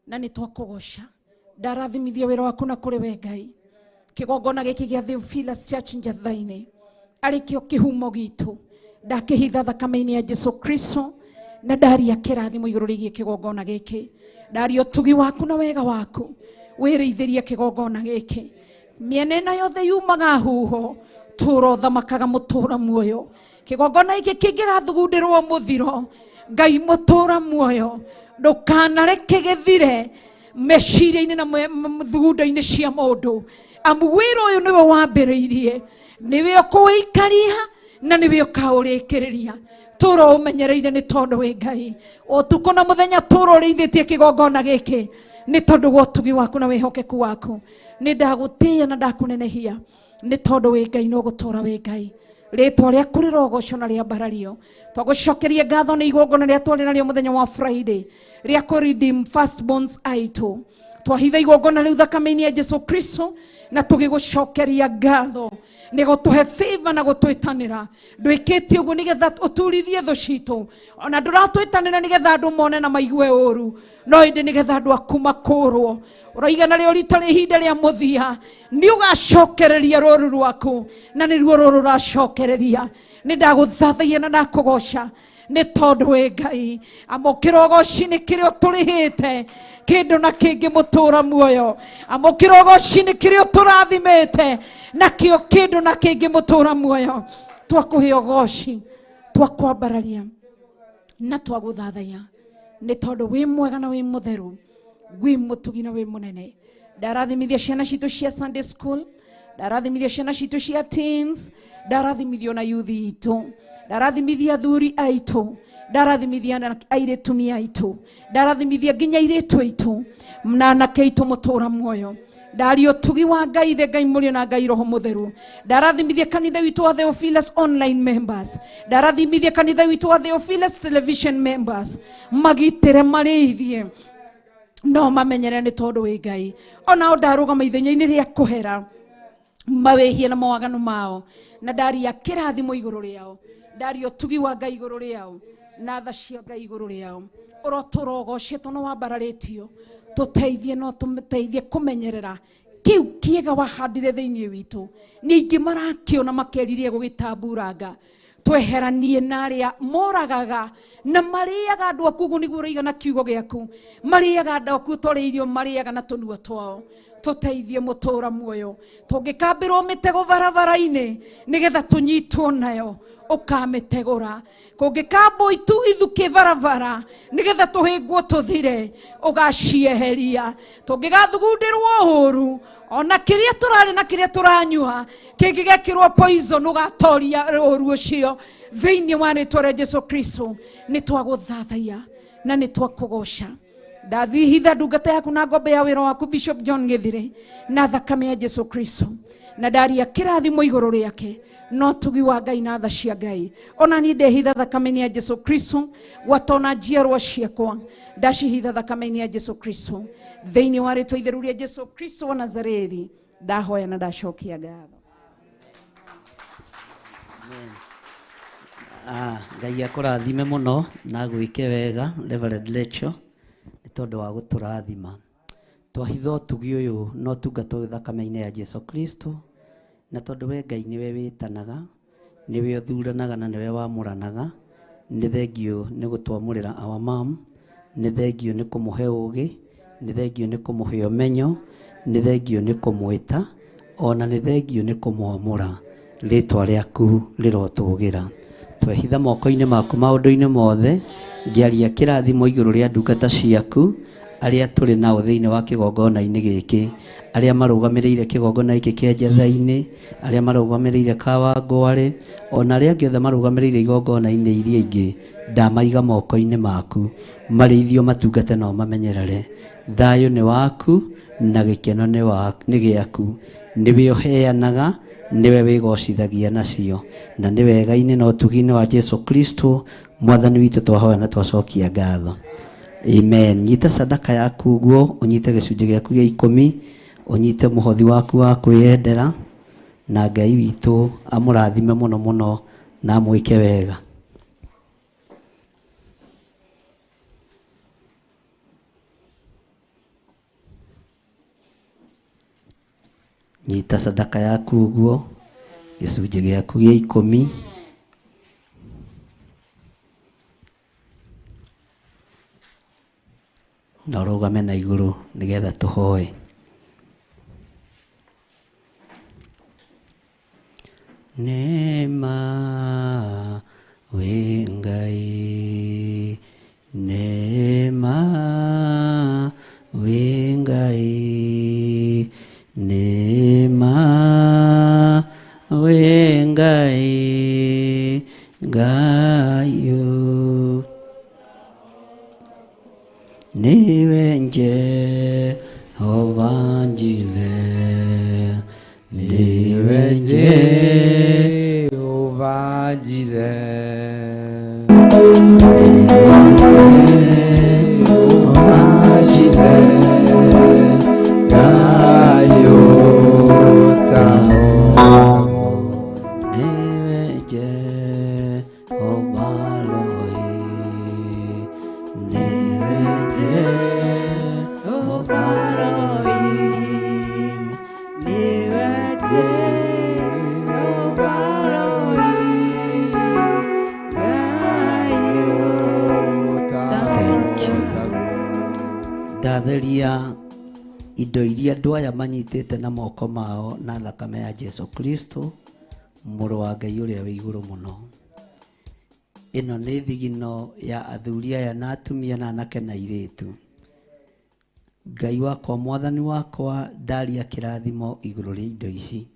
na nĩ twakũgoca. Ndarathimithia wĩra waku na kũrĩ we Ngai. Kĩgongona gĩkĩ gĩa Theophilus Church Njatha-inĩ arĩ kĩo kĩhumo gitũ, ndakĩhitha thakame-inĩ ya Jesu Kristo na ndaria kĩrathimo igũrũ rĩgiĩ kĩgongona gĩkĩ. Ndaria ũtugi waku na wega waku wĩrĩithĩrie kĩgongona gĩkĩ. Mĩena ĩno yothe yumaga huho, tũra ũthamakaga mũtũra muoyo. Kĩgongona gĩkĩ kĩngĩgathugundĩrwo mũthiro, Ngai mũtũra muoyo, ndũkanareke gĩthire meciria-inĩ na thugundo-inĩ cia mũndũ. Amu wĩra ũyũ nĩwe wambĩrĩirie, nĩwe ũkũwĩikaria na nĩwe ũkaũrĩkĩrĩria. Tũra ũmenyereire nĩ tondũ wĩ Ngai. Ũtukũ na mũthenya tũra ũrĩithĩtie kĩgongona gĩkĩ nĩ tondũ wa ũtugi waku na wĩhokeku waku. Nĩ ndagũtĩĩa na ndakũnenehia nĩ tondũ wĩ Ngai na ũgũtũũra wĩ Ngai. Rĩtwa rĩaku rĩrogocwo na rĩambarario. Twagũcokeria ngatho nĩ igongona rĩrĩa twarĩ narĩo mũthenya wa Friday rĩa kũ redeem firstborns aitũ. Twahitha igongona rĩu thakame-inĩ ya Jesu Kristo na tũgĩgũcokeria ngatho nĩ gũtũhe favor na gũtwĩtanĩra. Ndwĩkĩte ũguo nĩgetha ũturithie thũ citũ, ona ndũratwĩtanĩra nĩgetha andũ mone na maigue ũru, no ĩndĩ nĩgetha andũ aku makũrwo. Ũraiga narĩo rita rĩa ihinda rĩa mũthia nĩ ũgacokereria rũru rwaku, na nĩruo rũrũ ũracokereria. Nĩ ndagũthathaia na ndakũgoca nĩ tondũ wĩ Ngai. Amũkĩra ũgoci nĩ kĩrĩa ũtũrĩhĩte kĩndũ na kĩngĩ mũtũra muoyo. Amũkĩra ũgoci nĩ kĩrĩa ũtũrathimĩte nakĩo kĩndũ na kĩngĩ mũtũra muoyo. Twakũhe ũgoci, twakwambararia na twagũthathaia nĩ tondũ wĩ mwega na wĩ mũtheru, wĩ mũtugi na wĩ mũnene. Ndarathimithia ciana citũ cia Sunday school, ndarathimithia ciana citũ cia teens, ndarathimithia ona youth itũ, ndarathimithia athuri aitũ, ndarathimithia airĩtumia aitũ, ndarathimithia nginya airĩtu aitũ na anake aitũ mũtũra muoyo. Ndaria ũtugi wa Ngai Ithe, Ngai Mũriũ na Ngai Roho Mũtheru. Ndarathimithia kanitha witũ wa Theophilus online members, ndarathimithia kanitha witũ wa Theophilus television members, magitĩre marĩithie no mamenyere nĩ tondũ wĩ Ngai. Onao ndarũgama ithenya-inĩ rĩa kũhera mawĩhia na mawaganu mao, na ndaria kĩrathimo igũrũ rĩao, ndaria ũtugi wa Ngai igũrũ rĩao na tha cia Ngai igũrũ rĩao. Ũrotũra ũgocetwo na wambararĩtio, tũteithie no tũteithie kũmenyerera kĩu kĩega wahandire thĩinĩ witũ. Ningĩ marakĩona makeririe gũgĩtamburanga. Tweheranie na arĩa moragaga na marĩaga andũ aku, ũguo nĩguo ũroiga na kiugo gĩaku, marĩaga andũ aku torĩa irio marĩaga na tũnua twao. Tũteithie mũtũra muoyo, tũngĩkambĩrwo mĩtego barabara-inĩ nĩgetha tũnyitwo nayo ũkamĩtegũra. Kũngĩkambwo itu ithukĩ barabara nĩgetha tũhĩngwo tũthire ũgacieheria. Tũngĩgathugundĩrwo ũru ona kĩrĩa tũrarĩ na kĩrĩa tũranyua kĩngĩgekĩrwo poison ũgatoria ũru ũcio thĩinĩ wa rĩtwa rĩa Jesu Kristo. Nĩ twagũthathaia na nĩ twakũgoca. Ndathihitha ndungata yaku na ngombe ya wĩra waku Bishop John Githire na thakame ya Jesu Kristo, na ndaria kĩrathimo igũrũ rĩake no tugi wa Ngai na tha cia Ngai. Ona niĩ ndehitha thakame-inĩ ya Jesu Kristo gwatona njiarwa ciakwa, ndacihitha thakame-inĩ ya Jesu Kristo thĩinĩ wa rĩtwa itheru rĩa Jesu Kristo wa Nazarethi. Ndahoya na ndacokia ngatho. Ngai akũrathime mũno na agwĩke wega Reverend Rachel nĩ tondũ wa gũtũrathima. Twahitha ũtugi ũyũ na ũtungata ũyũ thakame-inĩ ya Jesu Kristo, na tondũ we Ngai nĩwe wĩtanaga, nĩwe ũthuranaga na nĩwe wamũranaga, nĩ thengio nĩ gũtwamũrĩra our mom, nĩ thengio nĩ kũmũhe ũgĩ, nĩ thengio nĩ kũmũhe ũmenyo, nĩ thengio nĩ kũmwĩta, ona nĩ thengio nĩ kũmwamũra. Rĩtwa rĩaku rĩrotũgĩra. Twehitha moko-inĩ maku maũndũ-inĩ mothe, ngĩaria kĩrathimo igũrũ rĩa ndungata ciaku arĩa tũrĩ nao thĩinĩ wa kĩgongona-inĩ gĩkĩ, arĩa marũgamĩrĩire kĩgongona gĩkĩ kĩa Njetha-inĩ, arĩa marũgamĩrĩire Kawangware, ona arĩa angĩ othe marũgamĩrĩire igongona-inĩ iria ingĩ, ndamaiga moko-inĩ maku, marĩithio matungate na ũmamenyerere. Thayũ nĩ waku na gĩkeno nĩ gĩaku, nĩwe ũheanaga, nĩwe wĩgocithagia nacio, na nĩ wega-inĩ na ũtugi-inĩ wa Jesu Kristo mwathani witũ twahoya na twacokia ngatho. Amen. Nyita sadaka yaku ũguo, ũnyite gĩcunjĩ gĩaku gĩa 10, ũnyite mũhothi waku wa kwĩyendera, na Ngai witũ amũrathime mũno mũno na amwĩke wega. Nyita sadaka yaku ũguo, gĩcunjĩ gĩaku gĩa 10. Na ũrũgame na igũrũ nĩgetha tũhoe. Neema wĩ Ngai, neema wĩ Ngai, neema wĩ Ngai, Ngai Niwe Jehova Jireh, niwe Jehova Jireh. Jehova Jireh, Ngai ũtahotagwo. Niwe Jehova Rohi, niwe Jehova Rohi, niwe Jehova Rohi, Ngai Thank you. Ndatheria indo iria andũ aya manyitĩte na moko mao na thakame ya Jesu Kristo mũrũ wa Ngai ũrĩa wĩ igũrũ mũno. Ĩno nĩ thigino ya athuri aya na atumia na anake na airĩtu. Ngai wakwa, mwathani wakwa, ndaria kĩrathimo igũrũ rĩa indo ici.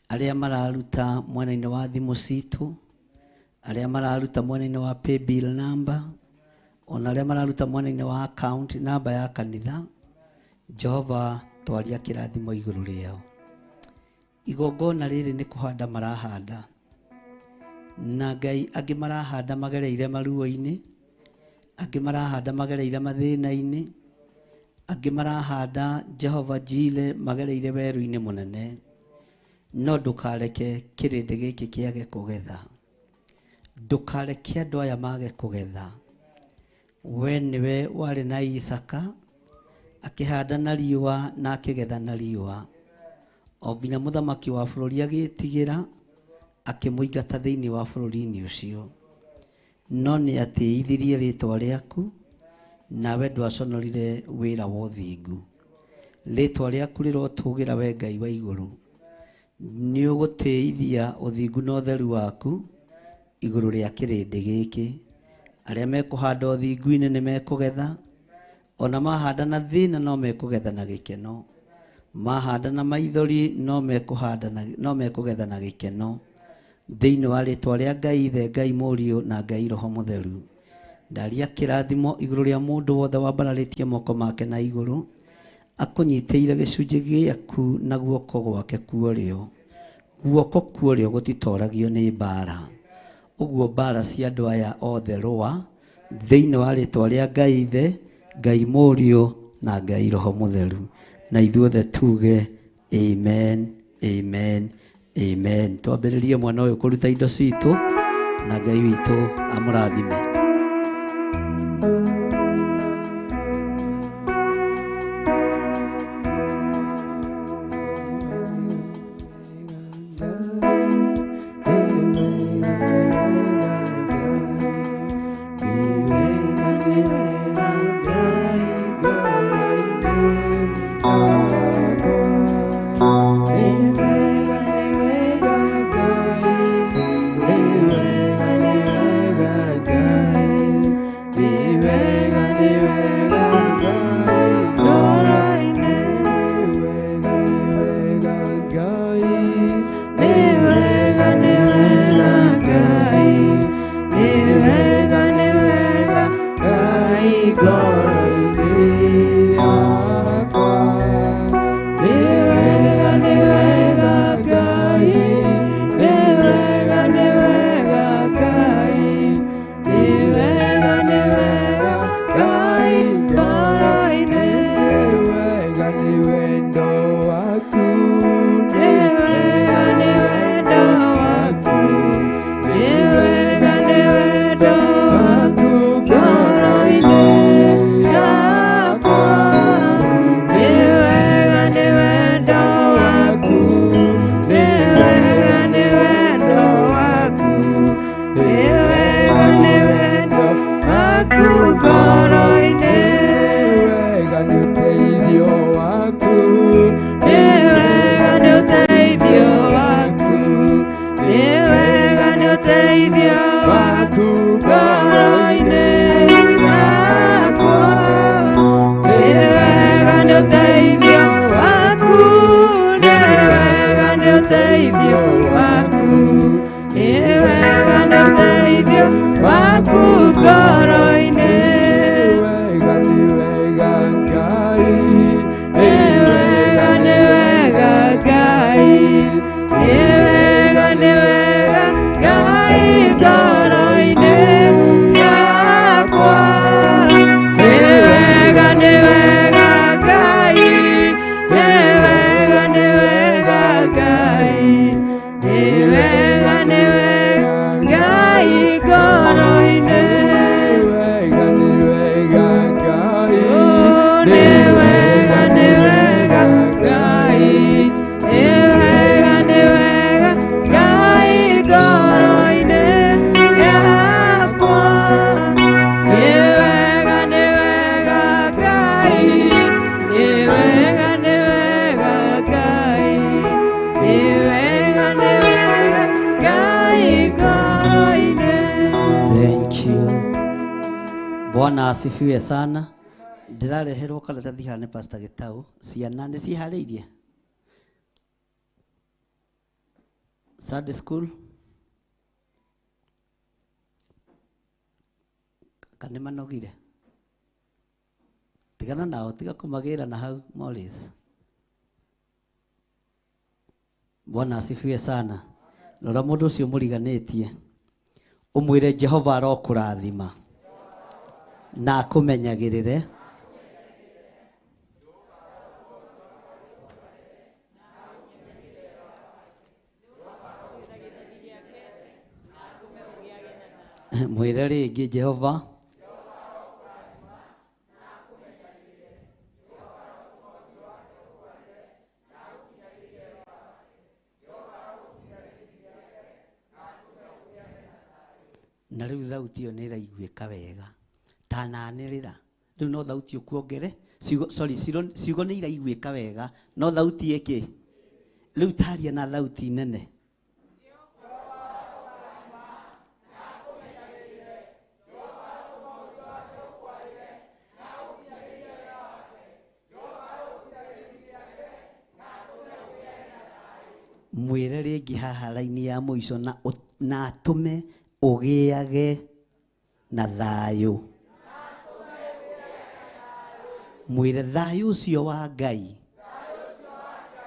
Arĩa mararuta mwena-inĩ wa thimũ citũ, arĩa mararuta mwena-inĩ wa paybill number, ona arĩa mararuta mwena-inĩ wa account number ya kanitha, Jehova twaria kĩrathimo igũrũ rĩao. Igongona rĩrĩ nĩ kũhanda marahanda, na Ngai angĩ marahanda magereire maruo-inĩ, angĩ marahanda magereire mathĩna-inĩ, angĩ marahanda Jehova Jire magereire werũ-inĩ mũnene. No ndũkareke kĩrĩndĩ gĩkĩ kĩage kũgetha, ndũkareke andũ aya mage kũgetha. We nĩwe warĩ na Isaka akĩhanda na riũa na akĩgetha na riũa, o nginya mũthamaki wa bũrũri agĩtigĩra akĩmũingata thĩinĩ wa bũrũri-inĩ ũcio. No nĩ atĩithirie rĩtwa rĩaku, nawe ndwaconorire wĩra wa ũthingu. Rĩtwa rĩaku rĩrotũgĩra we Ngai wa igũrũ. Nĩ ũgũtĩithia ũthingu na ũtheru waku igũrũ rĩa kĩrĩndĩ gĩkĩ. Arĩa mekũhanda ũthingu-inĩ nĩ mekũgetha, ona mahanda na thĩna no mekũgetha na gĩkeno, mahanda na maithori no mekũhanda na, no mekũgetha na gĩkeno. Thĩinĩ wa rĩtwa rĩa Ngai Ithe, Ngai Mũriũ na Ngai Roho Mũtheru, ndaria kĩrathimo igũrũ rĩa mũndũ wothe wambararĩtie moko make na igũrũ, akũnyitĩire gĩcunjĩ gĩaku na guoko gwake kuorĩo. Guoko kuorĩo gũtitoragio nĩ mbara. Ũguo mbara cia andũ aya othe rũa thĩinĩ wa rĩtwa rĩa Ngai Ithe, Ngai Mũriũ na Ngai Roho Mũtheru. Na ithuothe tuge amen, amen, amen. Twambĩrĩrie mwana ũyũ kũruta indo citũ, na Ngai witũ amũrathime. Waku ngoro-inĩ. Bwana asifiwe sana. Ndĩrareherwo karatathi haha nĩ Pastor Gĩtau. Ciana nĩ ciharĩirie? Sunday school? Kana nĩ manogire? Tigana nao, tiga kũmagĩra na hau Morris. Bwana asifiwe sana. Rora mũndũ ũcio mũriganĩtie, ũmwĩre Jehova arokũrathima na akũmenyagĩrĩre. Mwĩre rĩngĩ Jehova na rĩu thauti ĩyo nĩ ĩraiguĩka wega tananĩrĩra rĩu no thauti ũkuongere ciugo, sorry, ciugo nĩ iraiguĩka wega no thauti ĩkĩ rĩu taria na thauti nene. Mwĩre rĩngĩ haha raini ya mũico na atũme ũgĩage na thayũ. Mwĩre thayũ ũcio wa Ngai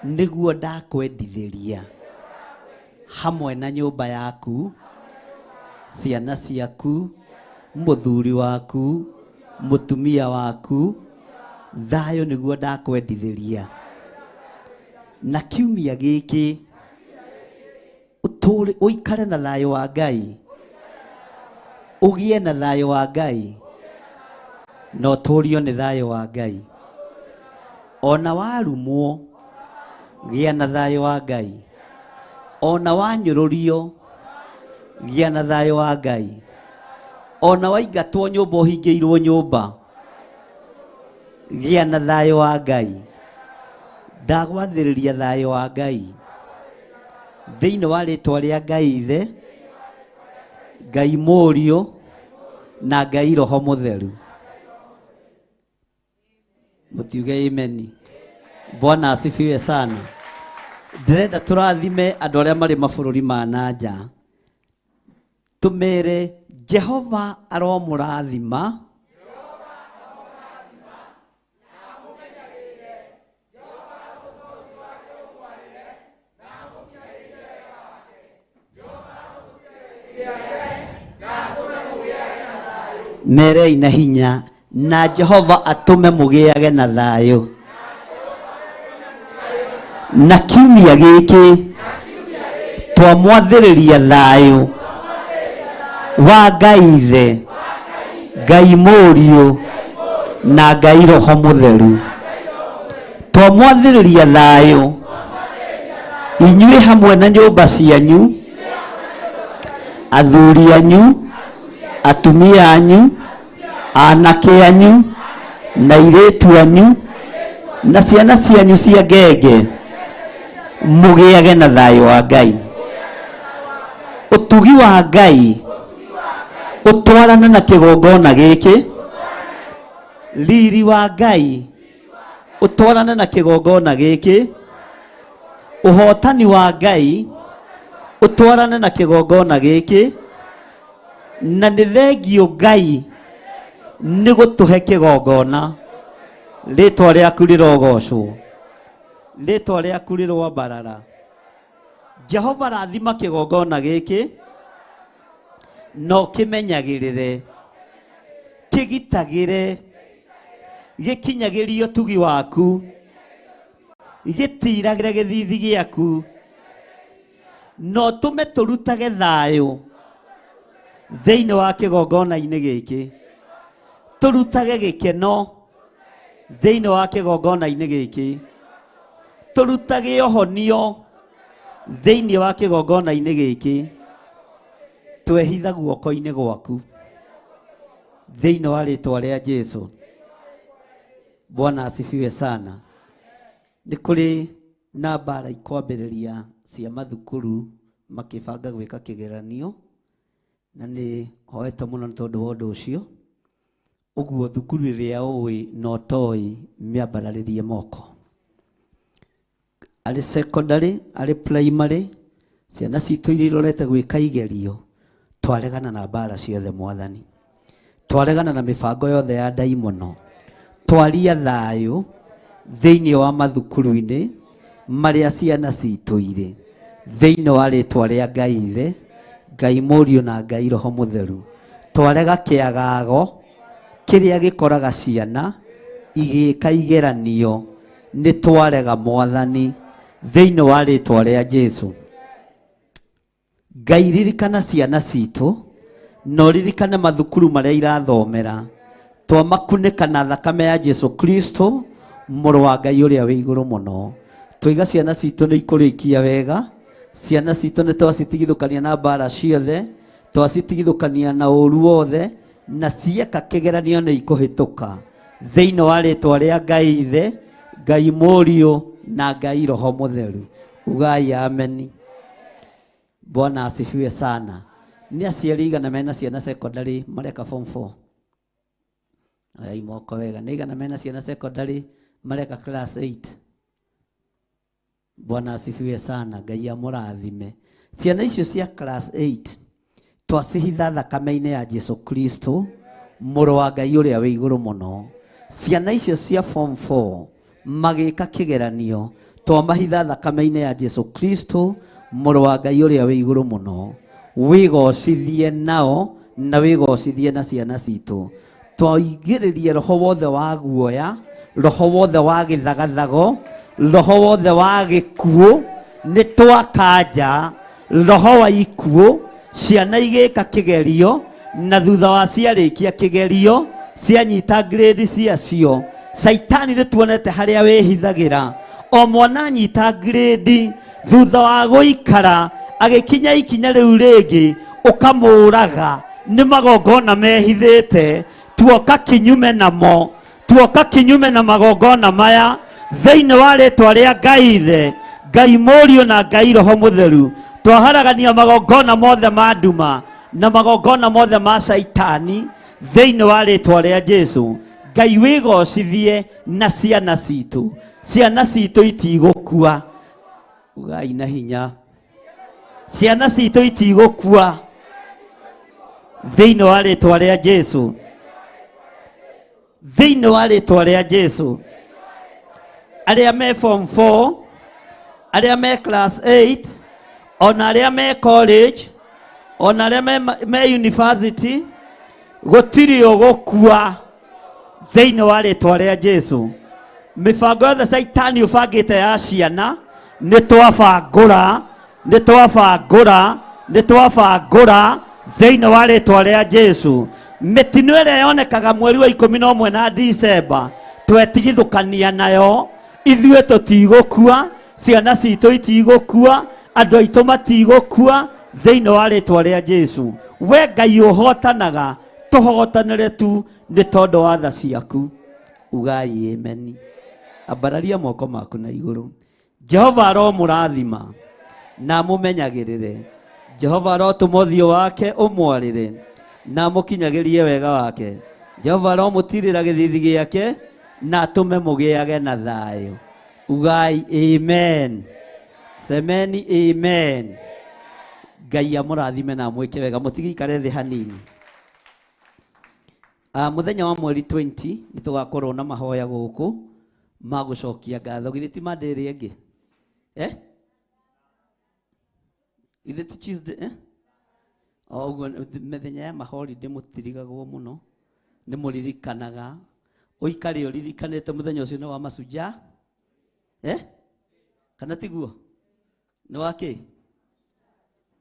nĩguo ndakwendithĩria hamwe na nyũmba yaku, ciana ciaku, mũthuri waku, mũtumia waku, thayũ nĩguo ndakwendithĩria. Na kiumia gĩkĩ ũtũre ũikare na thayũ wa Ngai, ũgĩe na thayũ wa Ngai, na ũtũrio nĩ thayũ wa Ngai. Ona warumwo gĩa na thayũ wa Ngai, ona wanyũrũrio gĩa na thayũ wa Ngai, ona waingatwo nyũmba ũhingĩirwo nyũmba gĩa na thayũ wa Ngai. Ndagwathĩrĩria thayũ wa Ngai thĩinĩ wa rĩtwa rĩa Ngai Ithe, Ngai Mũriũ na Ngai Roho Mũtheru. Mũtiuge ameni. Bwana asifiwe sana. Ndĩrenda tũrathime andũ arĩa marĩ mabũrũri ma na nja, tũmere Jehova aromũrathima merei na hinya na Jehova atũme mũgĩage na thayũ. Na kiumia gĩkĩ twamwathĩrĩria thayũ wa Ngai Ithe, Ngai Mũriũ na Ngai Roho Mũtheru. Twamwathĩrĩria thayũ inyuĩ hamwe na nyũmba cianyu, athuri anyu, atumia anyu, anake anyu na airĩtu anyu na ciana cianyu cia ngenge, mũgĩage na thayũ wa Ngai. Ũtugi wa Ngai ũtwarane na kĩgongona gĩkĩ, riri wa Ngai ũtwarane na kĩgongona gĩkĩ, ũhotani wa Ngai ũtwarane na kĩgongona gĩkĩ, na nĩ thengio Ngai nĩ gũtũhe kĩgongona. Rĩtwa rĩaku rĩrogocwo, rĩtwa rĩaku rĩroambarara. Jehova rathima kĩgongona gĩkĩ na ũkĩmenyagĩrĩre, kĩgitagĩre, gĩkinyagĩrie ũtugi waku, gĩtiragĩre gĩthithi gĩaku, na ũtũme tũrutage thayũ thĩinĩ wa kĩgongona-inĩ gĩkĩ, tũrutage gĩkeno thĩinĩ wa kĩgongona-inĩ gĩkĩ, tũrutage ũhonio thĩinĩ wa kĩgongona-inĩ gĩkĩ, twehitha guoko-inĩ gwaku thĩinĩ wa rĩtwa rĩa Jesu. Bwana asifiwe sana. Nĩ kũrĩ na mbara ikwambĩrĩria cia mathukuru makĩbanga gwĩka kĩgeranio, na nĩ hoete mũno nĩ tondũ wa ũndũ ũcio. Ũguo thukuru ĩrĩa ũĩ na ũtoĩ mĩambararĩrie moko. Arĩ secondary, arĩ primary, ciana citũ iria irorete gwĩka igerio, twaregana na mbara ciothe Mwathani. Twaregana na mĩbango yothe ya ndaimono. Twaria thayũ thĩinĩ wa mathukuru-inĩ marĩa ciana citũ irĩ. Thĩinĩ wa rĩtwa rĩa Ngai Ithe, Ngai Mũriũ na Ngai Roho Mũtheru. Twarega kĩagago kĩrĩa gĩkoraga ciana igĩka igeranio, nĩ twarega Mwathani thĩinĩ wa rĩtwa rĩa Jesu. Ngai ririkana ciana citũ na ũririkane mathukuru marĩa irathomera. Twamakunĩka na thakame ya Jesu Kristo mũrũ wa Ngai ũrĩa wĩ igũrũ mũno. Twaiga ciana citũ nĩ ikũrĩkia wega, ciana citũ nĩ twacitigithũkania na mbara ciothe, twacitigithũkania na ũru wothe, na cieka kĩgeranio nĩ ikũhĩtũka thĩinĩ wa rĩtwa rĩa Ngai Ithe, Ngai Mũriũ na Ngai Roho Mũtheru. Ugai ameni. Bwana asifiwe sana. Nĩ aciari igana mena ciana secondary mareka form 4? Oyai moko wega. Nĩ igana mena ciana secondary mareka class 8? Bwana asifiwe sana. Ngai amũrathime. Ciana icio cia class 8 twacihitha thakame-inĩ ya Jesu Kristo mũrũ wa Ngai ũrĩa wĩ igũrũ mũno. Ciana icio cia form 4 magĩka kĩgeranio twamahitha thakame-inĩ ya Jesu Kristo mũrũ wa Ngai ũrĩa wĩ igũrũ mũno. Wĩgocithie nao na wĩgocithie na ciana citũ. Twaigĩrĩrie roho wothe wa guoya, roho wothe wa gĩthagathago, roho wothe wa gĩkuũ, nĩ twakanja roho wa ikuũ. Ciana igĩka kĩgerio na thutha wa ciarĩkia kĩgerio cianyita grade ciacio, Caitani nĩ tuonete harĩa wĩhithagĩra. O mwana anyita grade thutha wa gũikara agĩkinya ikinya rĩu rĩngĩ ũkamũraga nĩ magongona mehithĩte. Tuoka kinyume namo, tuoka kinyume na magongona maya thĩinĩ wa rĩtwa rĩa Ngai Ithe, Ngai Mũriũ na Ngai Roho Mũtheru. Twaharagania magongona mothe ma nduma na magongona mothe ma Caitani thĩinĩ wa rĩtwa rĩa Jesu. Ngai wĩgocithie na ciana citũ. Ciana citũ itigũkua. Ugai na hinya. Ciana citũ itigũkua thĩinĩ wa rĩtwa rĩa Jesu. Thĩinĩ wa rĩtwa rĩa Jesu. Arĩa me form 4, arĩa me class 8, ona arĩa me college, ona arĩa me university, gũtirĩ ũgũkua thĩinĩ wa rĩtwa rĩa Jesu. Mĩbango yothe Caitani ũbangĩte ya ciana nĩ twabangũra, nĩ twabangũra, nĩ twabangũra thĩinĩ wa rĩtwa rĩa Jesu. Mĩtino ĩrĩa yonekaga mweri wa 11 na Disemba twetigithũkania nayo. Ithuĩ tũtigũkua, ciana citũ itigũkua, andũ aitũ matigũkua thĩinĩ wa rĩtwa rĩa Jesu. We Ngai ũhotanaga, tũhotanĩre tu nĩ tondũ wa tha ciaku. Ugai ameni. Ambararia moko maku na igũrũ. Jehova aromũrathima na amũmenyagĩrĩre. Jehova arotũma ũthiũ wake ũmwarĩre na amũkinyagĩrie wega wake. Jehova aromũtirĩra gĩthithi gĩake na atũme mũgĩage na thayũ. Ugai amen. Semeni amen. Ngai amũrathime na amwĩke wega. Mũtigĩikare thĩ hanini. Mũthenya wa mweri 20 nĩ tũgakorwo na mahoya gũkũ ma gũcokia ngatho. Githĩ ti Monday ĩrĩa ĩngĩ? Githĩ ti Tuesday? O ũguo mĩthenya ya maholiday mũtirigagwo mũno, nĩ mũririkanaga. Ũikare ũririkanĩte mũthenya ũcio nĩ wa Mashujaa. Kana tiguo? Nĩ wa kĩ?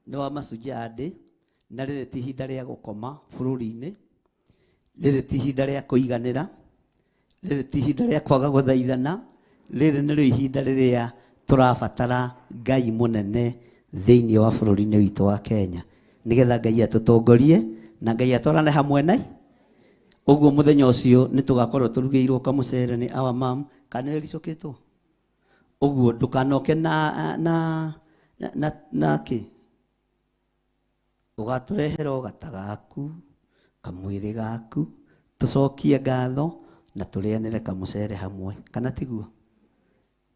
Nĩ wa Mashujaa Day. Na rĩrĩ ti ihinda rĩa gũkoma bũrũri-inĩ, rĩrĩ ti ihinda rĩa kũiganĩra, rĩrĩ ti ihinda rĩa kwaga gũthaithana, rĩrĩ nĩrĩo ihinda rĩrĩa tũrabatara Ngai mũnene thĩinĩ wa bũrũri-inĩ witũ wa Kenya, nĩgetha Ngai atũtongorie na Ngai atwarane hamwe nai. Ũguo mũthenya ũcio nĩ tũgakorwo tũrugĩirwo kamũcere nĩ our mom, kana nĩ ricũkĩtwo? Ũguo ndũkanoke na kĩ? Ũgatũrehera o gata gaku, kamwĩrĩ gaku, Tũcokie ngatho na tũrĩanĩre kamũcere hamwe, kana tiguo?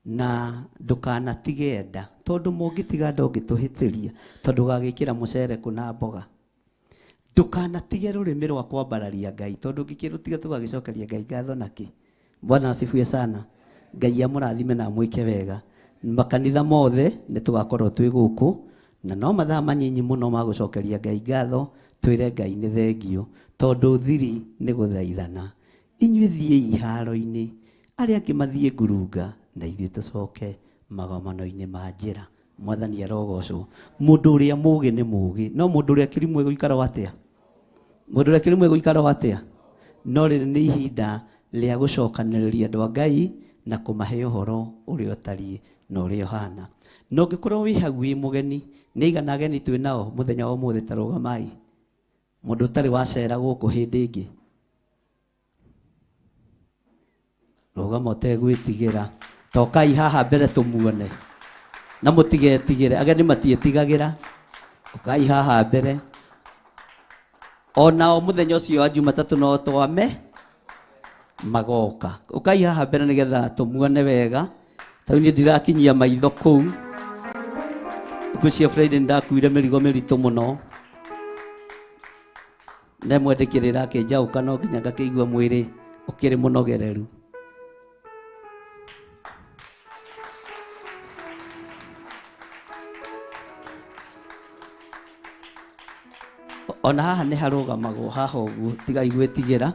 Na ndũkanatige nda, tondũ mũngĩtiga nda ũngĩtũhĩtĩria, tondũ ũgagĩkĩra mũcere kũna mboga. Ndũkanatige rũrĩmĩ rwa kwambararia Ngai, tondũ ũngĩkĩrũtiga tũgagĩcokeria Ngai ngatho nakĩ? Bwana asifiwe sana. Ngai amũrathime na amwĩke wega. Makanitha mothe nĩ tũgakorwo twĩ gũkũ, na no mathaa manyinyi mũno ma gũcokeria Ngai ngatho, twĩre Ngai nĩ thengio, tondũ thiri nĩ gũthaithana. Inyuĩ thiĩi iharo-inĩ, arĩa angĩ mathiĩ ngurunga, na ithuĩ tũcoke magomano-inĩ ma njĩra. Mwathani arogocwo. Mũndũ ũrĩa mũũgĩ nĩ mũũgĩ, no mũndũ ũrĩa kĩrimũ egũikara o atĩa? Mũndũ ũrĩa kĩrimũ egũikara o atĩa? No rĩrĩ nĩ ihinda rĩa gũcokanĩrĩria andũ a Ngai na kũmahe ũhoro ũrĩa ũtariĩ na ũrĩa ũhana. Na ũngĩkorwo wĩ hau wĩ mũgeni, nĩ aigana ageni twĩ nao mũthenya wa ũmũthĩ? Ta rũgamai. Mũndũ ũtarĩ wacera gũkũ hĩndĩ ĩngĩ, rũgama ũtegwĩtigĩra. Tokai haha mbere tũmuone, na mũtigetigĩre, ageni matiĩtigagĩra. Ũkai haha mbere. Onao mũthenya ũcio wa Jumatatũ no twame magoka. Ũkai haha mbere nĩgetha tũmuone wega. Tau niĩ ndirakinyia maitho kũu. Thikũ cia Friday nĩndakuire mĩrigo mĩritũ mũno. Na ĩmwe ndĩkĩrĩra akĩnjaũka no nginya ngakĩigua mwĩrĩ ũkĩrĩ mũnogereru. Ona haha nĩ harũgamagwo haha ũguo, tigai gwĩtigĩra,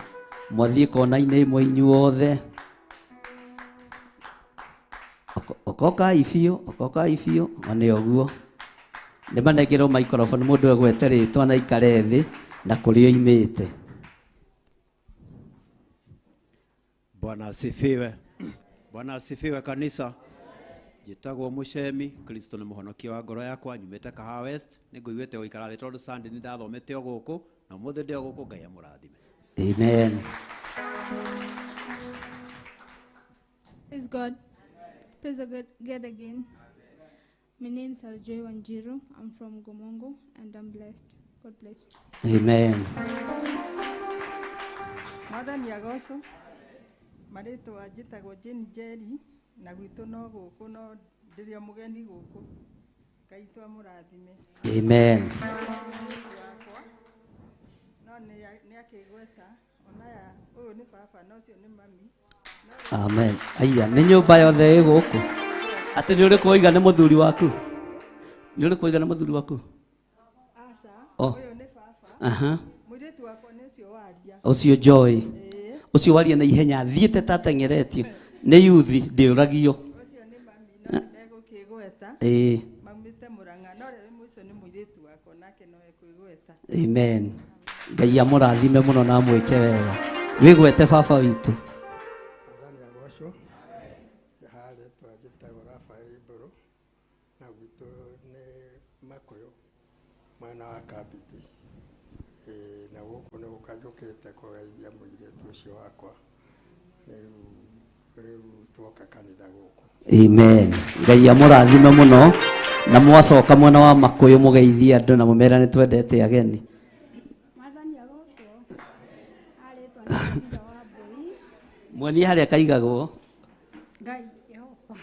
mwathiĩ kona-inĩ ĩmwe inyuothe. Okokai biũ, okokai biũ, one ũguo. Nĩ manengerwo microphone mũndũ egwete rĩtwa na aikare thĩ na kũrĩa oimĩte. Bwana asifiwe. Bwana asifiwe kanisa. Njĩtagwo Mũcemi, Kristo nĩ mũhonokia wa ngoro yakwa, nyumĩte Kahawa West, nĩ ngũiguĩte gũikara thĩ tondũ Sunday nĩ ndathomete o gũkũ, na ũmũthĩ ndĩ o gũkũ, Ngai amũrathime. Amen. Praise God. Praise the God, God again. My name is Joy Wanjiru. I'm from Gomongo and I'm blessed. God bless you. Amen. Mwathani agocwo. Marĩtwa njĩtagwo Jane Njeri na gwitũ no gũkũ no ndĩrĩ o mũgeni gũkũ. Ngai twamũrathime. Amen. No nĩ akĩgweta onaya ũyũ nĩ baba na ũcio nĩ mami. Amen. Aya, nĩ nyũmba yothe ĩ gũkũ. Atĩ nĩ ũrĩkũ waiga nĩ mũthuri waku? Nĩ ũrĩkũ waiga nĩ mũthuri waku? Aca, Oh. ũyũ nĩ baba. Aha. Mũirĩtu wakwa nĩ ũcio waria. Ũcio Joy. Ũcio waria na ihenya thiĩte ta ateng'eretio. Nĩ yuthi ndĩũragio. Ũcio nĩ mami no nĩ megũkĩgweta. Ĩĩ. Maumĩte Mũrang'a no ũrĩa wĩ mũico nĩ mũirĩtu wakwa nake no ekwĩgweta. Amen. Ngai amũrathime mũno na amwĩke wega. Wĩgwete baba witũ. Mwathani agocwo. Haha rĩtwa njĩtagwo Rafael Mbũrũ na gwitũ nĩ Makũyũ mwena wa Kambiti. Ĩĩ, na gũkũ nĩ gũka njũkĩte kũgeithia mũirĩtu ũcio wakwa. Rĩu tuoka kanitha gũkũ. Amen. Ngai amũrathime mũno na mwacoka mwena wa Makũyũ mũgeithie andũ na mũmere nĩ twendete ageni. Mwathani agocwo. Arĩtwa nĩ Tabitha wa Mbũi. Muonie harĩa kaigagwo. Ngai Jehova.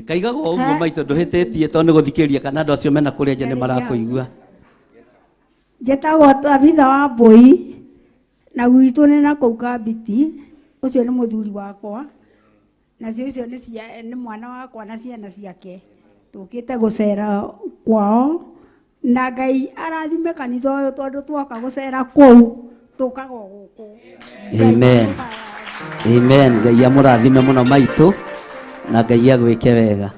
Kaigagwo ũguo maitũ ndũhĩtĩtie tondũ nĩ gũthikĩrĩria kana andũ acio mena kũrĩa nja nĩ marakũigua. Njĩtagwo Tabitha wa Mbũi na gwitũ nĩ na kũu Kambiti. Ũcio nĩ mũthuri wakwa nacio icio nĩ mwana wakwa na ciana ciake. Tũkĩte gũcera kwao na Ngai arathime kanitha ũyũ tondũ twoka gũcera kũu tũkaga o gũkũ. Amen. Amen. Ngai amũrathime mũno maitũ na Ngai agwĩke wega.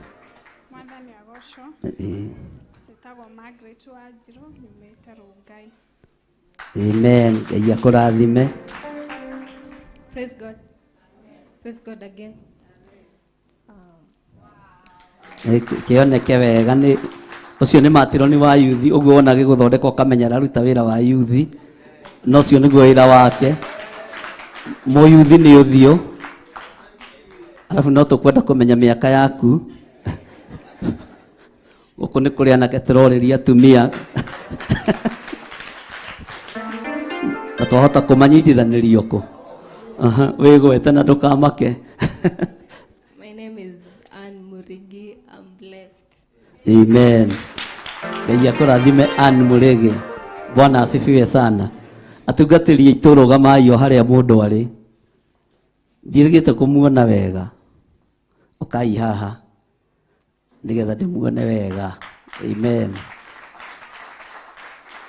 Mwathani agocwo. Ĩĩ. Njĩtagwo Margaret Wanjirũ nyumĩte Rongai. Amen. Ngai akũrathime. Praise God. Praise God again. Kĩoneke wega nĩ ũcio nĩ matironi wa yuthi ũguo wona gĩgũthondeka ũkamenya araruta wĩra wa yuthi na ũcio nĩguo wĩra wake. Mũyuthi nĩ ũthiũ. Alafu no tũkwenda kũmenya mĩaka yaku. Gũkũ nĩ kũrĩ anake tũrorĩria atumia. Na Twahota kũmanyitithanĩrio kũ? Aha, wĩgwete na ndũkamake. My name is Ann Murigi. I'm blessed. Amen. Ngai akũrathime Ann Murigi. Bwana asifiwe sana. Atungatĩri aitũ rũgamai o harĩa mũndũ arĩ. Ndirĩgĩte kũmuona wega. Ũkai haha nĩgetha ndĩmuone wega. Amen.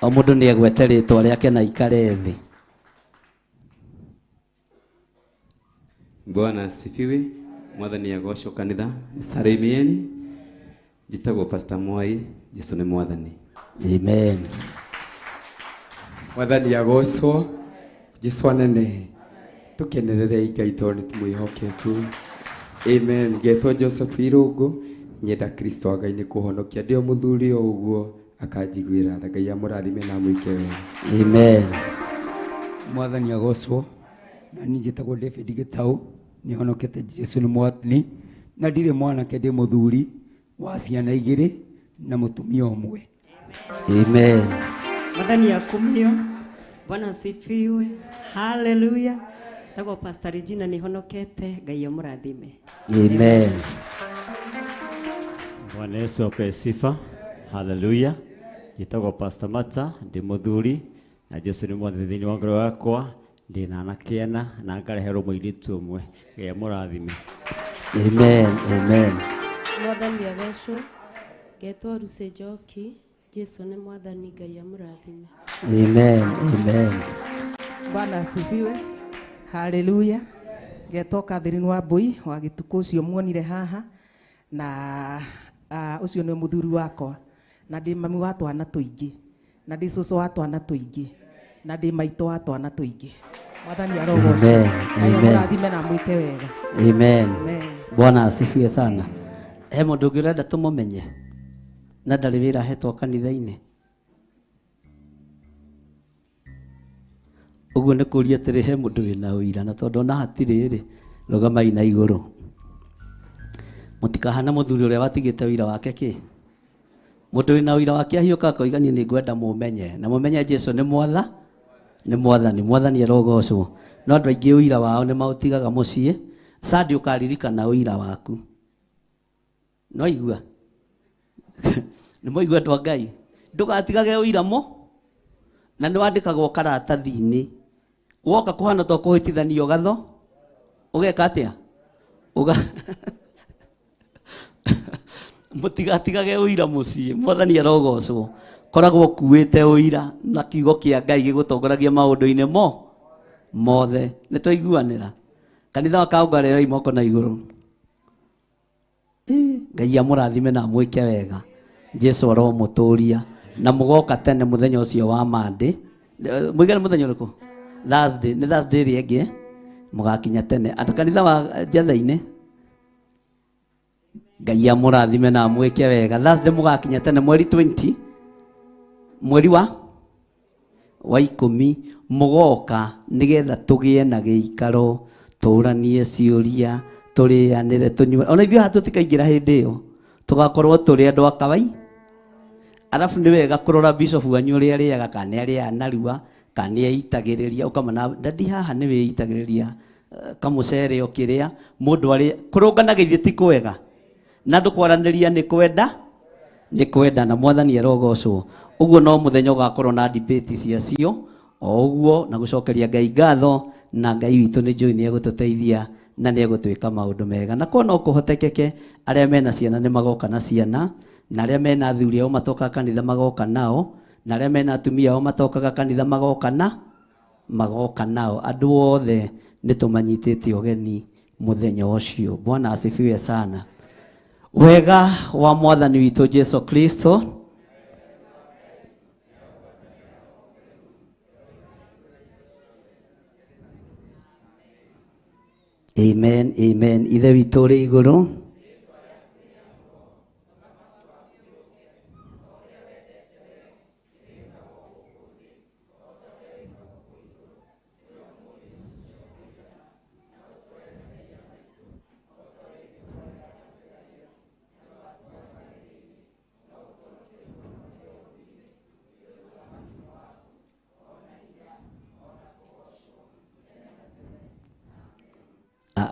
O mũndũ nĩ egwete rĩtwa rĩake na aikare thĩ. Bwana asifiwe. Mwathani agocwo kanitha. Salimieni. Njĩtagwo Pastor Mwai. Jesu nĩ mwathani. Amen. Mwathani agocwo. Jesu anene. Tukenererei Ngai tondũ nĩ tũmwĩhokeku. Amen. Ngetwo Joseph Irũngũ. Nyenda Kristo wa Ngai nĩ kũhonokia. Ndĩ o mũthuri o ũguo akanjiguĩra tha. Ngai amũrathime na amwĩke wega. Amen. Mwathani agocwo. Na niĩ njĩtagwo David Gĩtaũ. Nĩhonokete Jesu nĩ mwathani. Na ndirĩ mwanake, ndĩ mũthuri wa ciana igĩrĩ na mũtumia ũmwe. Amen. Mwathani akumio. Bwana asifiwe. Haleluya. Tagwo Pastor Regina nĩhonokete. Ngai amũrathime. Amen. Bwana Yesu apewe sifa. Haleluya. Njĩtagwo Pastor Mata, ndĩ mũthuri na Jesu nĩ mwathani thĩinĩ wa ngoro yakwa. Ndĩ na anake ana na ngareherwo mũirĩtu ũmwe. Ngai amũrathime. Amen. Amen. Mwathani agocwo. Ngetwo Lucy Njoki. Jesu nĩ mwathani. Ngai amũrathime. Amen. Amen. Bwana asifiwe. Haleluya. Ngetwo Catherine Wambui wa gĩtukũ ũcio muonire haha na ũcio nĩ mũthuri wakwa na ndĩ mami wa twana tũingĩ na ndĩ cũcũ wa twana tũingĩ na ndĩ maitũ wa twana tũingĩ. Mwathani arogocwo. Amen. Ngai Amen. amũrathime na amwĩke wega. Amen. Amen. Bwana asifiwe sana. He mũndũ ũngĩ ũrenda tũmũmenye na ndarĩ wĩra ahetwo kanitha-inĩ? Ũguo nĩ kũria atĩrĩ, he mũndũ wĩna ũira, na tondũ ona hatirĩ rĩ, rũgamai na igũrũ. Mũtikahana mũthuri ũrĩa watigĩte ũira wake kĩ? Mũndũ wĩna ũira wake ahiũka akoiga niĩ nĩngwenda mũmenye, na mũmenye Jesu nĩ mwatha, nĩ mwathani, mwathani arogocwo. No andũ aingĩ ũira wao nĩ maũtigaga mũciĩ. Sandi ũkaririkana ũira waku. No igua? Nĩ mwaigua andũ a Ngai? Ndũgatigage ũira mo, na nĩ wandĩkagwo karatathi-inĩ. Woka kũhana ta ũkũhĩtithanio gatho, ũgeka atĩa? Ũga mũtigatigage ũira mũciĩ. Mwathani arogocwo. Koragwo ũkuĩte ũira na kiugo kĩa Ngai gĩgũtongoragia maũndũ-inĩ mo mothe. Nĩ twaiguanĩra? Kanitha wa Kaũngarĩ oei moko na igũrũ. Ngai amũrathime na amwĩke wega. Jesu aromũtũria na mũgoka tene mũthenya ũcio wa Monday. Mũigana mũthenya ũrĩkũ? Thursday. Nĩ Thursday ĩrĩa ĩngĩ mũgakinya tene. Andũ kanitha wa Njetha-inĩ, Ngai amũrathime na amwĩke wega. Thursday mũgakinya tene mweri 20, mweri wa 10 mũgoka nĩgetha tũgĩe na gĩikaro, tũranie ciũria, tũrĩanĩre, tũnyue. Ona ithuĩ haha tũtikaingĩra hĩndĩ ĩyo, tũgakorwo tũrĩ andũ a kawai. Arabu nĩ wega kũrora bishop wanyu ũrĩa arĩaga, kana nĩ arĩaga narua, kana nĩ eitagĩrĩria. Ũkamona dadi haha nĩ wĩitagĩrĩria kamũcere ũkĩrĩa. Mũndũ arĩ kũrũngana githĩ ti kwega, na andũ kwaranĩria nĩ kwenda, nĩ kwenda, na mwathani arogocwo. Ũguo no mũthenya ũgakorwo na debate ciacio o ũguo, na gũcokeria Ngai ngatho, na Ngai witũ nĩ njũĩ nĩ egũtũteithia na nĩ egũtwĩka maũndũ mega. Na korwo no kũhotekeke, arĩa mena ciana nĩ magoka na ciana, na arĩa mena athuri ao matokaga kanitha magoka nao, na arĩa mena atumia ao matokaga kanitha magoka na magoka nao. Andũ othe nĩ tũmanyitĩte ũgeni mũthenya ũcio. Bwana asifiwe sana. Wega wa mwathani witũ Jesu Kristo Amen, amen. Ithe witũ ũrĩ igũrũ,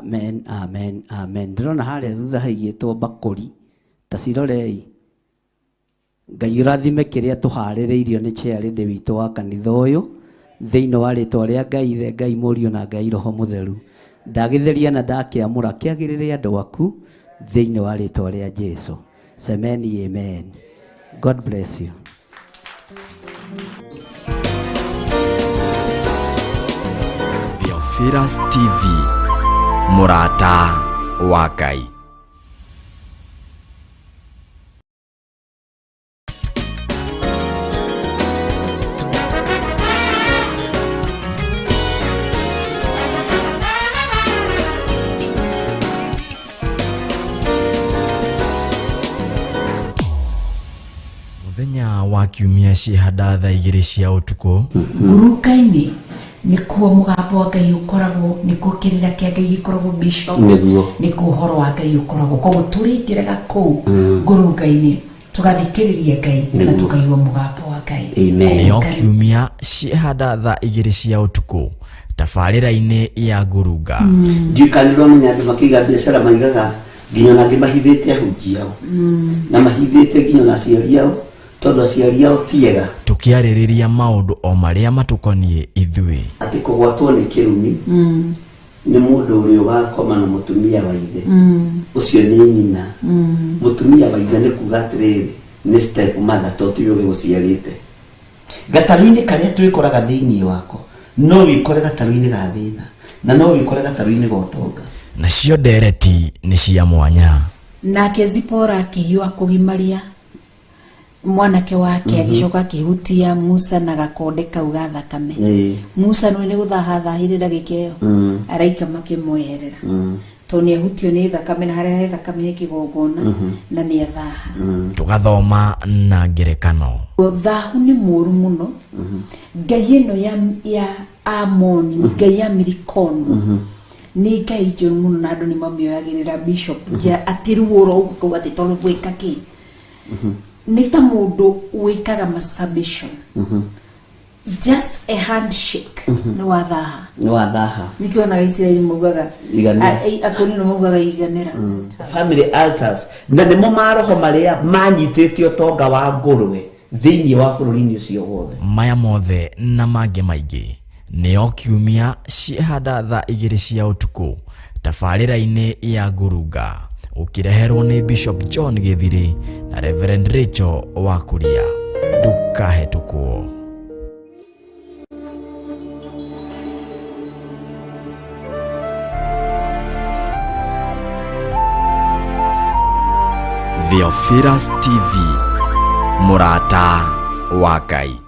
Amen, amen, amen. Ndĩrona harĩa thutha haigĩtwo mbakũri, ta cirorei. Ngai ũrathime kĩrĩa tũharĩrĩirio nĩ chairlady witũ wa kanitha ũyũ, thĩinĩ wa rĩtwa rĩa Ngai Ithe, Ngai Mũriũ na Ngai Roho Mũtheru. Ndagĩtheria na ndakĩamũra kĩagĩrĩre andũ aku thĩinĩ wa rĩtwa rĩa Jesu. Semeni amen. God bless you. Theophilus TV, mũrata wa Ngai. Mũthenya wa kiumia ciĩhanda thaa 2 cia ũtukũ. Nguruka-inĩ nĩkuo mũgambo wa Ngai ũkoragwo, nĩkuo kĩrĩra kĩa Ngai gĩkoragwo, bishop. Nĩguo. Nĩkuo ũhoro wa Ngai ũkoragwo. Koguo tũrĩingĩraga kũu ngurunga-inĩ tũgathikĩrĩria Ngai na Nĩguo. tũkaigua mũgambo wa Ngai. Amen. Nĩo kiumia ciĩhanda thaa 2 cia ũtukũ tabarĩra-inĩ ya ngurunga. Ndiũĩ kana nĩ ũramenya andũ makĩiga biacara maigaga nginya ona angĩ mahithĩte ahunjia ao na mahithĩte nginya ona aciari ao, tondũ aciari ao ti ega. Tũkĩarĩrĩria maũndũ o marĩa matũkoniĩ ithuĩ. Atĩ kũgwatwo nĩ kĩrumi nĩ mũndũ ũrĩa ũgakoma na mũtumia wa ithe, ũcio nĩ nyina. Mũtumia wa ithe nĩ kuga atĩrĩrĩ, nĩ step mother, to tiwe ũgĩgũciarĩte. Gatarũ-inĩ karĩa twĩkoraga thĩinĩ wako, no wĩkore gatarũ-inĩ ga thĩna na no wĩkore gatarũ-inĩ ga ũtonga. Nacio ndereti nĩ cia mwanya. Nake Zipora akĩhiũha kũgimaria mwanake wake, agĩcoka akĩhutia Musa na gakonde kau ga thakame. Musa nĩ gũthaha thahire ndagĩka ĩyo, araika makĩmweherera tondũ nĩ ahutio nĩ thakame, na harĩa he thakame he kĩgongona, na nĩ athaha. Tũgathoma na ngerekano. Thahu nĩ mũũru mũno. Ngai ĩno ya Amoni, ngai ya Milikomu, nĩ ngai njũru mũno, na andũ nĩ mamĩoyagĩrĩra, bishop, ja atĩ ruo ro ũguo atĩ tondũ gwĩka kĩ nĩ ta mũndũ wĩkaga masturbation, just a handshake, nĩ wathaha. Nĩ wathaha. Nĩkĩo onaga Isiraeli maugaga Iganĩra. Akorino maugaga iganĩra. Family altars na nĩmo maroho marĩa manyitĩte ũtonga wa ngũrwe thĩinĩ wa bũrũri-inĩ ũcio wothe. Maya mothe na mangĩ maingĩ nĩo kiumia ciĩhanda thaa 2 cia ũtukũ tabarĩra-inĩ ya ngurunga, ũkĩreherwo nĩ Bishop John Gĩthiri na Reverend Rachel wa Kuria. Ndũkahetũkwo. Theophilus TV, mũrata wa Ngai.